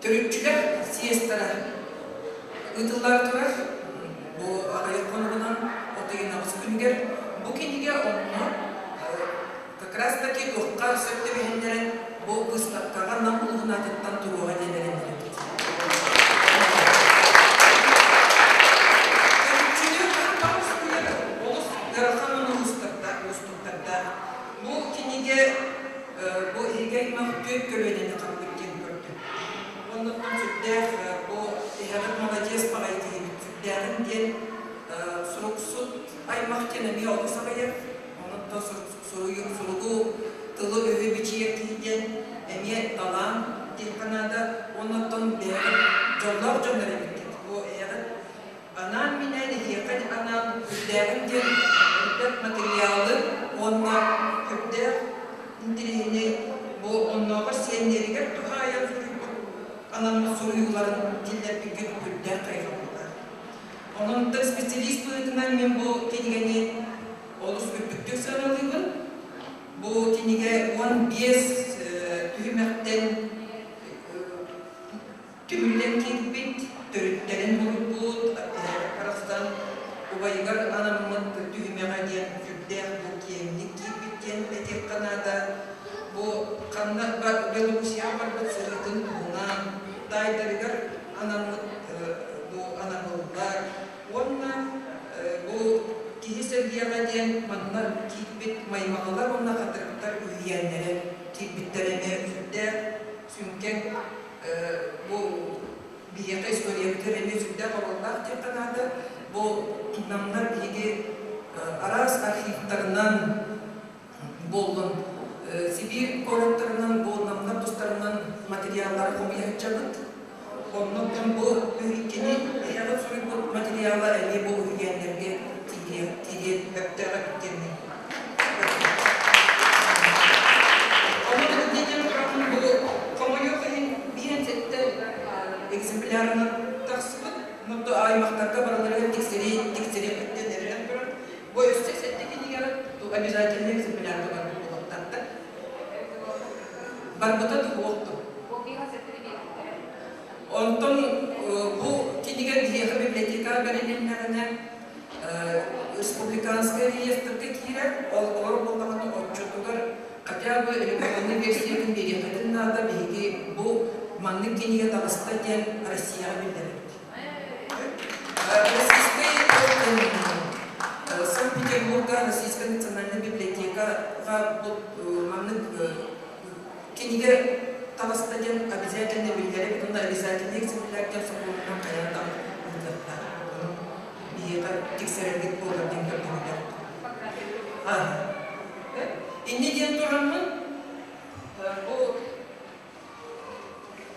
Speaker 9: Төрүччүлэр съезтэрэ ыытыллар турар. Бу аҕыйах хонугунан от ыйын аҕыс күнүгэр бу кинигэ онно как раз таки туохха сөп түбэһиннэрэн бу выставкаҕа Нам улууһун аатыттан туруоҕа диэн эрэннэрэбит. Төрүччүнү хаһан баҕар суруйар олус ыарахан уонна уустуктардаах. Бу кинигэ Бу иһигэр аймах түөрт көлүөнэни хаппыт диэн көрдүм. Оннуттан сүрдээх бу эһэҕит маладьыас баҕайы киһибит сүрдээҕин диэн суруксут аймах диэн эмиэ олус аҕыйах. Онуттан суругу тылы-өһү бичийэр киһи диэн эмиэ талаан диэххэ наада. Оннуттан бэйэҕит дьоллоох дьоннор эбиккит. Бу эһэҕит Анаан-минээн эһиэхэ анаан үрдээҕин диэн элбэх матырыйаалы уонна көрдөөх интэриэһинэй бу оннооҕор сиэннэригэр туһаайан суруйбут анаммыт суруйууларын киллэрбиккит үрдээх хайҕабыллаах. Онон специалист быһыытынан мин бу кинигэни олус үрдүктүк сыаналыыбын. Бу кинигэ 15 түһүмэхтэн Түмүллэн киирбит, төрүттэрин булбут, барахсан убайыгар анаммыт түһүмэҕэ диэн сүрдээх бу киэҥник киирбит диэн этиэххэ наада. Бу ханна Белоруссияҕа барбыт сырыытын туһунан, таайдарыгар анаммыт бу анабыллар уонна бу киһи сэргиэҕэ диэн манна киирбит маймаҕалар уонна хатырыктар үһүйээннэрэ киирбиттэрэ эмиэ сүрдээх сүҥкэн бу биһиэхэ историябытыгар эмиэ сүрдээх оруоллаах диэххэ наада. Бу намнар биһиги араас архивтарынан буоллун, Сибиир куораттарынан бу намнар тустарынан материаллары хомуйа сылдьабыт. Оннуттан бу кини эһэҕит суруйбут материала эмиэ бу үһүйээннэргэ киириэн сөптөөх эбит диэммин. Ону диэн тураммын бу хомойуох иһин биир сэттэ экземплярынан тахсыбыт. Онто аймахтарга барыларыгар тиксэрии тиксэриэхпиттэн эрэнэн туран, бу өссө сэттэ кинигэҕэ обязательно экземплярга барбыт буолуохтаахтар. Барбыта туһуохту. Онтон бу кинигэ биһиэхэ библиотекаҕа бэрилиннэҕинэ республиканскай реестргэ киирэр, ол олор буоллаҕына отчутугар хотя бы электроннай версиятын биэриэххитин наада, биһиги бу маннык кинигэ таҕыста диэн Россияҕа биллэрэбит. Российскай Санкт-Петербурга Российская национальная библиотекаҕа бу маннык кинигэ таҕыста диэн обязательно биллэрэбит уонна обязательно экземплярдар сокуонунан хайаан да ыытыахтаах. Ону биһиэхэ тиксэрэргит буолар диэн көрдөһөллөр. Инньэ диэн тураммын бу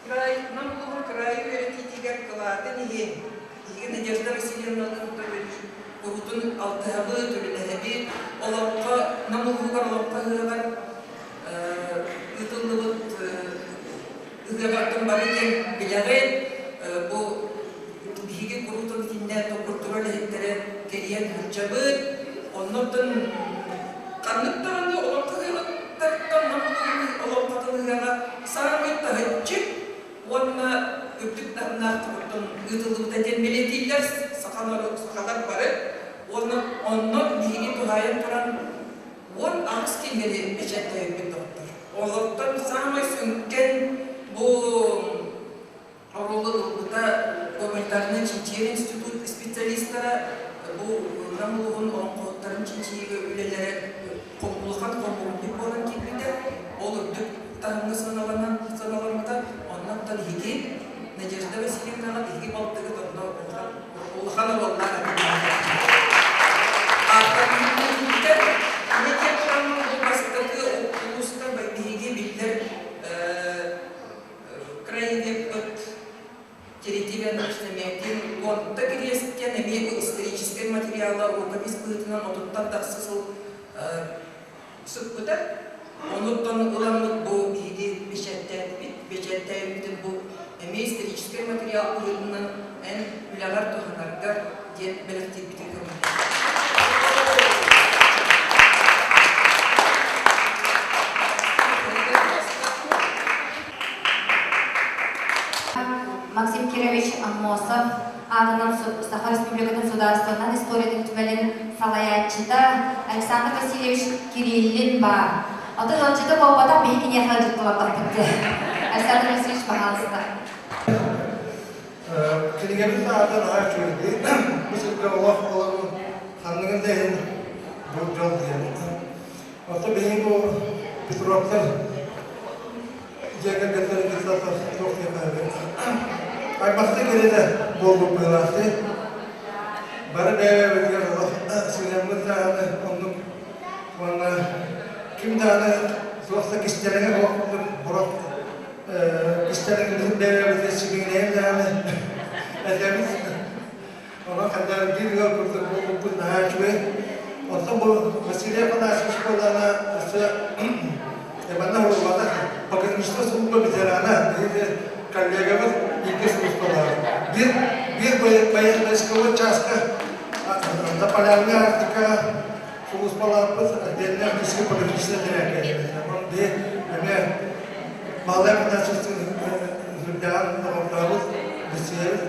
Speaker 9: Нам улууһун кыраайы үөрэтиитигэр кылаатын иһин биһиги Надежда Васильевнаны куруутун алтыһабыт, үлэлэһэбит, олоҥхо Нам улууһугар олоҥхо ыһыаҕар ыытыллыбыт ыһыаҕартан бары диэн билэҕит. Бу биһиги куруутун итиннэ культура үлэһиттэрэ кэрийэн сылдьабыт. Оннуттан ханнык даҕаны олоҥхо ыһыаҕыттан Нам улууһун олоҥхотун ыһыаҕа саамай таһыччы уонна үрдүк таһымнаах туруктан ыытыллыбыта диэн бэлиэтииллэр. Саха Сахалар бары уонна онно биһиги туһаайан туран 18 кинигэни бэчээттээбиппит доҕоттор. Олортон саамай сүҥкэн бу оруолу ылбыта гуманитарнай чинчийэр институт специалистара бу Нам улууһун олоҥхоһуттарын чинчийиигэ үлэлэрэ улахан хомуурунньук буолан киирбитэ. Ол үрдүк таһымҥа сыаналанан сыаналаммыта. Оннуттан иһиги Надежда Васильевнаҕа биһиги балтыгыт онно улахан улахан оруоллаах этэ. Ааттаммыта. Ини диэн тураммын бу бастакы улууска биһиги биллэр краеведпыт Терентий Иванович Замятин Уонта Кириэстэн эмиэ бу историческай материала рукопись быһыытынан отуттан тахса сыл сыппыта. Онуттан ыламмыт бу биһиги бэчээттээбит, бэчээттээбиппитин бу эмиэ историческай материал быһыытынан эн үлэҕэр туһанаргар диэн бэлэхтиирбитин көҥүл.
Speaker 1: Максим Кирович Аммосов аатынан Саха Республикатын судаарыстыбаннай историятын түмэлин салайааччыта Александр Васильевич Кириллин баар. Атын ыалдьыта буолбатах, биһи киниэхэ ыалдьыттабатахпыт дии. Александр Васильевич, пожалуйста.
Speaker 10: Кинигэбит аата наһаа үчүгэй. Бу сиргэ олох олоруу ханныгын да иһин бу дьол диэн. Оттон биһиги бу Петровтар дьиэ кэргэттэрин кытта туох диэххэ аймахтыы кэриэтэ буолбут быһыылаахтыы. Бары бэйэ-бэйэбитигэр олох сыһыаммыт даҕаны оннук уонна ким даҕаны туох да кистэлэҥэ суох курдук борох кистэлэҥмитин бэйэ-бэйэбитигэр сибигинэйэн даҕаны этэбит. Онон хайдах биир ыал курдук буолбуппут наһаа үчүгэй. Оттон бу Василий Афанасьевич буоллаҕына өссө манна уһуллубатах пограничная служба ветерана, биһиги коллегабыт бииргэ сулууспалаах. Биир биир войсковой чааска Заполярная Арктика сулууспалаахпыт отдельная арктическая пограничная тэрээкэ. Онон биһи эмиэ Малай Афанасьевичтыын сүрдээҕин доҕордообут, билсиһэбит.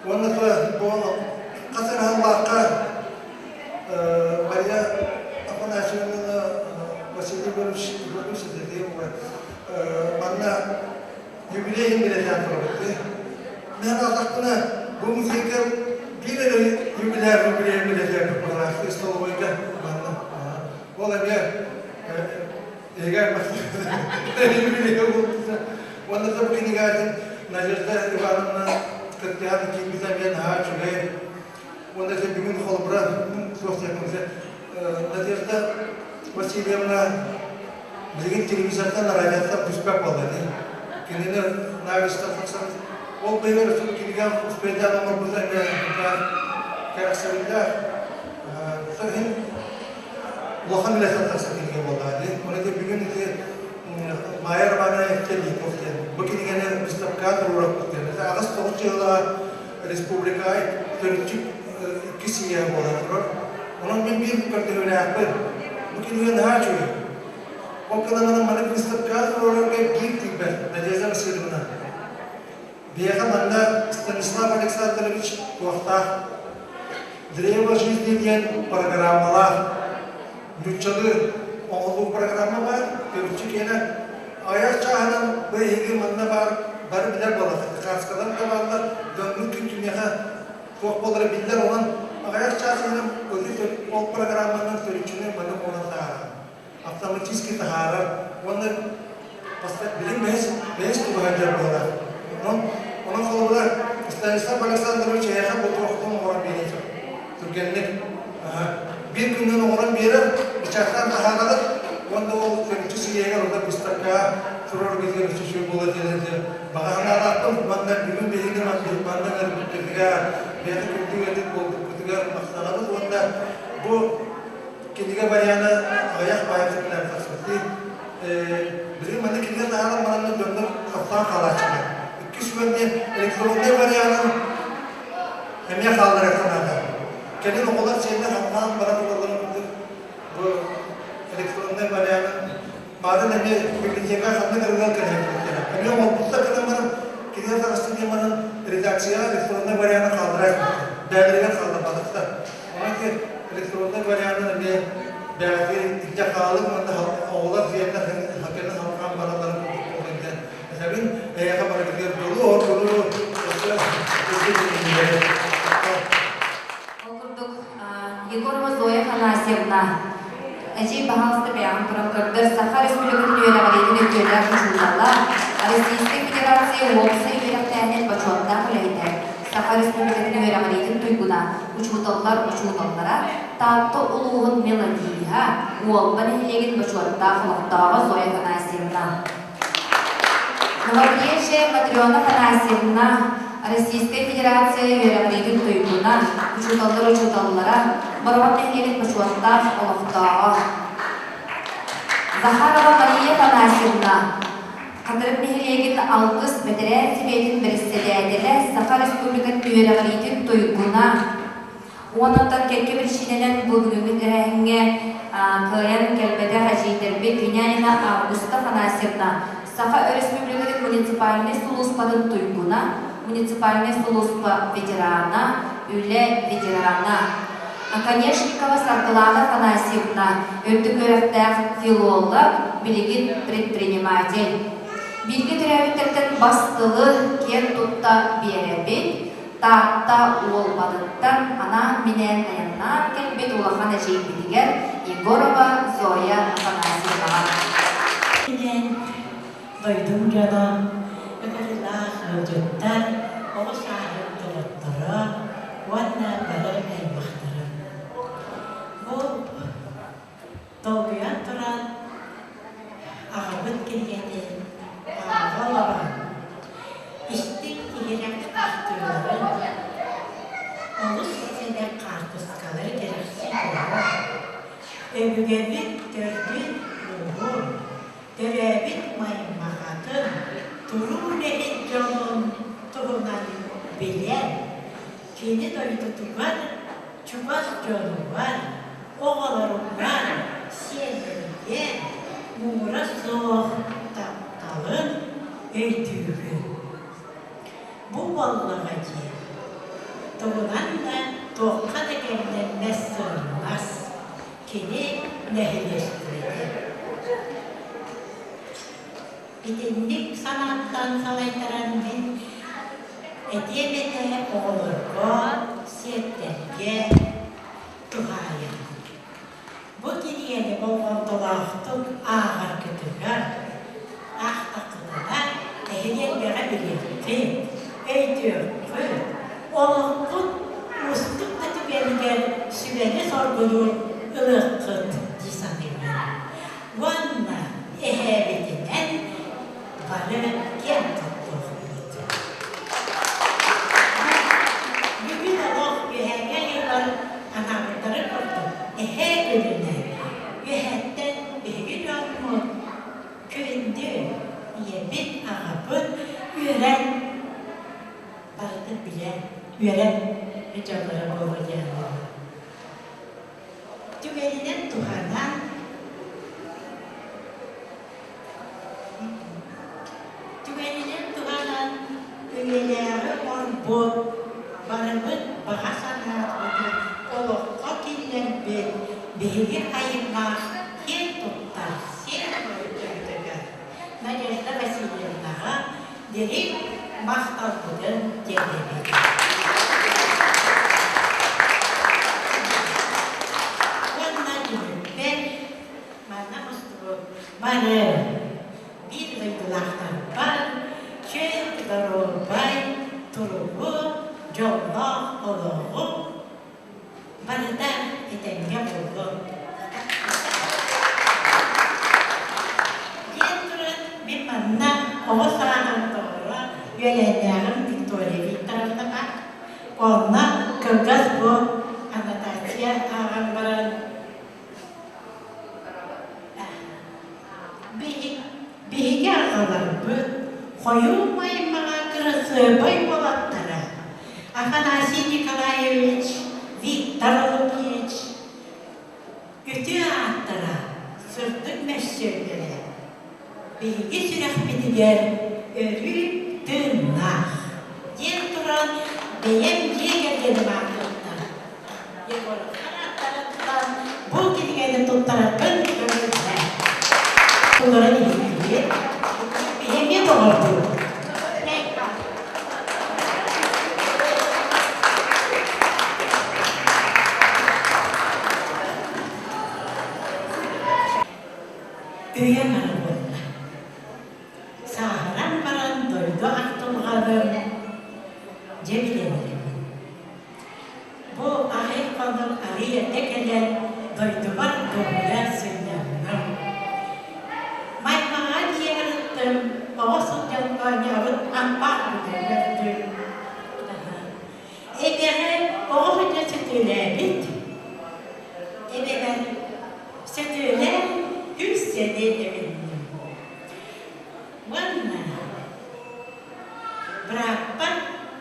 Speaker 10: Уонна бу хас эрэ сыллаахха Мария Афанасьевнаны Василий Егорович Егорович манна юбилейын бэлиэтээн турабыт. Мен аатахпына бу музейга биир эрэ юбиляр юбилейын бэлиэтээбит быһалаахтыы столовойга манна. Ол эмиэ Егер юбилейа Уонна да бу кинигээтин Надежда Ивановна кыттыһан киирбитэ эмиэ наһаа үчүгэй. Уонна дьэ бүгүн холобура суох диэхпин Надежда Васильевна билигин телевизортан, радиоттан түспэт буолла дии. Кинини Навистан тахсан ол быйыл өссө кинигэ успейдаан оҥорбута эмиэ кэрэхсэбиллээх. Иһин улахан үлэтэ тахса кинигэ буолла дии. Оны бүгүн ити Майя Романовна Липов диэн бу кинигэни выставкаҕа туруораппыт диэн. 89 дьыллаах республикаҕа төрүччү икки сийэ буолан турар. Онон мин биир көрдөһүүлээхпин. Бу кинигэ наһаа үчүгэй. Ол гынан маннык выставкаҕа туруорарга биир тиийбэт Надежда Васильевна. Биһиэхэ манна Станислав Александрович туохтаах Древо жизни диэн программалаах нууччалыы оҥоһуу программа баар, төрүччү киэнэ айар чааһынан бу эһиги манна баар бары билэр буоллаххыт. Кааскалар да бааллар, дьоҥҥут күн киниэхэ туох буолара биллэр, онон аҕыйах чаас иһинэн ол программанан төрүччүнү манна буолан таһаарар. Автоматически таһаарар уонна билин бэһис бэһис тубаһа буолар. Онон онон холобура Станислав Александрович эйиэхэ бу туохтан оҥорон биэриэ түргэнник биир күнүнэн оҥорон биэрэр, бычааттаан таһаараҕыт уонна ол төрүччү сийиэһигэр онно быыстапкаҕа туруоргутугар үчүгэй буола диэн баҕа санаалаахпын уонна бүгүн биһиги манна ырбыппытыгар бэйэтэ күндү ыалдьыт буолбуппутугар махтанабыт уонна бу кинигэ вариана аҕыйах баайытынан тахсыбыт. Билигин манна кинигэ таһааран бараннар дьоннор таптаан хаалааччылар. Иккис үгэн диэн электроннай варианын эмиэ хаалларыахха наада. Кэлин оҕолор сиэннэр хамнаан бара туралларын курдук бу электроннай варианын баарын эмиэ библиотека ханнык ырыгар кэлэһэттэрэ. Эмиэ оҥорбуттар гынан баран кинигэ таҕыста диэн баран редакцияҕа электроннай варианы хаалларар. Бэйэлэригэр хаалларбатахтар. Онон ити электроннай варианын эмиэ бэйэҕитигэр илдьэ хаалыҥ уонна оҕолор сиэннэр хакерын халҕаан баралларын курдук буолуон диэн этэбин. Эйиэхэ барыгытыгар дьолу, оргуну, өссө
Speaker 1: Ол курдук, Егорова Зоя Афанасьевна, эдьиий баһаалыста бэйэҕин туран көрдөр, Саха Республикатын үөрэҕириитин үтүөлээх учуутала, Российскай Федерация уопсай үөрэхтээһинин бочуоттаах үлэһитэ, Саха Республикатын үөрэҕириитин туйгуна, учууталлар учууталлара, Таатта улууһун мелодииһа, Уолба нэһилиэгин бочуоттаах олохтооҕо Зоя Афанасьевна. Новоприезжая Матрена Афанасьевна, Российскай Федерация үөрэҕириитин туйгуна, учууталлар учууталлара, Бороҕон нэһилиэгин бочуоттаах олохтооҕо. Захарова Мария Афанасьевна, Хатырык нэһилиэгин Алгыс бэтэрээн сэбиэтин бэрэссэдээтэлэ, Саха Республикатын үөрэҕириитин туйгуна, Уонна кэккэ биричиинэнэн бу бүгүҥҥү тэрээһиҥҥэ кыайан кэлбэтэх эдьиийдэрбит Винянина Августа Афанасьевна, Саха Өрөспүүбүлүкэтин муниципальнай сулууспатын туйгуна, муниципальнай сулууспа ветерана, үлэ ветерана, Оконешникова Саргылана Афанасьевна, үрдүк үөрэхтээх филолог, билигин предприниматель. Бииргэ төрөөбүттэртэн бас тылы киэн тутта биэрэбит, Таатта Уолбатыттан анаан-минээн айаннаан кэлбит улахан эдьиийбитигэр Егорова Зоя Афанасьевнаҕа.
Speaker 11: Диэн дойдум дьоно, ыҥырыылаах ыалдьыттар, оҕо сааһым доҕотторо уонна бары аймахтарым. Бу Долгуйан туран аҕабыт кинигэтин ааҕа олорон, истиҥ иһирэх ахтыыларын, олус сэнэх хаартыскалары кэрэхсии көрөн, өбүгэбит төрдүн-ууһун, төрөөбүт Маймаҕатын, туруу үлэһит дьонун туһунан билэн, кини дойдутугар чугас дьонугар, оҕолоругар, сиэннэригэр муҥура суох тапталын өйдүүгүн. Бу буоллаҕа дии, тугунан да туохха да кэмнэммэт сырыллас, кини нэһилиэстибэтэ. Итинник санааттан салайтаран мин этиэм этэ оҕолорго, сиэттэргэ туһаайан. Бу кинигэни болҕомтолоохтук ааҕаргытыгар, аахтаххытына эһиги элбэҕи билиэххит, өйдүөххүт, олоххут уустук да түгэнигэр сүбэни-соргуну ылыаххыт дии саныыбын. Уонна эһээбитинэн бары киэн туттуохпут. Бүгүн олох үөһээҥҥи айыылар анаабыттарын курдук эһээ күнүнэн үөһээттэн биһиги дьоммут күндү ийэбит, аҕабыт үөрэн барытын билэн үөрэн дьонноро буолуо диэн Түгэнинэн туһанан Түгэнинэн туһанан үйэлээҕи оҥорбут, барыбыт баҕа санаабытын олоххо киллэрбит биһиги айыллаах киэн туттар сиэн дойдутугар Надежда Васильевнаҕа дириҥ махталбытын тиэрдэбит. Уонна түмүкпэр манна мустубут бары биир дойдулаахтарбар чөл доруобай туругу, дьоллоох олоҕу барыта этэҥҥэ буоллун. Диэн туран мин манна оҕо сааһым доҕоро үөлээннээҕим Виктория Викторовна баар. Онно кылгас бу аннотация ааҕан баран Биһиги аҕаларбыт хойуу маймаҕа кырасыабай уолаттара Афанасий Николаевич, Виктор Лукич үтүө ааттара, сырдык мөссүөннэрэ биһиги сүрэхпитигэр өрүү тыыннаах диэн туран бэйэм дьиэ кэргэним аатыттан туттараргын көҥүллээ. Олорон иһиттибит. Биһиги доҕордуу. Үйэ аҥара буолла. Сааһыран баран дойду ахтылҕанын дьэ билэн эрэбин. Бу аҕай хонук арыый эрдэ кэлэн дойдубар дуоһуйа сынньанным. Маймаҕа дьиэҕэр ыттым, оҕо сылдьан оонньообут ампаар көрдүм. Эбэҕэ оҕо сылдьан сөтүөлээбит. Эбэбэр сөтүөлээн үс сэниэ эбинним. Уонна бырааппар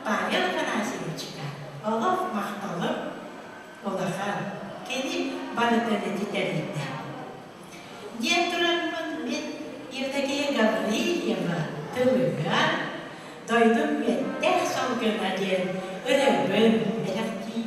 Speaker 11: Павел Афанасьевичка олох махталым улахан. Кини барытын ити тэрийдэ. Диэн тураммын мин Евдокия Гаврильева тылыгар дойдум мүөттээх салгына диэн ырыабын бэлэхтиибин.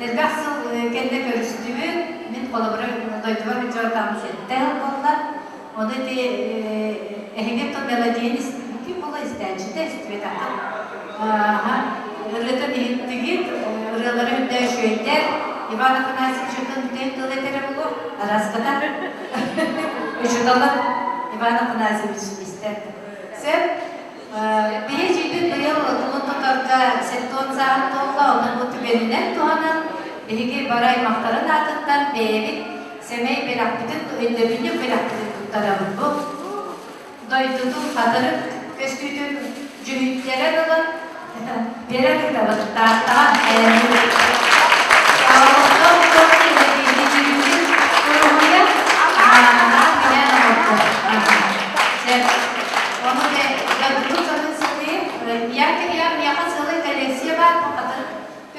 Speaker 1: Элбэх сыл кэннэ көрүстүбүт. Мин холобура дойдубар дьон сэттэ буолла. Ону ити эһиги то мелодияны ким була истээччитэ истибэтэххит. Ырыатын иһиттигит, ырыалары үрдэ үчүгэйдэр. Иван Афанасьевич отон бүтэн тыл этэрэ буолуо. Араската. Учутала Иван Афанасьевич истэр. Сөп. Биһи жүйбүт быйыл тулун
Speaker 12: Томторго 70 сааһын туолла, онон бу түгэнинэн туһанан биһиги бары аймахтарын аатыттан бэйэбит сэмэй бэлэхпитин, өйдөбүнньүк бэлэхпитин туттарабыт. Бу дойдутун хатырык көстүүтүн дьүһүттэрэн ылан биэрэн ыытабыт. Тааттаҕа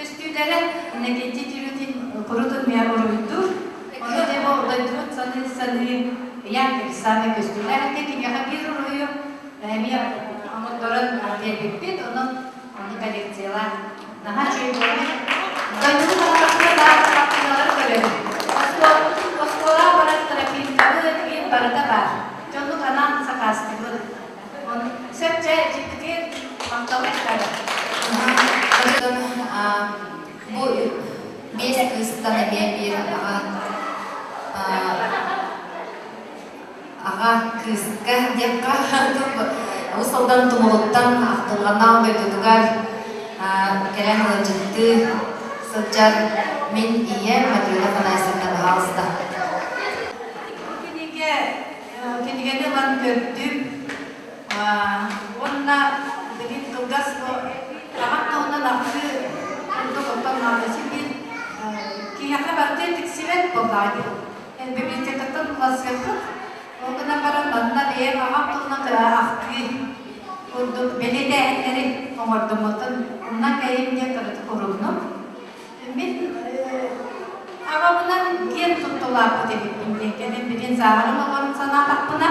Speaker 12: Көстүүлэрэ Иннокентий Тюрютин курутун миэ уруйдуур. Ону дьэ бу дойдубут саныы-саныы Яков самый көстүүлээх этэ. Киниэхэ биир уруһуйу эмиэ оҥотторон биэрбиппит. Онон ону коллекциялаан наһаа үчүгэй буолар. Дойдубут аҕаларыгар баар хартыыналары көрөбүт. Оскуолаҕа барар тропинкабыт игин барыта баар. Дьоннук анаан сакаастыыбыт. Сөп дьэ дьиктитигэр махтал эттэ.
Speaker 1: Бу биэс кыыстан эмиэ биир аҕа аҕа кыыска диэххэ Уус Алдан Тумулуттан ахтылҕаннаах дойдутугар кэлэн ыалдьыттыы сылдьар мин ийэм Матрена Афанасьевна баһаалыста.
Speaker 12: Кинигэ кинигэни ылан көрдүм уонна билигин кылгас аҕам туһунан ахтыы курдук оттон наадачы биир киһиэхэ барыта тиксибэт буоллаҕа дии. Библиотекаттан уларсыаххыт. Ол гынан баран манна бэйэм аҕам туһунан кыра ахтыы курдук бэлиэтээһиннэри оҥордум. Оттон умнан кэйим диэн кыратык уругунум. Мин аҕабынан киэн туттулааппыт эбиппин диэн кэлин билин сааһыран олорон санаатахпына,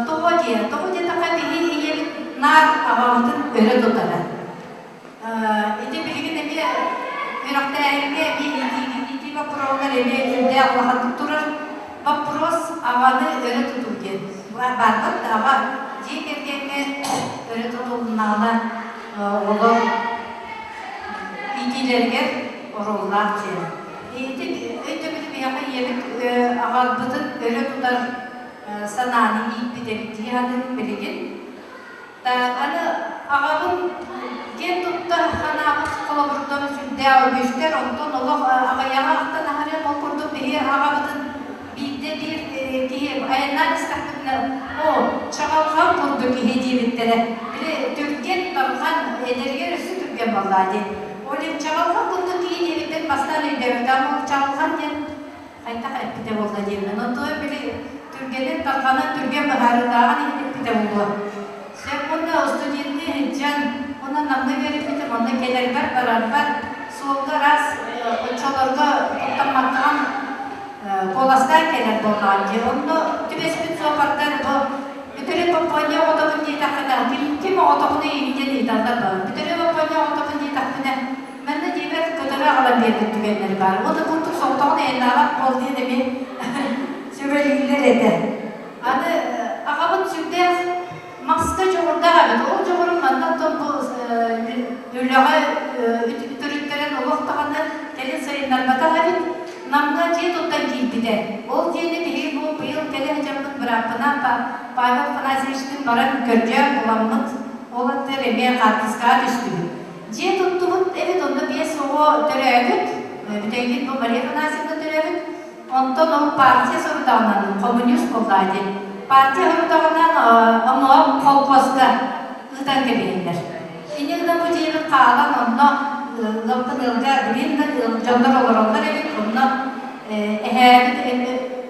Speaker 12: тоҕо диэ, тоҕо диэтэххэ биһи ийэбит наар аҕабытын өрө тутара. Ити билигин эмиэ үөрэхтээһиҥҥэ эмиэ иитии боппуруоһугар эмиэ сүрдээх улаханнык турар боппуруос аҕаны өрө тутуу диэн. Баарбат да аҕа дьиэ кэргэҥҥэ өрө тутулуннаҕына оҕолор иитиилэригэр оруоллаах диэн. Ити өйдөбүлү биһиэхэ ийэбит аҕалбытын өрө тутар санааны ииппит эбит дии саныыбын билигин. Аны аҕабын киэн тутта санаабыт холобурдары сүрдээх үгүстэр, онтон олох аҕыйаҕа ахтан аһарыам ол курдук биһи аҕабытын биирдэ биир киһи айаннаан истэхпитинэ оо чаҕылҕан курдук киһи диэбиттэрэ били түргэн тарҕан эдэригэр өссө түргэн буоллаа диэн ол иһин чаҕылҕан курдук киһи диэбиттэн бастаан өйдөөбүтэ ол чаҕылҕан диэн хайдах эппитэ буолла диэммин онтон били түргэнин тарҕанан түргэн быһаарыылааҕын иһин эппитэ буолуо сөп уонна студенныы сылдьан уонна Намҥа үөрэппитим онно кэлэрбэр барарбар суолга араас оччолорго куттаммаккаҕын куоластаан кэлэр буоллаҕын дии. Онно түбэспит суоппардар бу Бүтүрү Поппуонньа оҕотобун диэтэххинэ, ким, ким оҕотоҕун ыйыҥ диэн ыйыталлар баар. Бүтүрү Поппуонньа оҕотобун диэтэхпинэ, манна дьиэбэр көтөрү аҕалан биэрбит түгэннэри баар. Уонна курдук соҕотоҕун айаннаабат буол диэн эмиэ сүбэлииллэр этэ. Аны аҕабыт сүрдээх маска дьоҕурдаах эбит. Ол дьоҕурун манна оттон бу үлэҕэ үтүрүттэрэн олох даҕаны кэлин сайыннарбатах эбит. Намҥа дьиэ туттан киирбитэ. Ол дьиэни биһиги бу быйыл кэлэ сылдьаммыт бырааппынаан Павел Афанасьевичтыын баран көрдьөөн буламмыт, ол аттыгар эмиэ хаартыскаҕа түстүбүт. Дьиэ туттубут эбит, онно биэс оҕо төрөөбүт. Бүтэйбит бу Мария Афанасьевна төрөөбүт. Онтон ол партия сорудаҕынан коммунист буоллаа диэн. Партия сорудаҕынан омоох колхозка ыытан кэбиһэллэр. Инньэ гынан бу дьиэбит хаалан онно ыалбын ыалга билин да дьоннор олороллор эбит. Онно эһээбит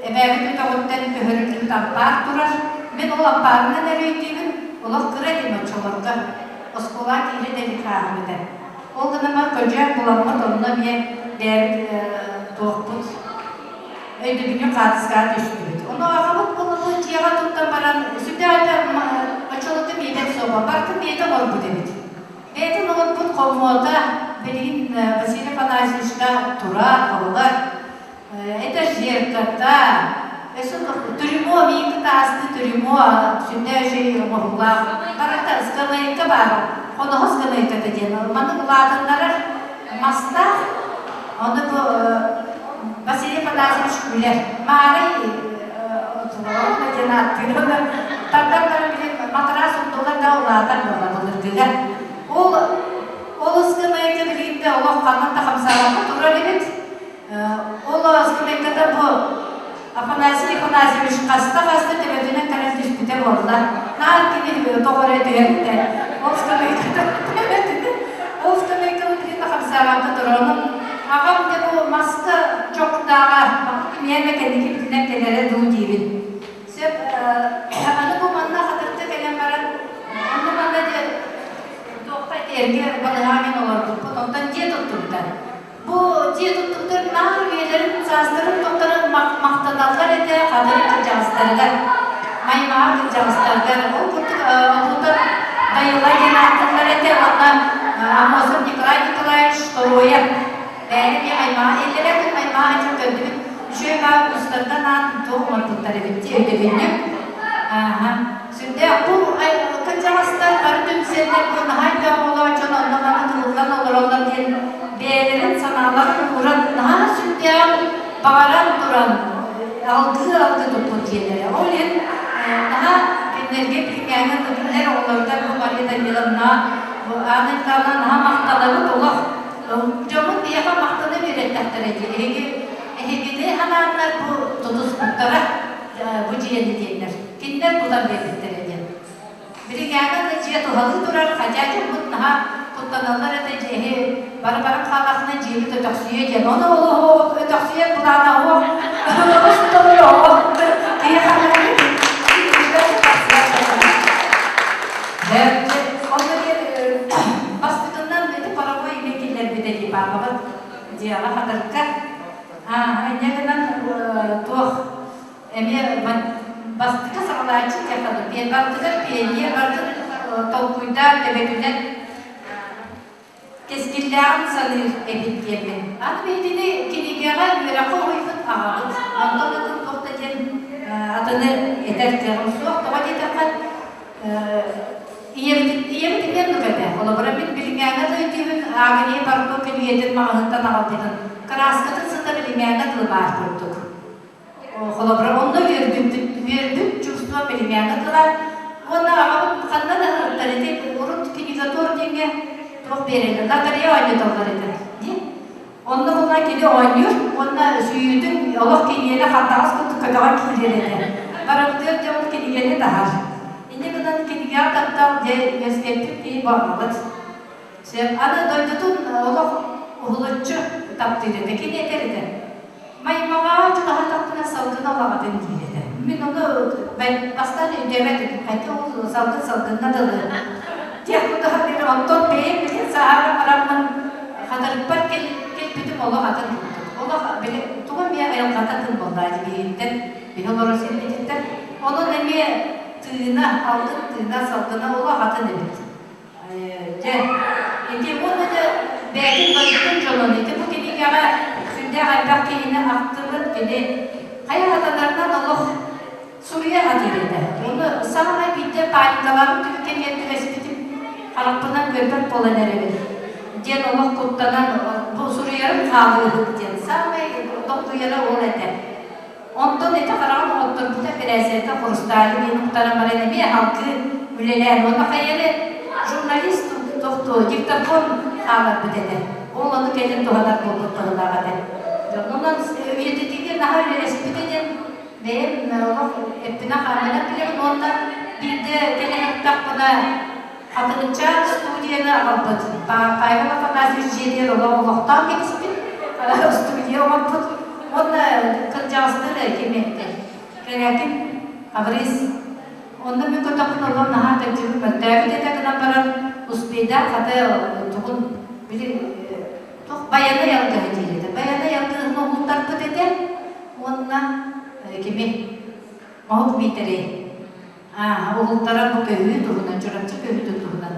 Speaker 12: эбээбит өтөҕүттэн көһөрүллүбүт ампаар турар. Мин ол ампаарынан эрэ өйдүүбүн. Олох кыра этим оччолорго. Оскуолаҕа киирэ да илик хааһым этэ. Ол гынан баран көдьөөн буламмыт онно эмиэ бэйэбит туохпут өйдөбүнньүк хаартыскаҕа түстүбүт. Ону аҕабыт буолан дьиэҕэ туттан баран сүрдээх оччолорго миэбэл суоҕа, барытын бэйэтэ оҥорбут эбит. Бэйэтин оҥорбут хомуота билигин Василий Афанасьевичка турар, холугар. Этажерката, өссө трюмо, миин таасты трюмо, сүрдээх үчүгэй оҥоһуулаах. Барыта ыскамыайка баар, хоноһо ыскамыайката диэн. Маннык улаатыннарар мастаах, ону бу Василий Афанасьевич күлэр. Маарый диэн ааттыыр. Тардан баран били матрас ундулар да улаатар буолла былыргыга. Ол ол ыскамыайка билигин да олох ханна да хамсаабакка турар эбит. Ол ыскамыайката бу Афанасий Афанасьевич хаста-хаста төбөтүнэн кэлэн түспүтэ буолла. Наар кини тоҕо эрэ түһэрдэ. Ол ыскамыайката төбөтүнэн ол ыскамыайканы билигин да хамсаабакка турар. Онон аҕам дьэ бу маска чохтааҕа кимиэмэ кэнники битинэн кэлэрэ дуу диибин. Сөп, аны бу манна хатырыкка кэлэн баран, онно манна дьэ туохха эргэ балыһаанньан олорбуппут, онтон дьиэ туттубута. Бу дьиэ туттубутар наар үйэлэрин, саастарын тухтары махтаналлар этэ хатырык кырдьаҕастарыгар, Маймаҕа кырдьаҕастарыгар. Ол курдук отутан Дайыла диэн ааттыыллар этэ уонна Аммосов Николай Николаевич Торуоев Бэйэни эмиэ аймаҕа иллэрээ күн аймаҕа дьон көрдүбүт. Үчүгэй баар уустартан аан туох оҥорбуттар эбит дии өйдөбүнньүк. Ааһа. Сүрдээх бу кырдьаҕастар бары түмсэннэр бу наһаа элбэх оҕолоох дьон онно-манна тылыллан олороллор диэн бэйэлэрин санааларын ууран наһаа сүрдээх баҕаран туран алгыы-алгыы туппут дьиэлэрэ. Ол иһин наһаа кинилэргэ билиҥҥээҥҥэ кинилэр оҕолоругар бу Мария Даниловна, бу Анна Николаевна наһаа махтанабыт олох Дьоммут биһиэхэ махтана үөрэттэхтэрэ дии. Эһиги эһигини анааннар бу тутуспуттара бу дьиэни диэннэр. Кинилэр тутан биэрбиттэрэ диэн. Биригээдэ да дьиэ туһалыы турар, хотя дьоммут наһаа куттаналлар этэ дьиэһи бары-бары хаалахына дьиэбит өтөхсүйүө диэн. Ону ол өтөхсүйэр былаана оһох олус киһи Онно диэн бастакынан ити паровой илэ киллэрбитэ дии паапабыт дьиэҕэ хатырыкка. Инньэ гынан туох эмиэ бастакы саҕалааччы диэххэ бардыгар пионер бардын толкуйдаан төбөтүнэн кэскиллээҕин саныыр эбит диэммин. Аны биһигини кинигэҕэ үөрэххэ уһуйбут аҕабыт. Онтон атын туох да диэн атыны этэр кыаҕым суох. Тоҕо диэтэххэ, ийэбит ийэбит эмиэ оннук этэ. Холобура, мин билиҥҥээҥҥэ да өйдүүбүн, Агния Барто кинигэтин маҕаһыынтан аҕалбытын, кырааскатын сыта билиҥҥээҥҥэ дылы баар курдук. Холобура, онно үөрбүппүт, үөрбүт чувство билиҥҥээҥҥэ дылы. Уонна аҕабыт ханна да ыһыктар ити урут книгатор диэҥҥэ туох биэрэллэр, лотерея оонньотоллор этэ дии. Онно буолла кини оонньуур уонна сүүйүүтүн олох кинигэни хантаҕас курдук көтөҕөн киирэр этэ. Барыбытыгар дьэ ол кинигэни таһар. Инньэ гынан кинигэҕэ таптал дьэ үөскэппит киһи буоллабыт. Сөп. Аны дойдутун олох уһулуччу таптыыр этэ. Кини этэр этэ. Маймаҕа чугаһаатахпына салгын алаҕатын диир этэ. Мин ону бастаан өйдөөбөт этим. Хотя ол салгын салгынна дылы. Диэх курдук онтон бэйэм билин сааһыран бараммын хатырыкпар кэлбитим олох атын курдук. Олох били тугу эмиэ айылҕата атын буоллаа дии биһигиттэн, биһи олорор сирбититтэн. Онон эмиэ тыына, алгын тыына, салгына олох атын эбит. Дьэ, ити уонна да бэйэтин дойдутун дьонун ити бу кинигэҕэ сүрдээх элбэх киһини ахтыбыт кини хайа сатанарынан олох суруйа сатыыр этэ. Ону саамай биирдэ паникалаабыт түбүккэ түбэспитим харахпынан көрбөт буолан эрэбин диэн олох куттанан бу суруйарым хаалыыһык диэн саамай долгуйара ол этэ. Онтон ити хараҕын оҥотторбута эпэрээссийэтэ Хрусталь диэн уктаран баран эмиэ салгыы үлэлээн уонна хайа эрэ журналист тохтуо диктофон хааларбыт этэ. Ол ону кэлин туһанар буолбут быһыылаах этэ. Онон үйэтитиигэ наһаа үлэлэспитэ диэн бэйэм олох эппинэ-хааммына билэбин уонна биирдэ кэлэн эттэхпинэ Хатырычаан студияны аҕалбыт. Павел Афанасьевич дьиэтигэр олох олохтоох кэбиспит, студия оҥорбут. Уонна кырдьаҕастар ким эттэ? Кэрээкин Хабырыыс. Онно мин көтөхпүн олох наһаа кырдьыбыт мөлтөөбүт этэ гынан баран успейдаах хата тугун били туох байанай алгыһы диир этэ. Байанай алгыһын уһултарбыт этэ уонна кими Моһук Миитэрэй Уһултара бу көһүү туһунан, Чурапчы көһүүтүн туһунан.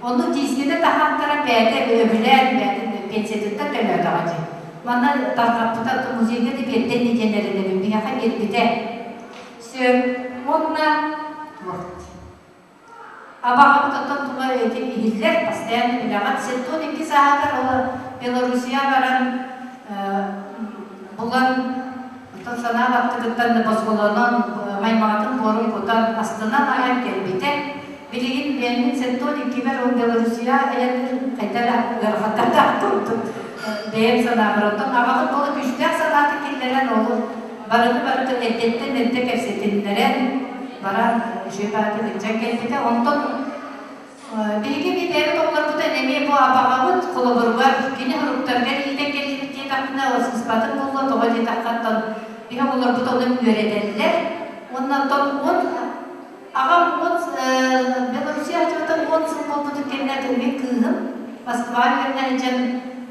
Speaker 12: Онно диискэтэ таһааттаран бэйэтэ өбүлээн, бэйэтин пенсиятыттан төлөөтөҕө дии. Манна тарҕаппыта, музейга да биэрдэ ини диэн эрэнэбин, биһиэхэ биэрбитэ. Сөп. Уонна туох Абаҕабыт оттон туга ити иһиллэр, постоянно билэҕит. 72 сааһыгар ол Белоруссия баран булан Оттон санаа баттыгыттан босхолонон, маймаҕатын буорун кутан, астынан аҕай кэлбитэ. Билигин бэйэбин 72-бэр ол Белоруссия айанныыр хайда эрэ ыарахаттардаах курдук бэйэм санаабар. Оттон аҕабыт ол күүстээх санаатын киллэрэн олу барыны барытын эрдэттэн эрдэ кэпсэтиннэрэн баран үчүгэй баҕайытык илдьэн кэлбитэ. Онтон биһиги бэйэбит оҕолорбутун эмиэ бу абаҕабыт холобуругар кини хоруктарыгар иитэн кэллибит диэтэхпинэ сыыспатым буолуо, тоҕо диэтэххэ оттон биһи оҕолорбут ону үөрэтэллэр. Уонна оттон уон Аҕам уон Белоруссия аччыгыттан 10 сыл буолбутун кэннэ мин кыыһым Москваҕа үөрэнэ сылдьан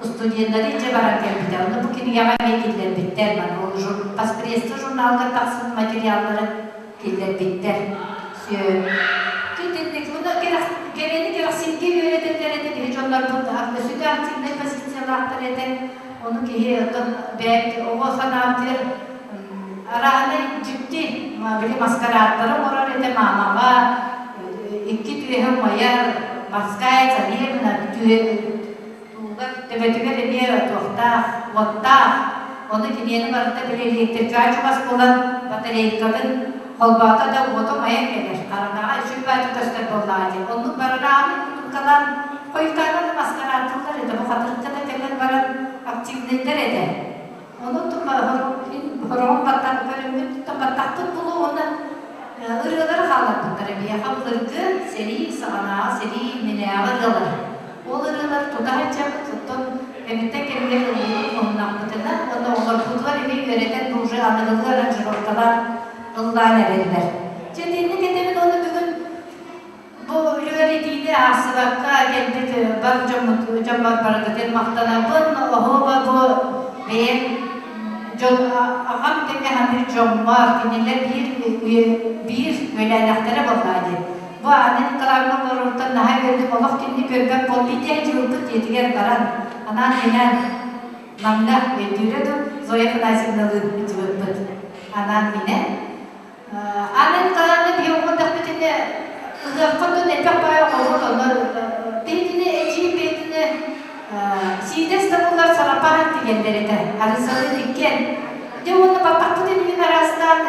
Speaker 12: студеннары илдьэ баран кэлбитэ. Онно бу кинигэҕэ эмиэ киллэрбиттэр. Маны ол Поспредство журналга тахсыбыт материаллары киллэрбиттэр. Кэрэни кэрэхсииргэ үөрэтэллэр этэ, биһи дьоннорбут өссө активнай позициялаахтар этэ. Ону киһи оттон бэйэт оҕо санаабытыгар Арааһынай дьикти, били маскарааттары оҥорор этэ маамаҕа, икки түөһэ умайар, морская царевна, тууга төбөтүгэр эмиэ туохтаах, уоттаах. Ону киниэни барыта били электрикаҕа чугас буолан батарейкатын холбоото да уота умайан кэлэр. Хараҥаҕа үчүгэй баайдык көстөр буоллаҕа дии. Оннук барарааны кутуркалаан хойутаан да маскарааттыыллар этэ. Бу хатырыкка да кэлэн баран активнайдар этэ. Онон хороҕон баттах көрүммүт баттахпыт булуу уонна ырыалары хаалларбыттара биһиэхэ былыргы сэрии саҕанааҕы сэрии иннинээҕи ырыалар. Ол ырыалар тута сылдьабыт, оттон кэмиттэн кэмигэр ыллыыбыт муһуннахпытына уонна оҕолорбутугар эмиэ үөрэтэн бу уже аныгылыы аранжировкалаан ыллаан эрэллэр. Дьэ итинник этэбин уонна бүгүн Бу үлүгэр итиини аахсыбакка кэлбит бар дьоммут дьоммор барыгытын махтанабын. Оһуоба бу бэйэм дьон аҕам тэҥҥэ саныыр дьоммор кинилэр биир биир үөлээнэхтэрэ буоллаа дии. Бу Анна Николаевна олороруттан наһаа үөрдүм. Олох кинини көрбөт буол биирдэ дьылбыт дьиэтигэр баран анаан-минээн Намҥа өйдүүрэ дуу Зоя Афанасьевналыын дьыбыппыт. Анаан-минээн Анна Николаевна биһи оҥордохпутуна ыһыахха дьон элбэх баайы оҥорбут онно биһигини эдьиий бэйэтини сиидэс да буоллар сарапаан тигэллэр этэ арысалыын иккиэн дьэ уонна баттахпыт иннин араастаан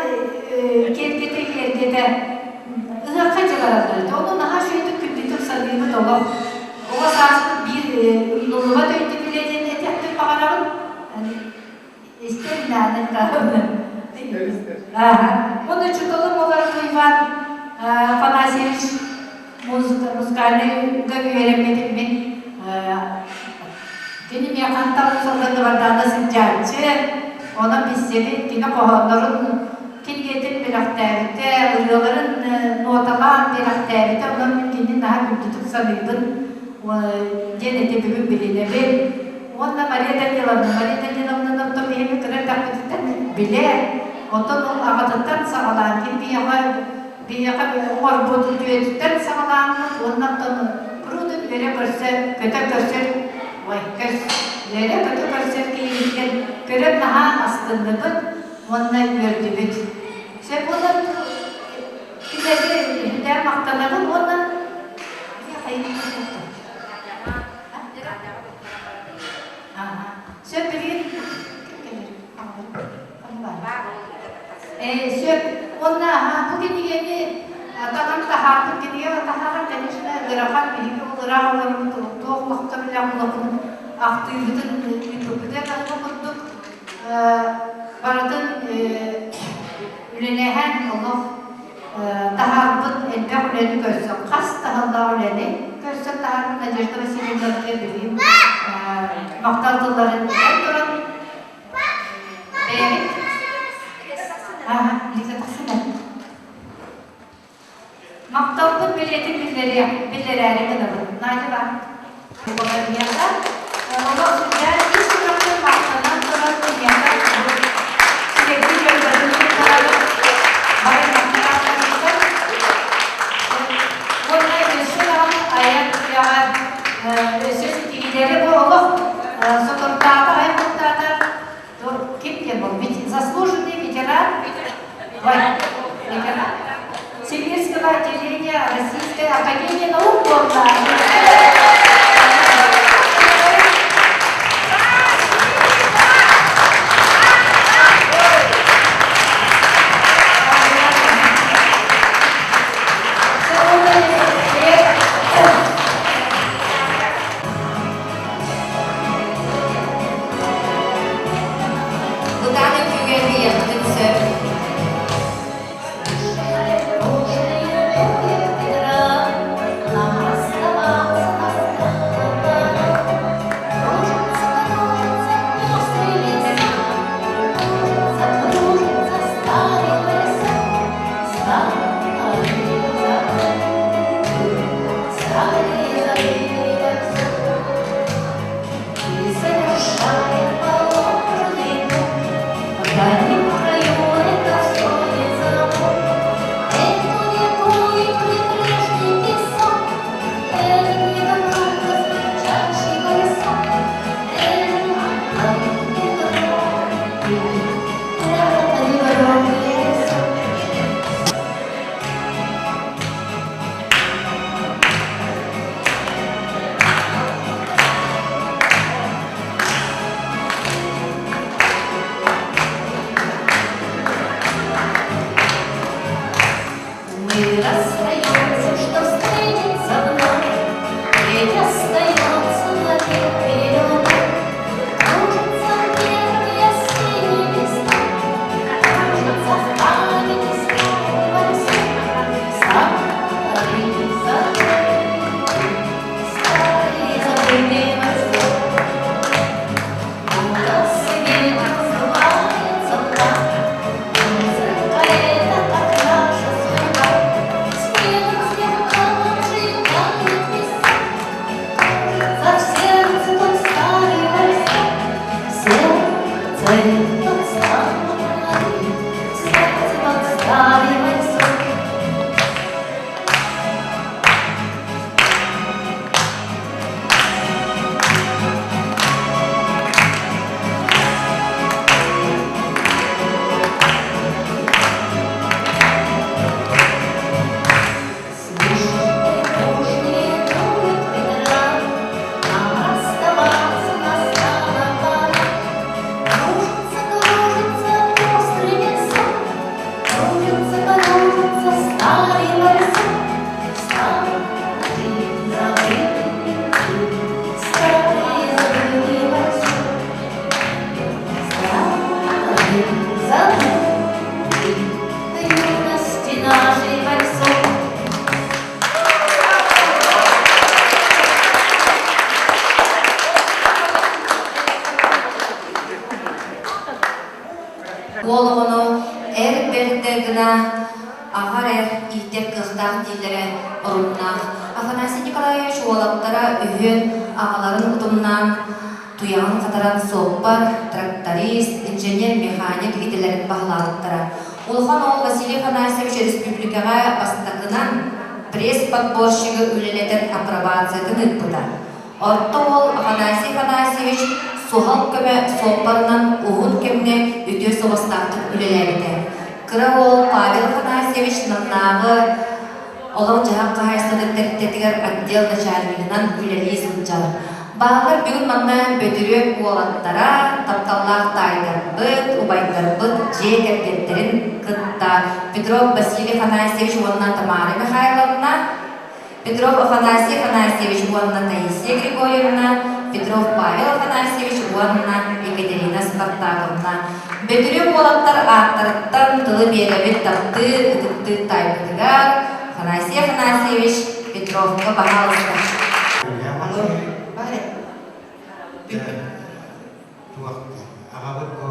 Speaker 12: киэргэтэ киэргэтэ ыһыахха дьылараллар этэ ону наһаа үчүгэйдик күндүтүк саныыбыт олох оҕо сааспыт биир умнуллубат өйдөбүлэ диэн этиэхпин баҕарабын Истэр Анна Николаевна. Ага. Он учуталым олорон Иван Афанасьевич музыка, музыкальный үөрэммитим мин кини миэхэ анталын сылларга бардаана сылдьааччы, онон билсэбин, кини хоһооннорун кинигэтин бэлэхтээбитэ, ырыаларын ноталаан бэлэхтээбитэ, онон мин кинини наһаа күндүтүк саныыбын диэн эти бүгүн билинэбин. Уонна Мария Даниловна, Мария Даниловнаны оттон биһиги кыра эрдэхпититтэн билэр, оттон ол аҕатыттан саҕалаан, ким биһиэхэ биһиэхэ оҥорбут үтүөтүттэн саҕалааммыт уонна оттон куруутун үөрэ көрсөр, көтө көрсөр, ой, көс, үөрэ көтө көрсөр киһибитигэр көрөн наһаа астынныбыт уонна үөрдүбүт. Сөп буолан кинилэргэ иһинээн махтанабын уонна Сөп билигин ким кэлэр? Сөп. Уонна бу кинигэни таҥан таһаарбыт кинигэ таһаарар, конечно, ыарахан биһиги ол ыраах олорбут туох олохторун олохун ахтыыбытын ыыппыппытыгар бу курдук барытын үлэлэһэн олох таһаарбыт элбэх үлэни көрсөн, хас таһыллаах үлэни көрсөн таһаарбыт Надежда Васильевна билигин махтал тылларын этэн туран бэйэбит Махталбыт билиэтин биллэриэх, биллэрээри гынабын. Надя бар. Буолар Олох сүрдээх ис сүрэхтэн махтанан туран киниэхэ сибэкки дьөрбөтүн туттарабыт. Бары махтаналларыттан уонна өссө даҕаны айар үлэҕэр өссө ситиһиилэри бу олох соторутааҕыта айан куттаата ким диэн был заслуженный ветеран ветеран Сибирского отделения Российской Академии наук буолла.
Speaker 1: эргийиэххитин сөп. Мы расстаемся, что встретиться вновь, Ведь остается навек перелом. Кружится первый осенний листок, Кружится в памяти старый вальсок, Старый забытый, старый забытый вальсок. Голос ветра срывается в Музыка это как наша судьба, Снегом снегом сжигает леса, Кружится в сердце тот старый вальсок, В сердце тот старый, в сердце тот старый вальсок. Юности нашей вальсок. Уол оҕону эр бэрдэ гына аҕа эрэ иитэр кыахтаах дииллэрэ оруннаах. Афанасий Николаевич уолаттара үһүөн аҕаларын утумнаан туйаҕын хатаран суоппар, тракторист, инженер-механик идэлэрин баһылаабыттара. Улахан уол Василий Афанасьевич республикаҕа бастакынан пресс-подборщигы үлэлэтэн апробациятын ыыппыта. Орто уол Афанасий Афанасьевич суһал көмө суоппарынан уһун кэмҥэ үтүө суобастаахтык үлэлээбитэ. Кыра уол Павел Афанасьевич Намнааҕы олох-дьаһах хаһаайыстыбатын тэрилтэтигэр отдел начальнигынан үлэлии сылдьар. Бааллар бүгүн манна Бөтүрүөп уолаттара, тапталлаах таайдарбыт, убайдарбыт дьиэ кэргэттэрин кытта Петров Василий Афанасьевич уонна Тамара Михайловна, Петров Афанасий Афанасьевич уонна Таисия Григорьевна, Петров Павел Афанасьевич уонна Екатерина Спартаковна. Бөтүрүөп уолаттар ааттарыттан тылы биэрэбит таптыыр, ытыктыыр таайбытыгар Афанасий Афанасьевич Петровка баһаалыста.
Speaker 4: Аҕабыт бу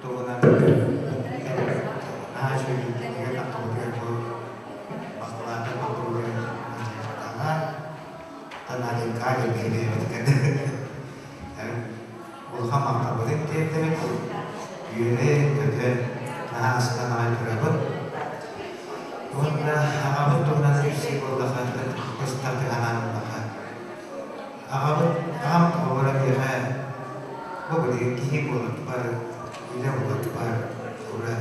Speaker 4: туһунан наһаа үчүгэй кинигэ таххыбытыгар бу бакылаата боппуруоһа Таналинка диэн улахан махталбытын тиэрдэбит үөрэ-көтө наһаа астынан аҕай турабыт уонна аҕабыт туһунан кэпсиир буоллаха быстахтык анаан ыллаха Аҕабыт аҕам оҕолоро миэхэ бу билигин киһи буоларбар, үлэ буларбар ура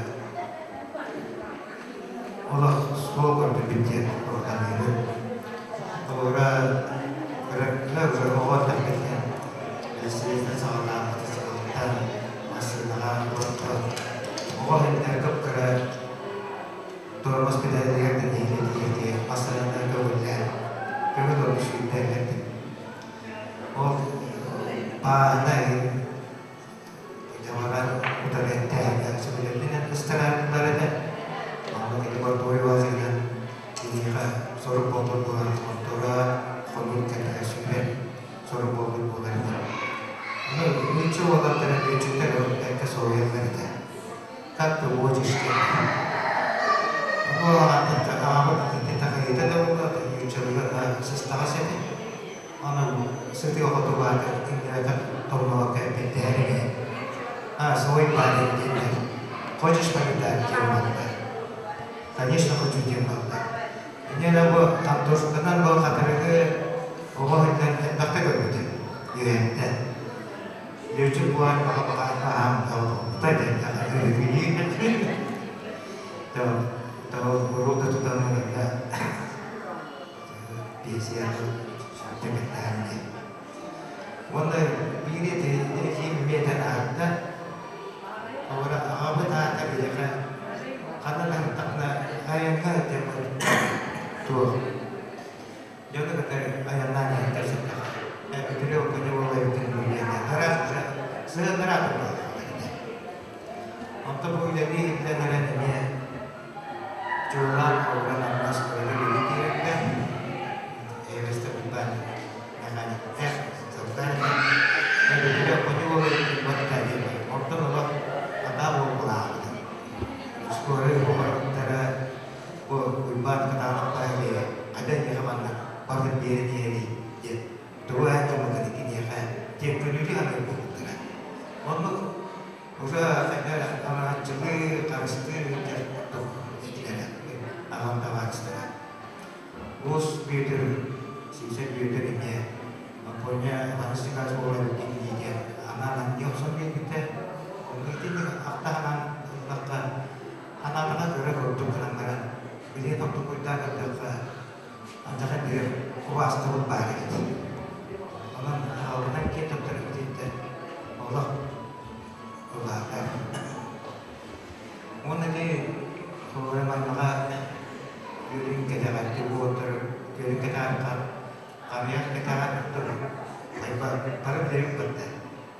Speaker 4: олох суол көрдөрбүт диэн курутаныыбын. Ура кыра уже оҕо эрдэхпиттэн бэстилиэтинэн саҕалаан мотоциклыттан массыынаҕа олордон оҕо иһиттэн кып-кыра Тормоз педалыгар да нэһилиэтигэр массыынаны көҥүллээн көҥүл олус сүүрдэллэрбит. Ол бааһына дьаҕаран утары эттэһэллэр. Как ты водишь диэн. Бу аҕабыт такайыта да буолла, нууччалыыга сыстаҕас этэ. Онон сытыы хоту баата иҥнибэтэх томмолокко эппиэттэһэр ини. А, свой парень диэннэр. Хочешь полетать диэн буолла. Конечно хочу диэн буолла. Инньэ бу Антошканан бу хатырыгы оҕо сылдьан элбэхтэ көрбүтүм үөһэттэн. Лүөчүк буолан баха-баха аһаан бута Уруок да тутан ыларга пенсия түмүктээн диэн. Уонна биир этиим эмиэ этэн аһарда. Олора аҕабыт аата биһиэхэ ханна да сыттахпына айаҥҥа дьоммут туох дьону кытары айаннаан иһэн сыттаха. Бүтүрү окуня буола эбитин дуу диэн араас уже сыһыаннара атын буолла этэ. Онтон бу үлэлии иһиллэн эрэн эмиэ чуолаан холбуран амнас көрөрө үлэлии киирэргэ эйэбэстэ булбаан механиктээх сылтаан этэ. Бүтүрү окуня буола эбитин уотта диэн онтон олох атаа буолбулаабыта. Скорый оҕолоруттара бу Уйбаан Кытаанахтаах эмиэ хайда эйиэхэ манна барытын биэрэн иһэрий диэн тугу эһэн гыммыккын киниэхэ диэн күнүүлүү саныыр буолбуттара. Оннук уже хайда эрэ араҥаччылыы, харыстыы сылдьар курдук этилэрэ аҕам табаарыстара. Уус Бүөтүр, Сиисэ Бүөтүр эмиэ Аппония Иванович Николаевич буолар эбит диэн анаан анньыы охсон биэрбитэ. Онно итинник ахта-санаан ыллахха, санаатаҕа кыра курдук гынан баран, билигин тохтокуйдаан көрдөххө, алдьархай биир убаастабыл баар эбит. Онон аҕабынан киэн туттар эбититтэн олох улаатар. Уонна ити холобура маннаҕа күөлүн кэтэҕэр буолтар күөлүн кэтэҕэр харыйах кэтэҕэр айба бары билэрин кытта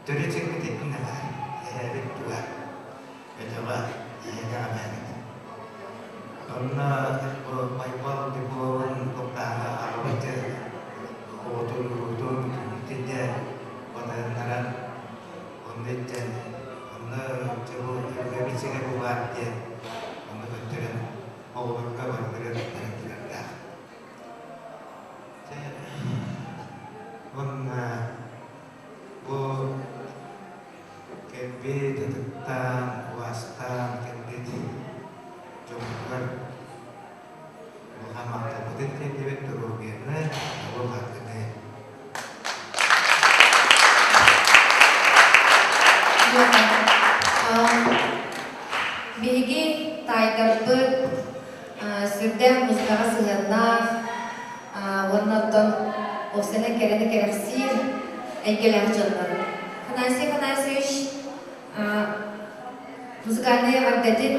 Speaker 4: төрүт сирбит итиннэ баар эһээбит туга өтөҕө эһэдэҕэ бээбит. Онно бу Байбал дипломун туохтааҕы аҕабыт оҕотун уруутун итиннэ батыһыннаран онно иттэн онно дьэ бу өбүгэбит сирэ бу баар диэн онно көрдөрөн оҕолорго барыларыгар туттаран турардаах. Дьэ уонна бу кэлбит ытыктаан, убаастаан кэлбит дьоммутугар улахан махталбытын тиэрдэбит доруобуйаны, дьолу-саргыны.
Speaker 2: Биһиги таайдарбыт сүрдээх музыкаҕа сыһыаннаах уонна оттон уопсайынан кэрэни кэрэхсиир эйгэлээх дьоннор. Афанасий Афанасьевич музыкальнай эҕэрдэтин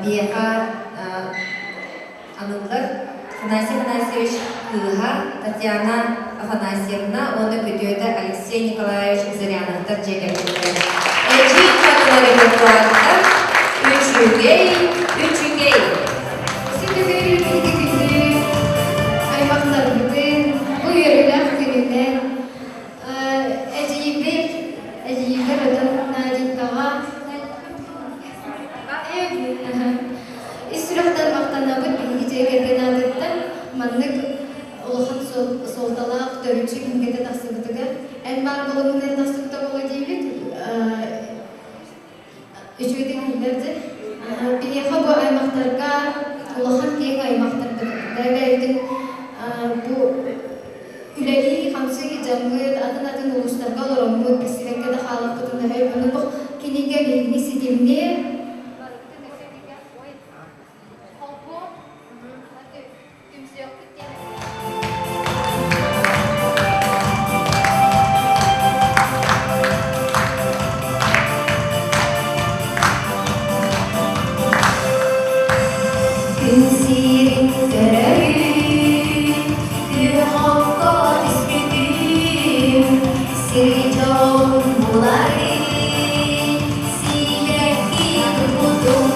Speaker 2: биһиэхэ аныыллар. Афанасий Афанасьевич кыыһа Татьяна Афанасьевна уонна күтүөтэ Алексей Николаевич Зыряновтар дьиэ кэргэттэрэ. Эдьиий Хотуна репертуарыттан Үчүгэй, үчүгэй!
Speaker 13: Сүтүгүр биһиги күндү аймахтарбытын бу үөрүүлээх күнүнэн эдьиийбит, эдьиийбэр өтөн Наденькаҕа ис сүрэхтэн махтанабыт биһиги дьиэ кэргэн аатыттан маннык улахан суолталаах төрүччү кинигэтэ тахсыбытыгар эн баар буолуҥҥун тахсыбыта буолуо диибит үчүгэйдик иһиллэр дьэ. Биһиэхэ бу аймахтарга улахан киэҥ аймахтарбыт бэйэ-бэйэбитин бу үлэлии-хамсыы дьаммыт, атын-атын улуустарга олороммут, билсибэккэ да хаалахпытын да сөп. Ону бу кинигэ биһигини ситимниир.
Speaker 14: Күн сирин көрөрүн, күөх окко түспүтүн, сир дьолун буларын, сиикэкки туппутум.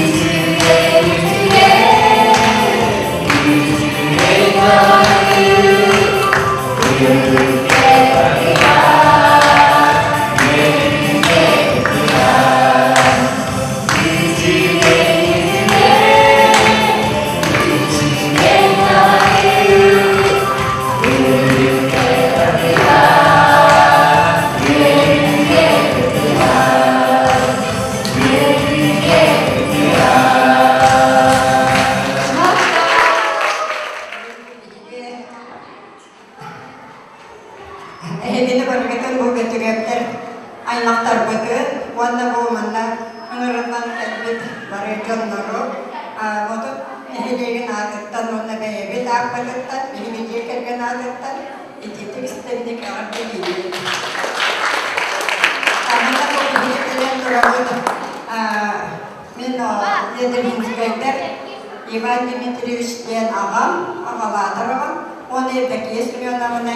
Speaker 14: Үчүгэй, үчүгэй, үчүгэй даҕаны, үөрүүгэ кыттыһар, үөрүүгэ кыттыһар. Үчүгэй, үчүгэй, үчүгэй даҕаны, үөрүүгэ кыттыһар, үөрүүгэ кыттыһар, үөрүүгэ кыттыһар.
Speaker 6: Эһигини барыгытын бу Бөтүрүөптэр аймахтарбытын уонна бу манна ыҥырыллан кэлбит бары дьоннору Модут нэһилиэгин аатыттан уонна бэйэбит ааппытыттан, биһиги дьиэ кэргэн аатыттан итиитик истиҥник эҕэрдэлиибит. Манна бу биһиги кэлэн турабыт мин Ядринскайдар Иван Дмитриевич диэн аҕам, аҕалаатар аҕам, уонна Евдокия Семеновна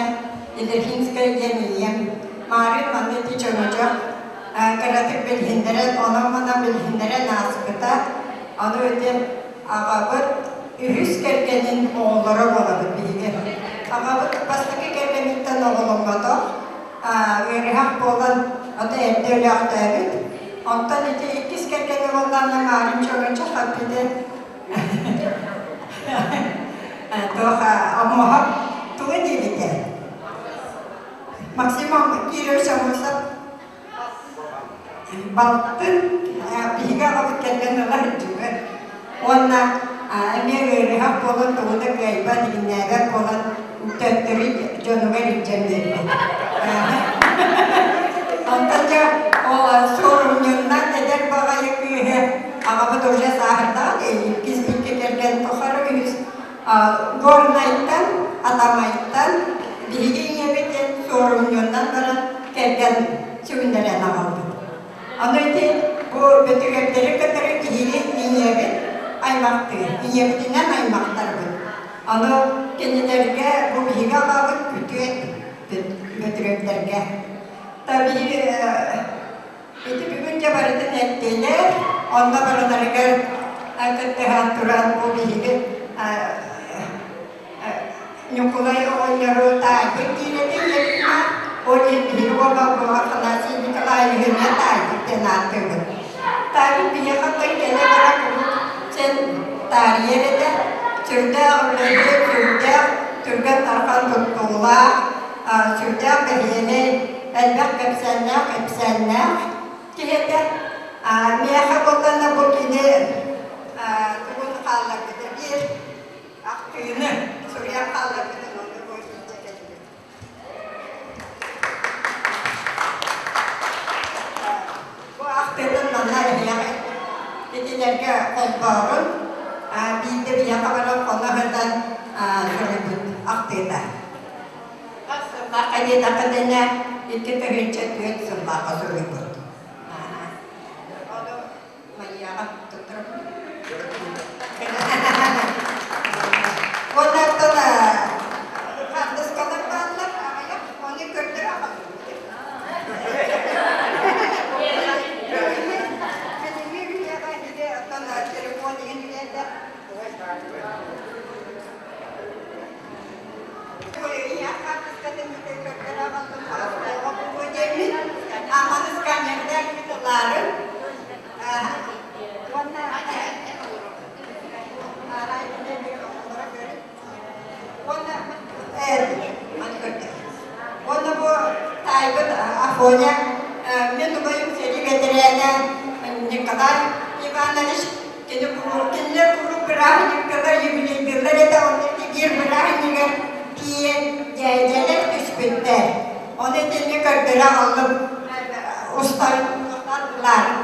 Speaker 6: Ядрихинская диэн ийэм. Маарыын манна ити чөҥөчөх кыратык билиһиннэрэн, онон-манан билиһиннэрэн ааспыта. Аны ити аҕабыт үһүс кэргэнин оҕолоро буолабыт биһиги. Аҕабыт бастакы кэргэниттэн оҕоломмотох, ыарыһах буолан ото эрдэ өлөөхтөөбүт. Онтон ити иккис кэргэнэ буоллаҕына Маарын Чөҥөчөх эппитэ туох омуоһап тугу диэбитэ? Максим Кирович Амосов балтын биһиги аҕабыт кэргэн ыла сылдьыбыт. Уонна эмиэ ыарыһах буолан тугу да кыайбат, иҥнээбэт буолан төттөрү дьонугар илдьэн биэрбит. Онтон дьэ ол суорумньуннан эдэр баҕайы кыыһы аҕабыт уже сааһырдаҕа иккис икки кэргэн тухары үһүс Горнайтан, Атамайтан биһиги ийэбит суорумньуннан баран кэргэн сүгүннэрэн аҕалбыт. Аны ити бу Бөтүрүөптэри кытары биһиги ийэбит аймахтыыр, ийэбитинэн аймахтарбыт. Аны кинилэргэ бу биһиги аҕабыт күтүөт Бөтүрүөптэргэ. Та биһиги ити бүгүн дьэ барытын эттилэр, онно барыларыгар кыттыһан туран бу биһиги Ньукулай оҕонньору таайбыт диир этэ ийэбит ол иһин биһиги уола Афанасий Николаевиһы эмиэ таайбыт диэн ааттыыбыт. Таайбыт биһиэхэ оттон кэлэ-бара куруук син таарыйар этэ. Сүрдээх үлэһит, сүрдээх түргэн-тарҕан туттуулаах, сүрдээх бэһиэлэй, элбэх кэпсээннээх кэпсээннээх киһи этэ. Миэхэ буоллаҕына бу кини тугун хаалларбыта биир Ахтыыны суруйан хаалларбытын онно бу илдьэ кэллим. Бу ахтыытын манна эһиэхэ итилэргэ холбоорун биирдэ биһиэхэ баран хоно сытан суруйбут ахтыыта. Хас сыллаахха диэтэххитинэ 2004 сыллаахха суруйбут. Ону Марияҕа туттарабын. Уоннаттан хаартыскалар бааллар, аҕыйах, ону көрдөрө аҕалбыт. Билиҥҥи үйэҕэ ити оттон телефон иһин үйэтэ. Ийэ хаартыскатын ити көрдөрө аҕаллым, хаартыскаҕа буолуо диэммин, маны сканердаан ылаарын. Уонна бу таайбыт Афоня мин убайым сэрии бэтэрээнэ Николай Иванович кини куруук кинилэр куруук бырааһынньыкталар юбилейдыыллар этэ онно биир бырааһынньыгар тиийэн дьээдьэлэр түспүттэр ону итинник көрдөрө аҕаллым устар ылаарын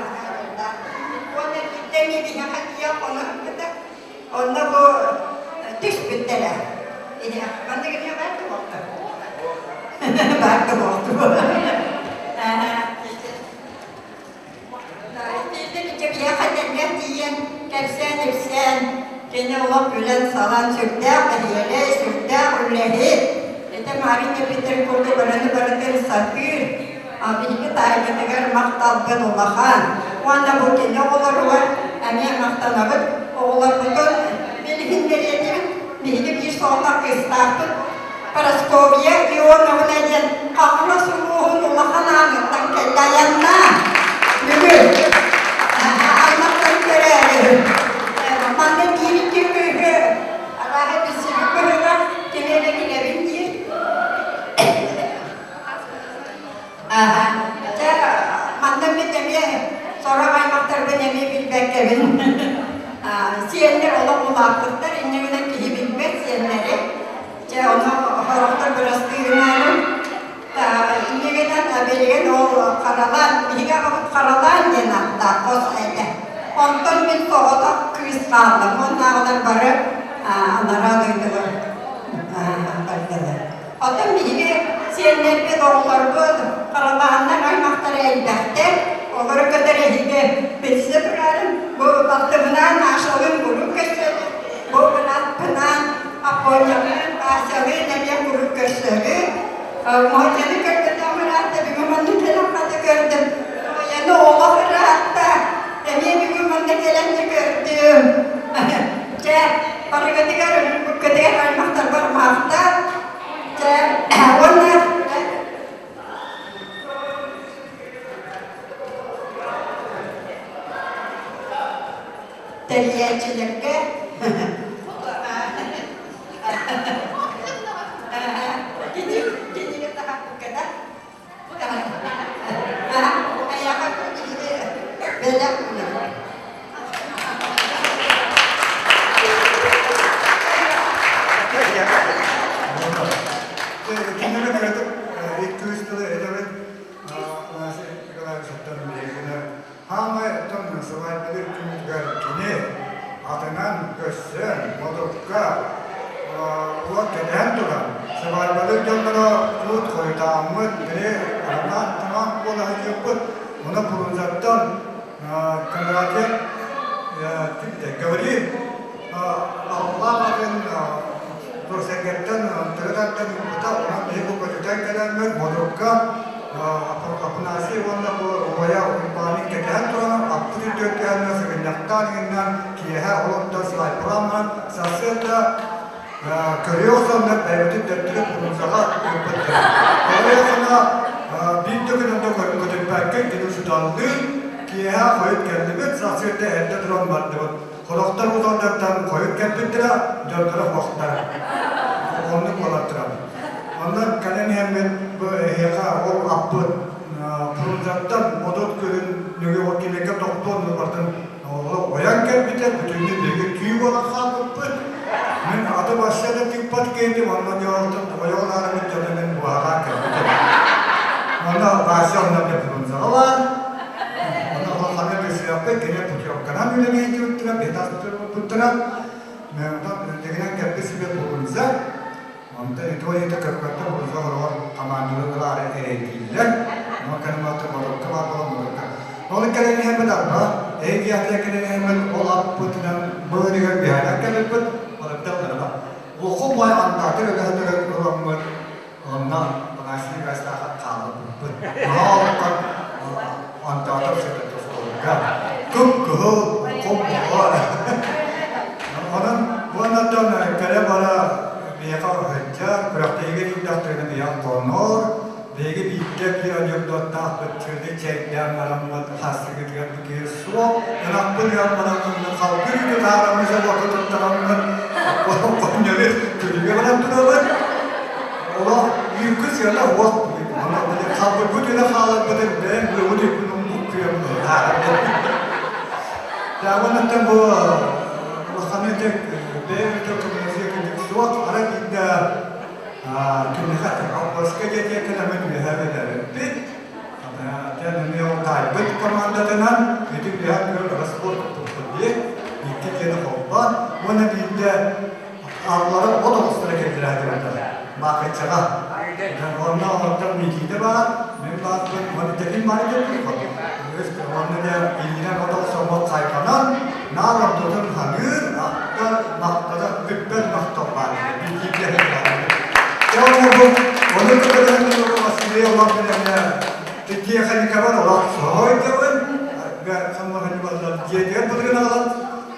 Speaker 6: уонна биирдэ эмиэ биһиэхэ тиийэн хонорбута онно бу түспүттэрэ маннык эмиэ баар да буолта баар да буолту Итинник биһиэхэ тэҥҥэ тиийэн кэпсээн-ипсээн кини олох күлэн-салан сүрдээх бэһиэлэй, сүрдээх үлэһит. Ити Марина Питер курдук барыны барытын сатыыр. Биһиги таайбытыгар махталбыт улахан. Уонна бу кини оҕолоругар эмиэ махтанабыт. Оҕолорбутун билиһиннэриэтибит. Биһиги биир соҕотох кыыстаахпыт. Парасковья Ионовна диэн Хаҥалас улууһун улахан ааныттан кэллэ айанна. Бүгүн аймахтарын көрөөрү. Манна биир-икки кыыһы арааһа билсибит быһыылаах кими эрэ билэбин диир. Дьэ, манна мин эмиэ сорох аймахтарбын эмиэ билбэккэбин. Сиэннэр олох улааппыттар, инньэ гынан киһи билбэт сиэннэри. Дьэ, ону сорохтор бырастыырынаарын. Инньэ гынан билигин ол Харалаан, биһиги аҕабыт Харалаан диэн ааттаах хос этэ. Онтон мин соҕотох кыыс хааллым. Уоннааҕылар бары анараа дойдулар бардылар. Оттон биһиги сиэннэрбит, оҕолорбут, харалааннар аймахтара элбэхтэр. Олору кытары эһиги билсэ турарым. Бу балтыбынаан Машалыын куруук көрсөбүт. Бу бырааппынаан Аппонялыын, Васялыын эмиэ куруук көрсөбүт. Мотяны көрбөтөҕүм ыраатта, бүгүн манна кэлэн хата көрдүм. Тояны олох ыраатта, эмиэ бүгүн манна кэлэн да көрдүм. Чэ, барыгытыгар, буккытыгар аймахтарбар махтал. Чэ, уонна тэрийээччилэргэ кинигэ таһаарбыкката Айаҕа киһини бэлэх уунар.
Speaker 10: Кинилэр кыратык икки-үс тылы этэбин. Николаевичтан билигин хаамай оттон сылайбыт күнүгэр кини атынан көрсөн модукка уот кэтэһэн туран сыбаайбалыыр дьонноро куут хойутааммыт били анаан таҥаах буола сылдьыппыт ону Фрунзаттан Кондратьев Гаврил аллаах атын Турсэргэттэн тыры тардан ыыппыта онон биһиги көтүтэн кэлэммит модукка Афанасий уонна бу убайа Уйбаанын кэтэһэн туран аппыт үрдүгэр түһэннэр сыгынньахтаан иҥиннээн киэһэ олортон слайпалаан баран сарсыарда көрүө охсоннор бэйэбитин төттөрү Фрунзаҕа ыыппыттара. Ол биир да күн онно көтүппэккэ кини учууталлыын киэһэ хойут кэллибит, сарсыарда эрдэ туран бардыбыт. Сорохтор учууталлартан хойут кэлбиттэрэ, дьонноро суохтара. Оннук буолан турабыт. Онно кэлэн иһэммит бу эһиэхэ ол аппыт Фрунзаттан 30 күһүн нөҥүө кинигэ тохтуон барытын ойон кэлбитэ, бүтүннүү биһиги түү буолан хаалбыппыт. Мин аты вообще да тыыппат киһитим, онно дьоҕуртан ойоҕун аарымыт дьоно мин буһаҕаан кэлбитим. Онно Вася онно мен Фрунзаҕа баар. Онно улаханнык көрсүөхпүт, кини путевканан үлэлии сылдьыбыттара, бетастырбыттара. Мен онтон дэгинэн кэлбит себе Фрунзе. Онтон ити ойуута көрбөттөр Фрунзе олорор команданы ылаары эрэйдииллэр. Онон кэлимматта модукка баар буолан модукка. Ол кэлэн иһэммит арба, эйгиятыгар кэлэн иһэммит ол аппытынан былырыгар биһанан кэлбиппит, олордон барба. Лоху бай андаатыр өлөһөтөрөн ыламмыт, онно Афанасий Николаевичтаах хаалбыппыт. Наһаа андаатар сытар кып-кыһыл, куп-куһа. Онон уоннаттан кэлэ-бара миэхэ сылдьар, күрэхтэһиигэ тиийдэхтэринэ миэхэ хонор, Биһиги бииргэ биир анекдоттаахпыт чыыны чэйдээн бараммыт хассыгытыгар бу киһи суох, ынахпын ыан бараммын халгы үүтү таараммын собуокка туттараммын хонньору күлүгэ баран турабыт. Олох үүккү сыана уох халбыппыт үлэ хааларбытын бэйэм быабыт үппүн умнуккуйам Таабанаттан бу улаханы бэйэм өтө көмөлөсүө күнүк суох, ара биирдэ Киниэхэ колхозка диэки кэлэммит үөһэ үлэлээбиппит. Дьэ эмиэ ол таайбыт командатынан ити үөһэ күөл раствор куппуппут дии. Икки дьиэни холбоон уонна биирдэ аллара от оҕустара кэллэрээдибиттэр Маакыччаҕа. Онно олортон Микиитэ баар, мин баарбын, уонна тэтим баар диэппит Онно дьэ илиинэн от охсоммут хайҕанан, наар ортотун ханыыр, аттар, махтана, бүппэт махтал баар Микиитэ Дьэ онно бу, ону кытары Василий олох билэмҥэ тиэхиньикабар олох соһойдубун.
Speaker 3: Дьиэтигэр былырыын аҕалан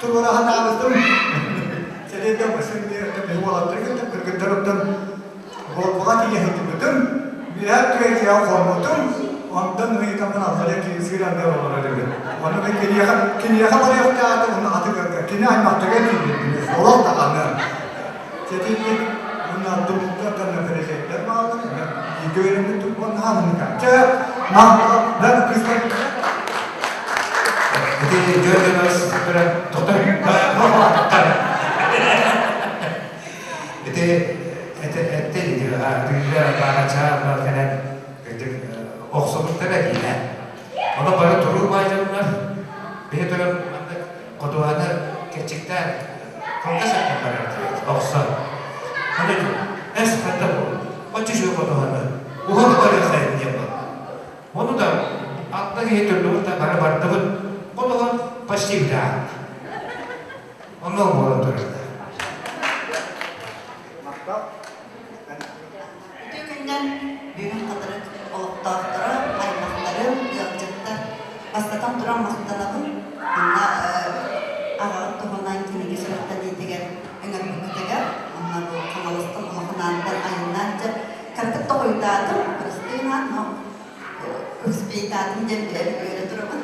Speaker 3: туруора сатаабытым. Сэриэдэ басын биэртим, уолаттар кытта кыргыттар Буолбаҕа тиийэ сылдьыбытым, үөһээ өттүгэр дьиэҕэ хоммутум, онтон ыйытаммын аллараа киирсиир анныгар олорор эбит. Ону мин киниэхэ, киниэхэ барыахтаатым, уонна атыгырга, кини аймахтарыгар тиийбиппин, олох даҕаны. Сэтинник уонна тумуктартан нөкөрөсөйдөр бааллар, бииргэ үөрэммит туппун хаалынныка. Чэ, махтал, да кыыстар.
Speaker 4: Ити дьон-дьонос көрөн, тоқтор, тоқтор. Ити этте ити тыыллар бааҕачаан кэлэн кырдьык охсубуттара диинэ. Ону бары туруу баайдьаннар биһи туран маннык хотуһаны кэрчиктээн кылгас өттүн барар охсон. Ону эс ханта бу оччу үчүгэй хотуһаны уһаты барыахайын диэн буолла. Ону да алта киһи түрлүбүт да бары бардыбыт. Хотуһан почти бүтэ Онно буолан турар.
Speaker 6: Үтүө күннэн бүгүн Хатырык олохтоохторо, аймахтарым, ыалдьыттар. Бастатан туран махтанабын. Манна аҕаҕыт туһунан кинигэ сүрэхтэниитигэр ыҥырбыккытыгар. Онно бу Хаҥаластан улахан аантан айаннаан дьэ кыратык тоҕуйдаатым, кырыстыынаан, но успейтаатым диэн билэбин, үөрэ турабын.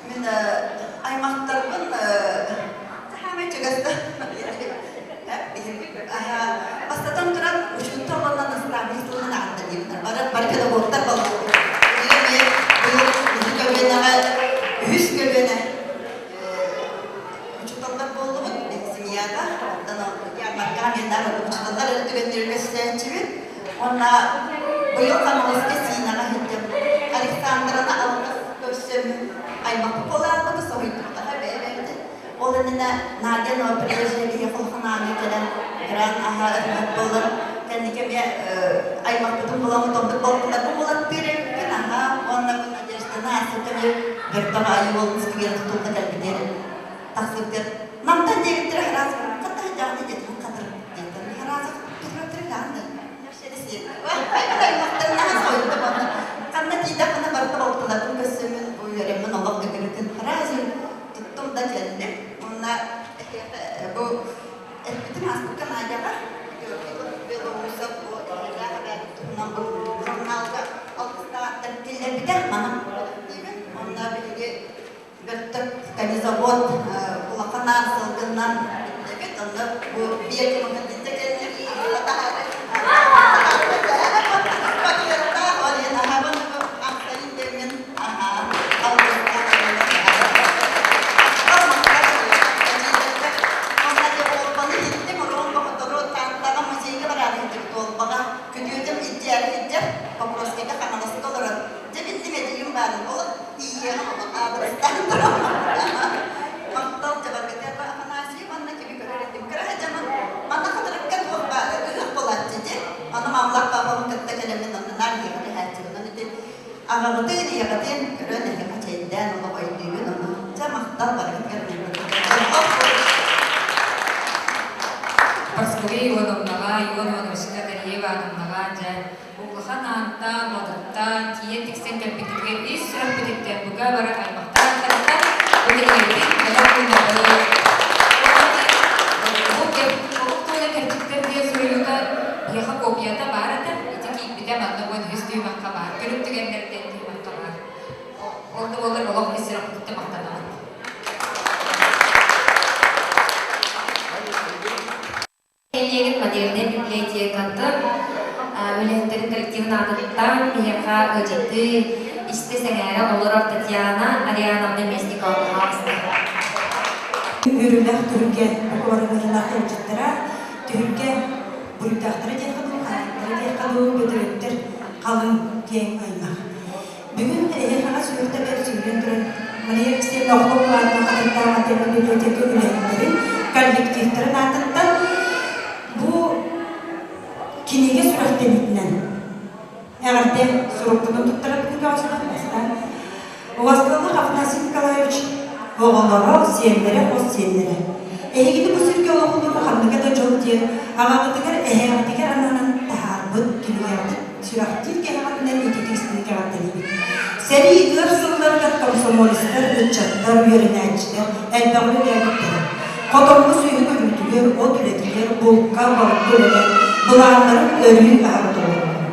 Speaker 6: Мин аймахтарбын хаамай чугаста бастатан туран учуутал уонна наставник тылынан ааттанныбыттар. Бары бары педагогтар боллубут. Быйыл үһүс көлүөнэҕэ үһүс көлүөнэ учууталлар буоллубут. Семьяга оттон ярмаркаҕа мен учууталлар эрэ түгэннэрин көстөөччүбүт. Уонна быйыл Хаҥаласка Сиинэҕэ сылдьан Александраны алҕас көрсөн аймахпыт буолаарбыты соһуйдубутаха бэйэ-бэйэбитин. Ол иннинэ Надя Новопрежнева биһиэхэ улахан ааҥҥа кэлэн гран аһа ырыһыт буолан кэнники эмиэ аймахпытын булан утаммыт болтуларбын булаттыыр эбиппин аһа уонна бу Надежданы ааспыкка эмиэ Бөртөҕө Айыы уолун скверин тутулла кэлбитигэр тахсыбытыгар Намтан диэбиттэрэ хараас хатта сылдьаҕын диэтин хатыр диэтин хараас Ханна тиийдэххинэ барыта балтыларбын көрсөммүн, үөрэммин олох төкүнүтүн сразу туттум да кэллим. Уонна бу эппитим ааспыкка Надяҕа Белоусов бу эһэлээх эбээбит туһунан бу журналга алтыстааттан киллэрбитэ манан диибин. Онно биһиги Бөртөк конезавод улахан аан сылгыннан бүттүбүт. Онно бу биэ кымыһын дитэ кэллим. Пакеттаах ол иһин аһабын ахтайын диэммин аһаа Тааттаҕа музейга бараары иһиттим Туолбаҕа күтүөтүм илдьээри илдьэр Покровскайга Хаҥаласка олорон дьэ биллим эдьиийим баарын ол тиийиэҕим олох аадырыстаан туран махтал дьабаргытыар Афанасий уонна кими көрөр этим кыра сылдьаммын манна хатырыкка туох баар ыһыах буолааччы дии ону маамалаах папабын кытта кэлэммин онно наар ийэбин түһээччибин ону ити аҕабытыын ийэҕитин көрөн эһиэхэ чэйдээн олох өйдүүбүн ону дьэ махтал барыгытыгар
Speaker 2: Прасковья Ивановнаҕа, Иван Ивановичка, Дария Ивановнаҕа дьэ Улахан Аантан, Модуттан тиийэн тиксэн кэлбитигэр ис сүрэхпититтэн бука бары аймахтаахтарыттан бу кинигэбитин бэлэх уунабыт. Бу олох туһунан кэрчиктэр диэн суруйуута биһиэхэ копията баар этэ. Ити киирбитэ манна уон үһүс түһүмэххэ баар. Күлүк түгэннэртэн түһүмэххэ баар. Ол да буоллар олох ис сүрэхпититтэн махтанабыт. Нэһилиэгин модельнай библиотекатын үлэһиттэрин коллективын аатыттан биһиэхэ ыалдьыттыы истэ сэҥээрэ олорор Татьяна Ариановна Местникова пожалуйста.
Speaker 15: Үөрүүлээх түһүлгэ букубарыҥырылаах ыалдьыттара, түһүлгэ буруйдаахтара диэххэ дуу, хаһаайыттара диэххэ дуу, бөтөрөттөр халыҥ киэҥ аймах. Бүгүн эһиэхэҕэ сүһүөхтэ сүүрэн туран Мария Алексеевна Охлопковна Хатырдаах отделын библиотека үлэһиттэрин, коллективтарын аатыттан бу кинигэ сүрэхтэниитинэн эҕэрдэ сурукпутун туттаран көҕүстэн бастаан Убастыыллах Афанасий Николаевич оҕолоро, сиэннэрэ, хос сиэннэрэ. Эһигини бу сиргэ олохолору ханныга да дьол диэн аҕаҕытыгар, эһээҕитигэр ананан таһаарбыт кинигэҕитин сүрэхтиир кэһэҕитинэн ититик истиҥник эҕэрдэлиибит. Сэрии ыар сылларыгар комсомолецтар,
Speaker 16: ыччаттар, үөрэнээччилэр элбэҕи үлэлээбиттэрэ. Хотоҥҥо сүөһү көрүүтүгэр, от үлэтигэр, булка, балыкка үлэлээн, былааннарын өрүү аһара толороллоро.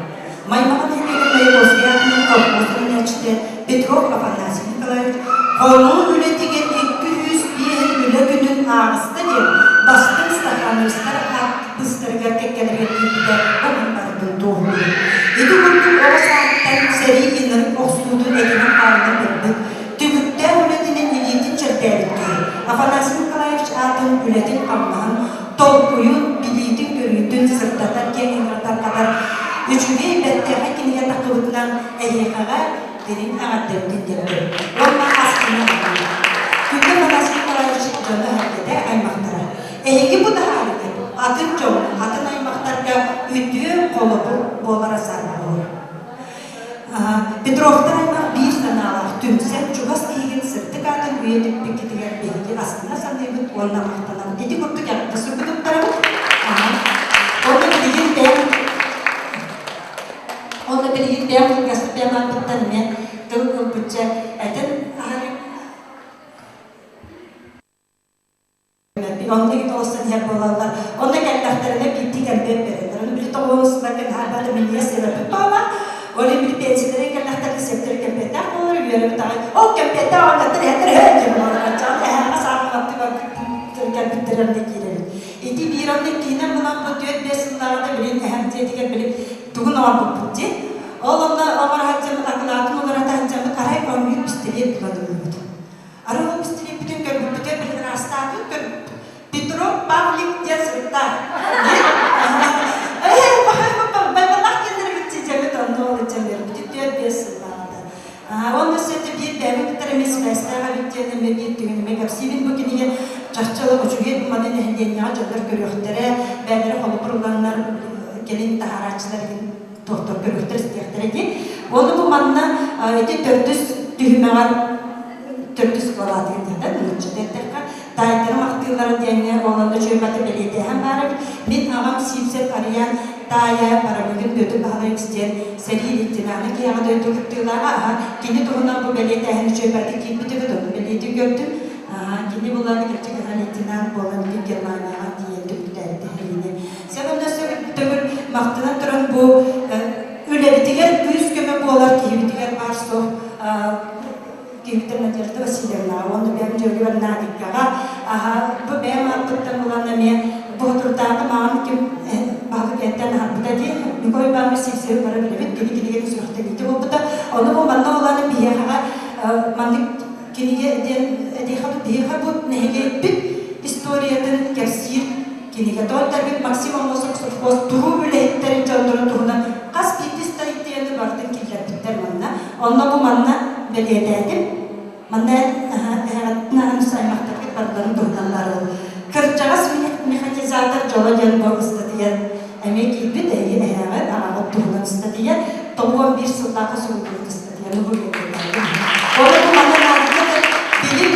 Speaker 16: Маймаҕа нэһилиэгин Маяковскай аатынан колхоз тэринээччитэ Петров Афанасий Николаевич хонуу үлэтигэр 205 үлэ күнүн ааҕыста диэн бастыҥ стахановецтар аат быстарыгар кэккэлэригэр киирбитэ бу барытын туоһулуур. Ити курдук оҕо сааһыттан сэрии иннэрик охсуутун этинэн-хаанынан көрбүт, түбүктээх үлэтинэн илиитин чэрдээбит киһи Афанасий Николаевич аатын үлэтин-хамнаһын, толкуйун, билиитин-көрүүтүн сырдатар киэҥ ыҥыратар үчүгэй бэртээхэй кинигэ таххыбытынан эһиэхэҕэ дириҥ эҕэрдэбитин тиэрдэбит уонна астына Күндү Афанасий Николаевич дьоно-сэргэтэ, аймахтара. Эһиги бу таһаарыгыт атын дьон, атын аймахтарга үтүө холобур буолара саарбалыыр. Петровтар аймах биир санаалаах түмсэн чугас киһигин сырдык аатын үйэтиппиккитигэр биһиги астына саныыбыт уонна махтанабыт. Ити курдук эҕэрдэ сургутуктарабыт. Онно билигин бэйэм Онно билигин бэйэм кылгастык бэйэм ааппыттан эмиэ тыл ылбычча этэн аһарыым. Онно тоҕустан иһэр буолаллар. Онно кэллэхтэринэ биирдии кэмпиэт берэллэр. Ону били тоҕуоруспар кэнһаарбата минньигэс сиэбэппит баала. Ол иһин били пенсиялэрин кэллэхтэринэ сиэптэрэ кэмпиэттээх буолар, үөрэбит аҕай. Ол кэмпиэттээх оҕонньоттор эһэтэр эһэ диэн буолар. Аччаҕын эһээҕэ саахыматтыы барбыт кэлбиттэр онно киирэбит. Ити биир онно иккиһинэн булан бу 4-5 сыллааҕыта билин эһэм дьиэтигэр били тугун оҥорбуппут дии. Ол онно оҥоро сылдьаммыт акылаатын уларата сылдьаммыт арай оонньуур пистолет булан ыллыбыт. Арай ол пистолеппитин көрбүппүтэ билин ыраастаатын көрбүппүт. Петров Павлик диэн суруктаах. Байбаллах диэннэрбит дьэбит онно ол дьэмэрбит 4-5 сыллааҕыта. Уонна өссө биир бэйэбин кытары эмиэ сибээстээх эбит диэн эмиэ биир түгэн эмиэ кэпсиибин бу кинигэ чахчы олох үчүгэй бу маны нэһилиэнньэҕэ дьоннор көрүөхтэрэ, бэйэлэрэ холобур ыланнар кэлин таһаарааччылар туохтар көрүөхтэр истиэхтэрэ диэн. Уонна бу манна ити төрдүс түһүмэҕэр төрдүс квалаатыгар диэн нуучча эттэххэ таайтарым ахтыылара диэҥҥэ олонно чүөмэти бэлиэтээһин баар эбит. Мин аҕам Сивцев Ариан таайа Парамыгин Петр Павлович диэн сэрии лейтенана киһиэхэ дойду кыттыылааҕа аха кини туһунан бу бэлиэтээһин чүөмэти киирбит эбит ону бэлиэтии көрдүм. Кини булан кырдьык лейтенант буолан Германияҕа тиийэн түмүктээбит сэриини. Сэмэн өссө төгүл махтанан туран бу үлэбитигэр күүс-көмө буолар киһибитигэр баар суох киһибитин Надежда Васильевнаҕа уонна бэйэм дьүөгэбэр Надикаҕа бу бэйэм ааппыттан булан эмиэ боотурдааҕы маҕан ким баһылык эттэн аһарбыта дии Николай Иванович Сивцев бары билэбит кини кинигэни сүрэхтэниитэ буолбута ону бу манна улааны биһиэхэҕэ маннык кинигэ диэн этиэхэ биһиэхэ бу нэһилиэкпит историятын кэпсиир кинигэ. Тоҕо Максим Аммосов совхоз туруу үлэһиттэрин дьоннорун туһунан хас биирдии статьяны барытын киллэрбиттэр манна. Онно бу манна бэлиэтээтим. Манна эһэҕиттэн аймахтаргыт барыларын туһунан барыл. Кырдьаҕас механизатор дьоло диэн бу ыстатыйа эмиэ киирбит эһиги эһээҕит аҕаҕыт туһунан ыстатыйа 91 сыллаахха суруллубут ыстатыйаны бу бэлиэтээтим. Онно бу манна наадыйа билим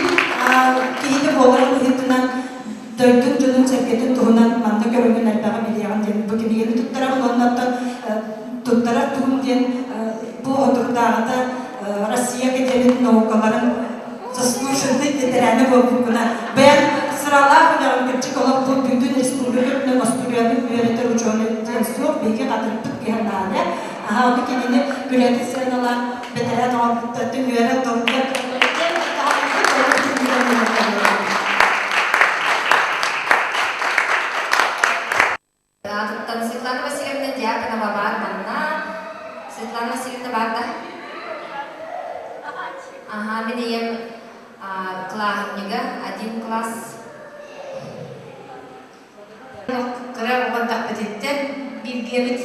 Speaker 16: киһитэ буоларын быһыытынан дойдун дьонун-сэргэтин туһунан манна көрөҥҥүн элбэҕи билиэҕин диэн бу кинигэни туттарабын уонна оттон туттарар туһум диэн бу отурдааҕыта Россия Академиятын наукаларын заслуженный ветераны буолбуккуна бэйэм сыралаах үлэҕин кырдьык олох бу бүтүн республика үрдүнэн остуоруйаны үөрэтэр учуонай диэн суох биһиги хатырыппыт киһи наада аһа ону кинини үлэтин сыаналаан бэтэрээн оҥорбуттартан үөрэн толкуйа
Speaker 2: Аатыттан Светлана Васильевна Дьяконова баар манна. Светлана Васильевна баар да? Аха, мин ийэм кылааһынньыга, один класс.
Speaker 12: Кыра оҕо бииргэбит,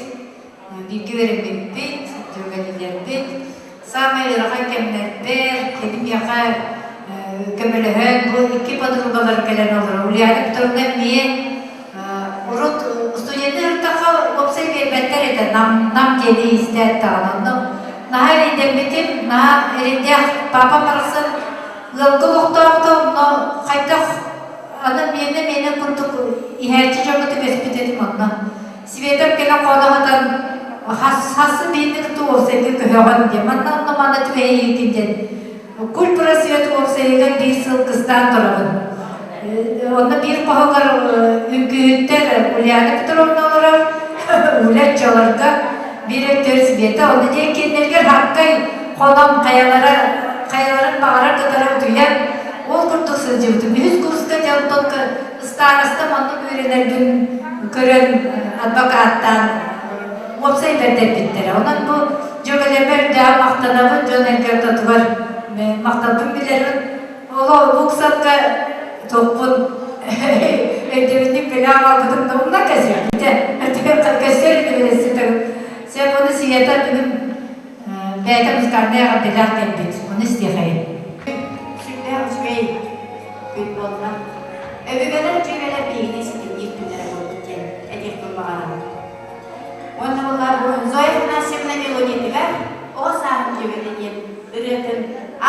Speaker 12: бииргэ үөрэммиппит, дьүөгэлиилэрбит. Саамай ыарахан кэмнэрбэр кини миэхэ көмөлөһөн, бу икки подругалар кэлэн олорор. Ульяна Петровна эмиэ урут студенты ыртахха уопсай биэрбэттэр этэ, нам, нам диэни истээт даҕаны. Онно наһаа эрэйдэммитим, наһаа эрэйдээх папам барахсан ыалга олохтоохто, но хайдах аны миэнэ миэнэ курдук иһээччи дьоҥҥо түбэспит этим онно. Светам кэлэн хоноһутан хассы биирдик туу уопсайга көһөҕөн диэн манна онно манна түбэһиикин диэн. Культпросвет уопсайыгар биир сыл кыстаан турабын. Онно биир хоһугар үҥкүүһүттэр Ульяна Петровна олорор, Уля оччолорго биир өттүгэр Света, онно диэн кинилэргэр хаккай хонон хайалара хайаларын баҕарар кытары утуйан ол курдук сылдьыбытым. Үһүс курска дьэ онтон ыстаарастам оннук үөрэнэрбин көрөн адвокаттаан уопсай бэрдэрбиттэрэ. Онон бу дьүөгэлэрбэр үрдээҕи махтанабын, дьон эргэ ортотугар махталбын билэрин. Оло буксакка топпун өйдөбүнньүк билэ аҕалбытым да умна кэсиэхпитэ. Көстөр инибилэситим. Сен оны сиета бүгүн бэйэтэ музыкальнай эҕэрдэлээх кэлбит. Оны истиэхэйин.
Speaker 17: Сүрдээх үчүгэй күн буолла. Өбүгэлэр дьүөгэлэр биһигини ситимниир күннэрэ буолбут диэн этиэхпин баҕарабын. Уонна буоллар бу Зоя Афанасьевна мелодиятыгар оҕо сааһым дьүөгэтэ диэн ырыатын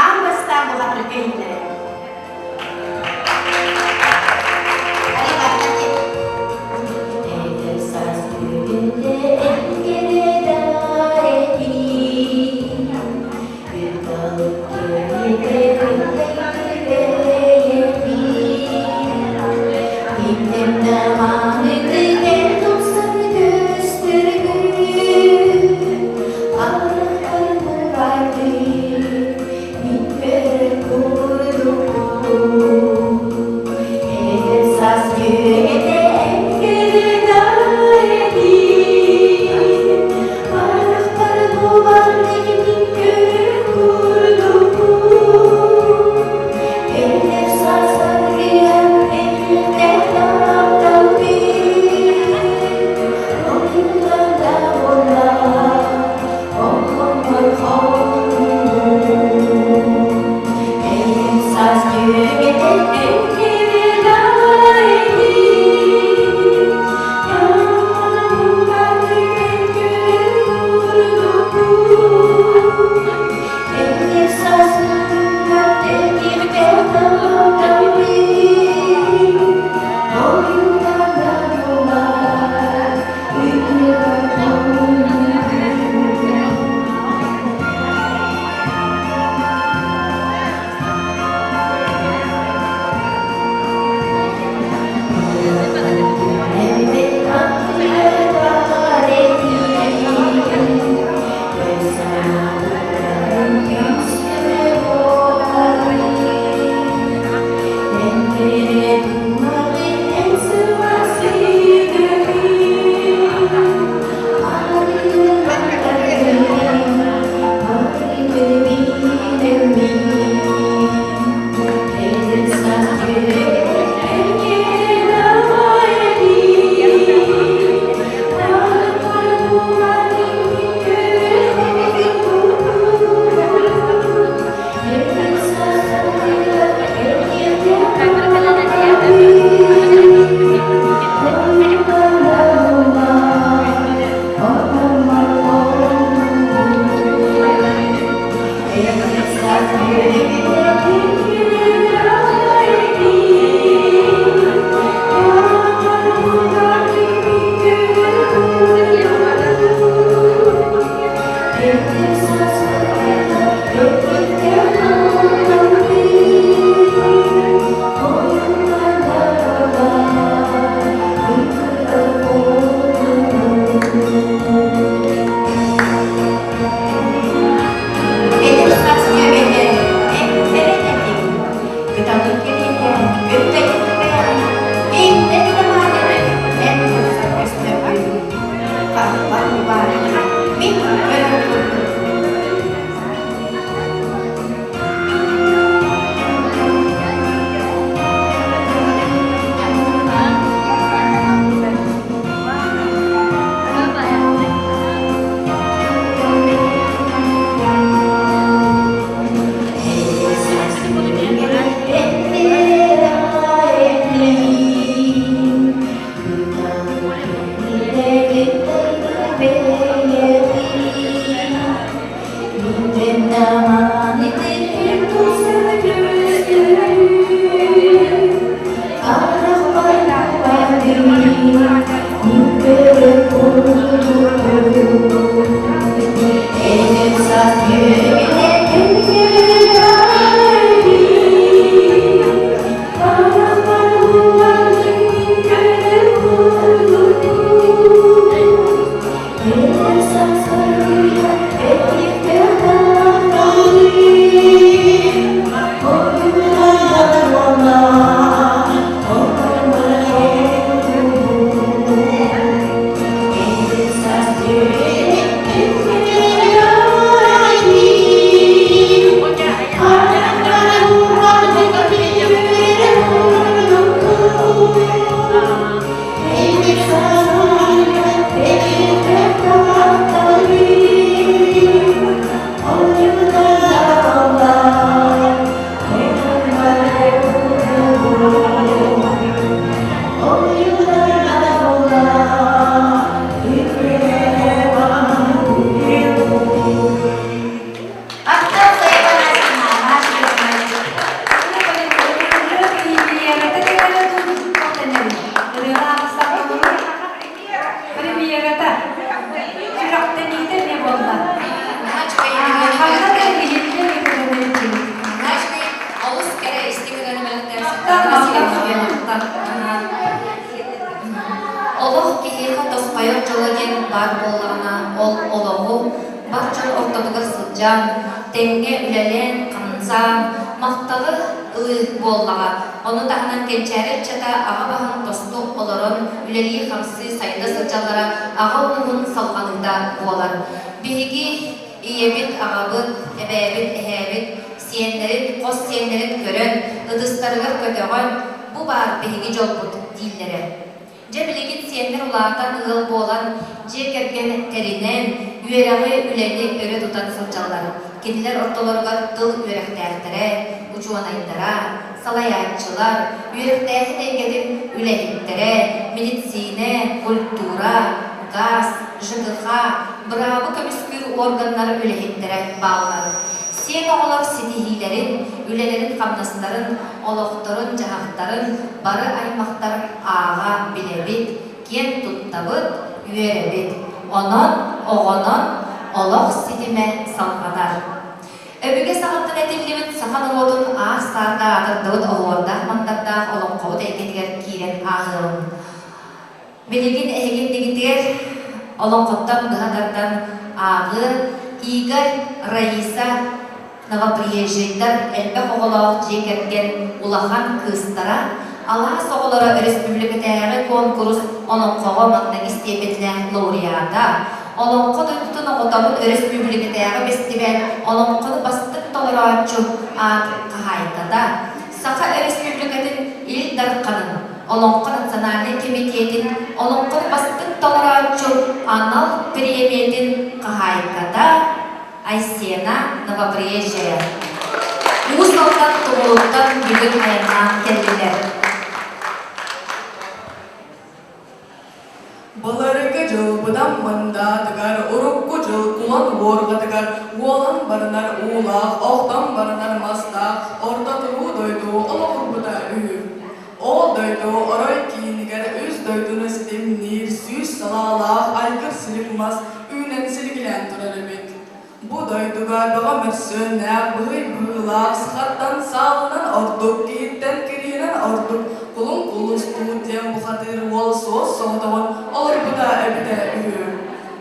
Speaker 17: аан бастаан бухатырга иһиллэрэ.
Speaker 1: Эдэр саас күнүндэ эҥкэрэ этии, Күн кэрэтэ
Speaker 17: Эдэр саас дьүөгэтэ эн кэрэ этиҥ, кыталык кэриэтэ көнтөйбүт бэйэҕин, иннэ гына эн тупсар көстөргүн. Харахпар баарын мин көрөр курдук.
Speaker 2: Кэрэ истиҥ ырыаны бэлэхтээн Махтал,
Speaker 1: Олох киһиэхэ тосхойор дьоло диэн баар буоллаҕына, ол олоҕу бар дьон ортотугар сылдьан, тэҥҥэ үлэлээн, хамсаан, махталы ылыы буоллаҕа. Ону таһынан кэнчээри ыччата аҕа баһын тосту олорон үлэлии-хамсыы сайда сылдьаллара аҕа ууһун салҕаныыта буолар. Биһиги ийэбит, аҕабыт, эбээбит, эһээбит сиэннэрин, хос сиэннэрин көрөн, ытыстарыгар көтөҕөн, бу баар биһиги дьолбут дииллэрэ. Дьэ билигин сиэннэр улаатан ыал буолан, дьиэ кэргэн тэринэн, үөрэҕи, үлэни өрө тутан сылдьаллар. Кинилэр ортолоругар тыл үөрэхтээхтэрэ, учуонайдара, салайааччылар, үөрэхтээһин эйгэтин үлэһиттэрэ, медицинэ, культура, газ, ЖКХ, быраабы көмүскүүр органнар үлэһиттэрэ бааллар. Сиэн оҕолор ситиһиилэрин, үлэлэрин-хамнастарын, олохторун-дьаһахтарын бары аймахтар ааҕа билэбит, киэн туттабыт, үөрэбит. Онон оҕонон олох ситимэ салҕанар. Өбүгэ саҕаттан этиллибит саха норуотун аар-саарга аатырдыбыт оһуордаах-мандардаах олоҥхобут эйгэтигэр киирэн ааһыаҕыҥ. Билигин эһиги иннигитигэр олоҥхоттон быһа тардан ааҕыы Игорь, Раиса Новоприезжайдар элбэх оҕолоох дьиэ кэргэн улахан кыыстара, Алаас оҕолоро өрөспүүбүлүкэтээҕи куонкурус олоҥхоҕо маҥнайгы степеннээх лауреата, Олоҥхо дойдутун оҕотобун өрөспүүбүлүкэтээҕи бэстибээл олоҥхону бастыҥ толорооччу аат хаһаайката, Саха Өрөспүүбүлүкэтин Ил Дарханын Олоҥхо национальнай кэмитиэтин олоҥхону бастыҥ толорооччу анал бириэмийэтин хаһаайката Айсена Новоприезжая. Уус Алдан Тумулуттан бүгүн айаннаан кэллилэр.
Speaker 18: Былыргы дьыл быдан мындаатыгар, урукку дьыл кулан уорҕатыгар уолан барынар уулаах, охтон барынар мастаах орто туруу дойду олоҕурбута үһү. Ол дойду орой киинигэр үс дойдуну ситимниир 100 салаалаах айгыр силик мас үүнэн силигилээн турар эбит. Бу дойдуга бөҕө мөрсүөннээх, быһый быһыылаах, сахаттан саалынан ордук, киһиттэн кириинэн ордук кулун кулустуу диэн бухатыыр уол суос соҕотоҕун олорбута эбитэ үһү.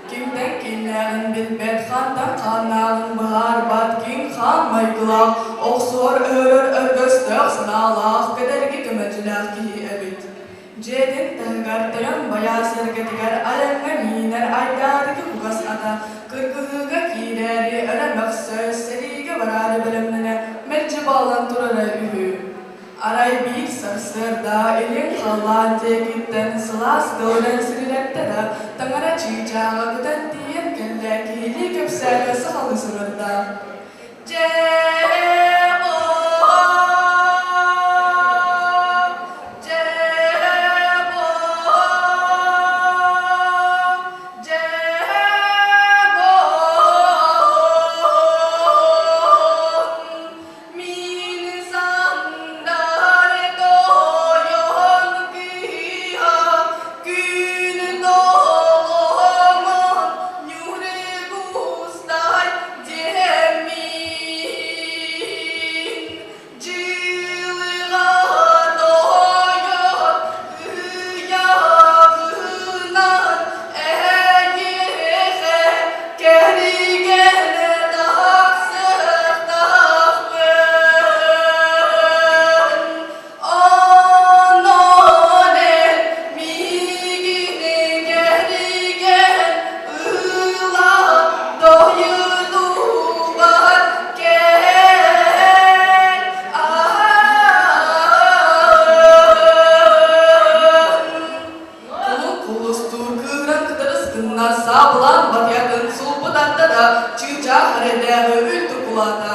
Speaker 18: Кимтэн кииннээҕин билбэт, хантан хааннааҕын быһаарбат, киҥ хаан майгылаах, охсуһар өһөрөр өргөстөөх санаалаах, кэдэрги көмөчүлээх киһи эбит. Дьиэтин таһыгар тойон байаа сэргэтигэр айаҥҥа миинэр айдаарыгы кугас ата кыргыһыыга киирээри өрө мөхсө, сэриигэ бараары бэлэмнэнэ мэлдьи бааллан турара үһү. Арай биир сарсыарда илин халлаан диэкиттэн сылаас тылынан сирилэттэ да, таҥара чыычааҕа көтөн тиийэн кэллэ, киһилии кэпсээтэ сахалыы саҥарда. Дьэ, Кулустуур кыыран кытарыс гынна, саабылаан батыйатын сулбут атта да, чыычаах эрэйдээҕи үлтү кулаата.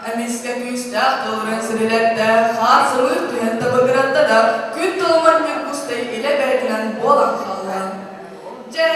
Speaker 18: Эмискэ күүстээх тылыран сирилэттэ, хаар сымыыр түһэн табыгыратта да, күн тылымар ньургустай илэ бэйэтинэн буолан хаалла. Дьэ,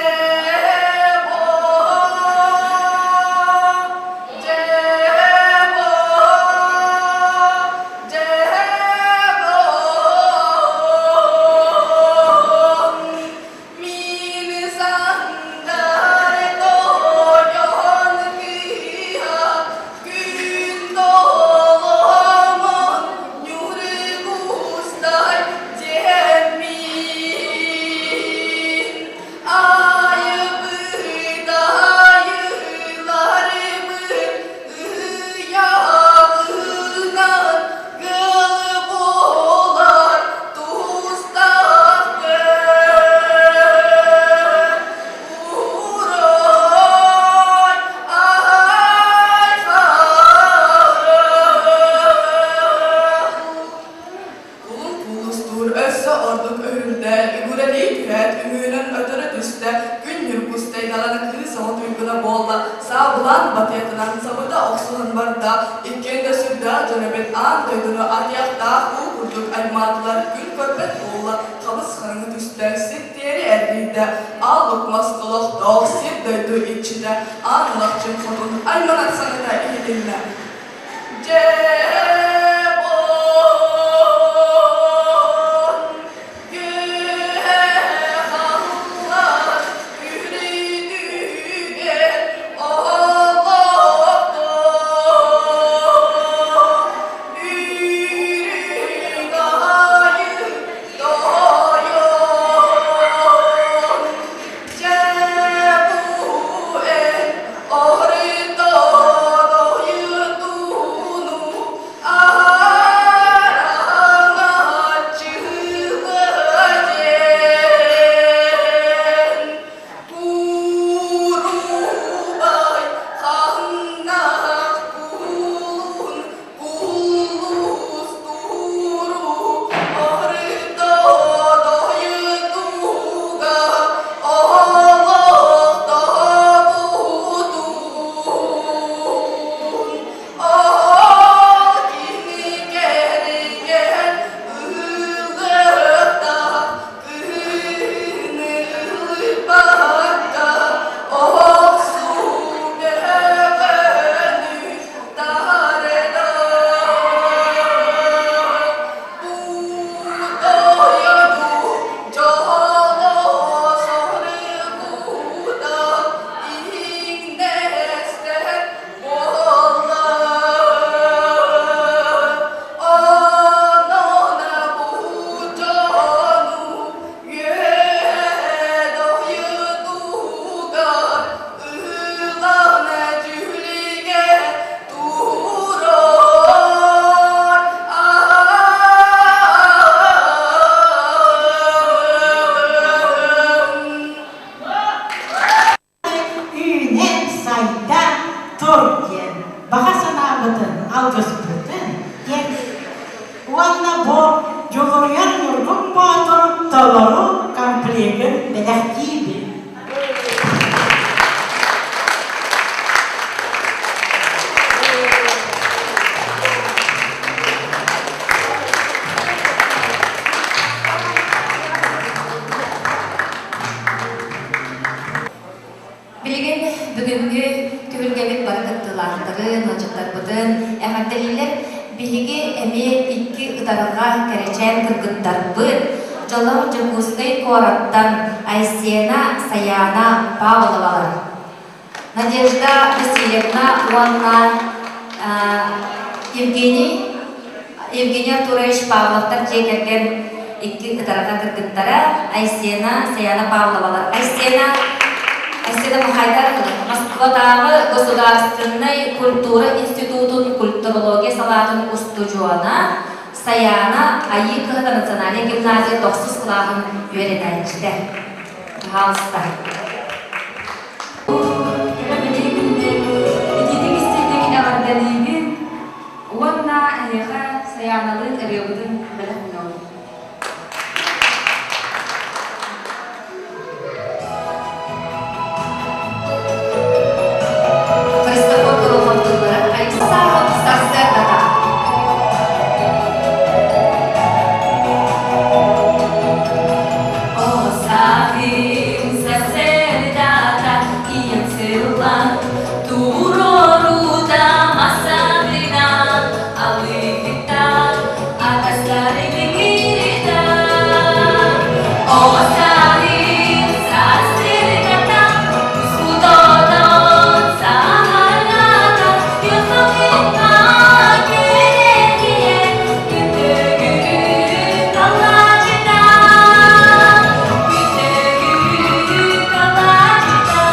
Speaker 18: сабыта охсуһан барда. Иккиэн да сүрдээх дьон эбит, аан дойдуну атыйахтаах уу курдук аймаатылар, күн көрбөт буолла, хабыс-хараҥа түстэ, ситтиэри эргийдэ, аал лук мас олохтоох сир-дойду иччитэ Аан Алахчын хотун айманар саҥата иһитиннэ. Дьэ,
Speaker 11: Үүнэ-сайда тур диэн баҕа санаабытын, алгыспытын диэн уонна бу Дьулуруйар Ньургун Боотур толору комплегын бэлэхтиибин.
Speaker 1: Билигин бүгүҥҥү түһүлгэбит бары кыттыылаахтарын, ыалдьыттарбытын эҕэрдэлииллэр. Биһиги эмиэ икки ытарҕа кэрэчээн кыргыттарбыт, дьоллоох Дьокуускай куораттан Айсена, Саяна Павловалар, Надежда Васильевна уонна Евгений Евгений Артурович Павловтар дьиэ кэргэн икки ытарҕа кыргыттара Айсена, Саяна Павловалар. Айсена Айсена Мухайдар Москватааҕы государственнай культура институтун культурология салаатын устудьуона, Саяна Айыы кыһата национальнай гимназия тохсус кылааһын үөрэнээччитэ. Пожалуйста.
Speaker 2: Итиитик истиҥник эҕэрдэлиибин уонна эһиэхэ Сайааналыын ырыабытын бэлэх уунабын.
Speaker 1: Христофор Горохов тыллара Сааһын сарсыардата.
Speaker 2: Осахим сарсыардата ийэм сыллан туруорута масалынан алыһыттан атастарыгын Осахим сарсыардата ускутотон саһарната Юсукка күнэкиэ күтөгүрү калачыта күтөгүрү калачыта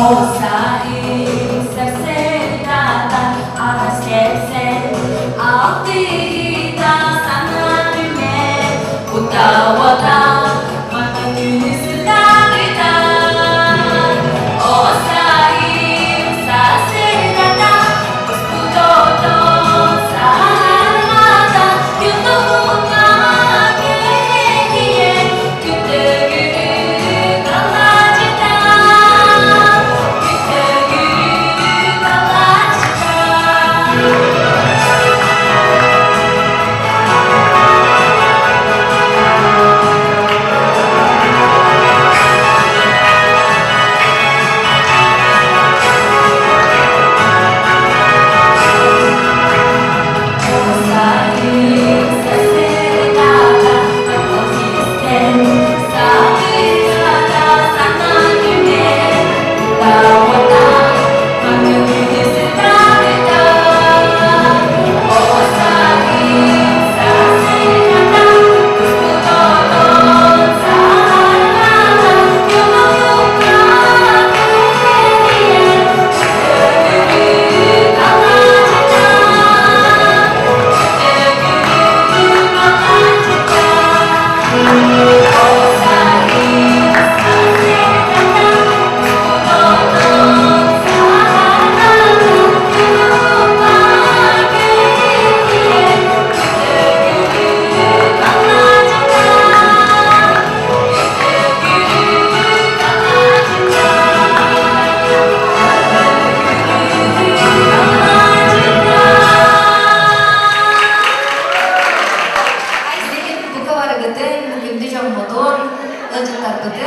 Speaker 2: Осаим сарсыардата арас кэпсэл алтыыта сана түмэл кутауата мата күнү сытаарыта Осаим сарсыардата успутото саармата күн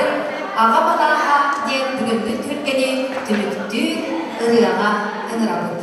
Speaker 1: ырыатын Аҕам алааһа диэн бүгүҥҥү түһүлгэни түмүктүүр ырыаҕа ыҥырабыт.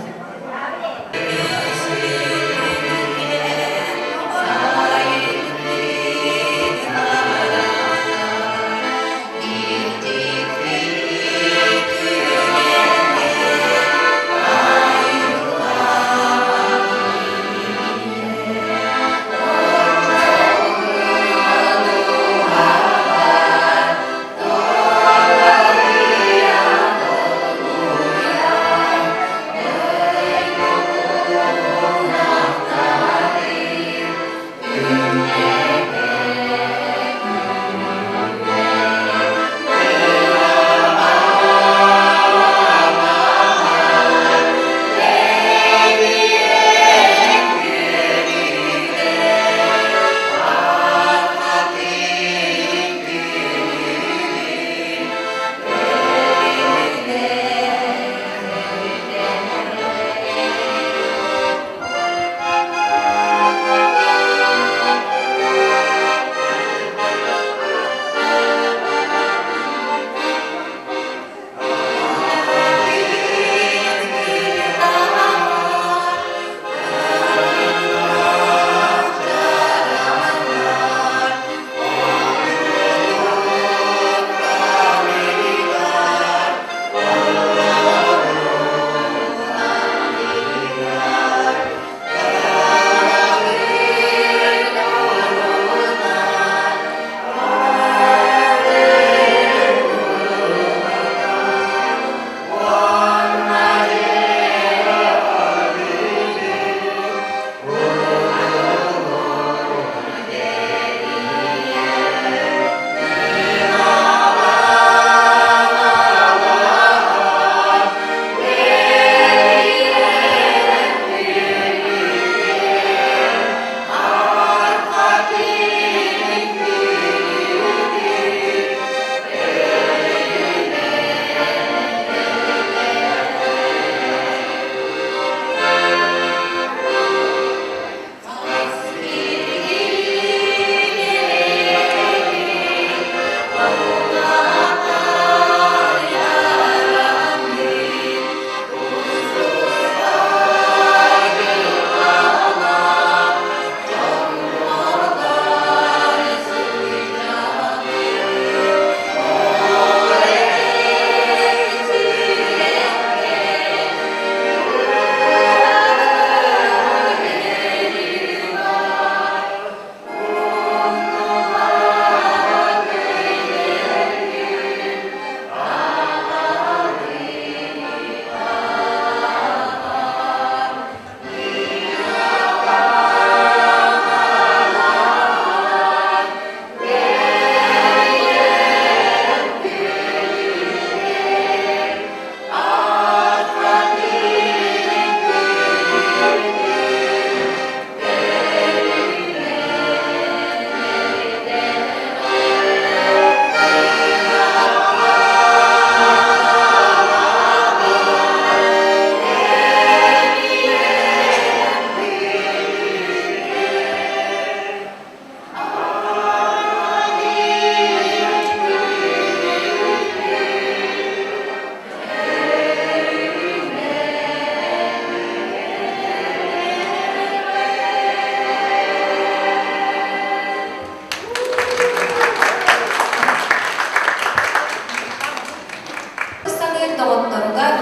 Speaker 1: Саныыр доҕотторугар,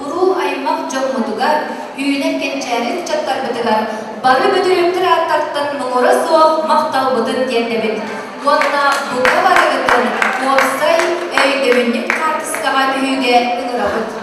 Speaker 1: уруу-аймах дьоммутугар, үүнэр кэнчээри ыччаттарбытыгар бары бөтүрүөптэр ааттартан муҥура суох махталбытын тиэрдэбит уонна бука барыгытын уопсай өйдөбүнньүк хаартыскаҕа түһүүгэ ыҥырабыт.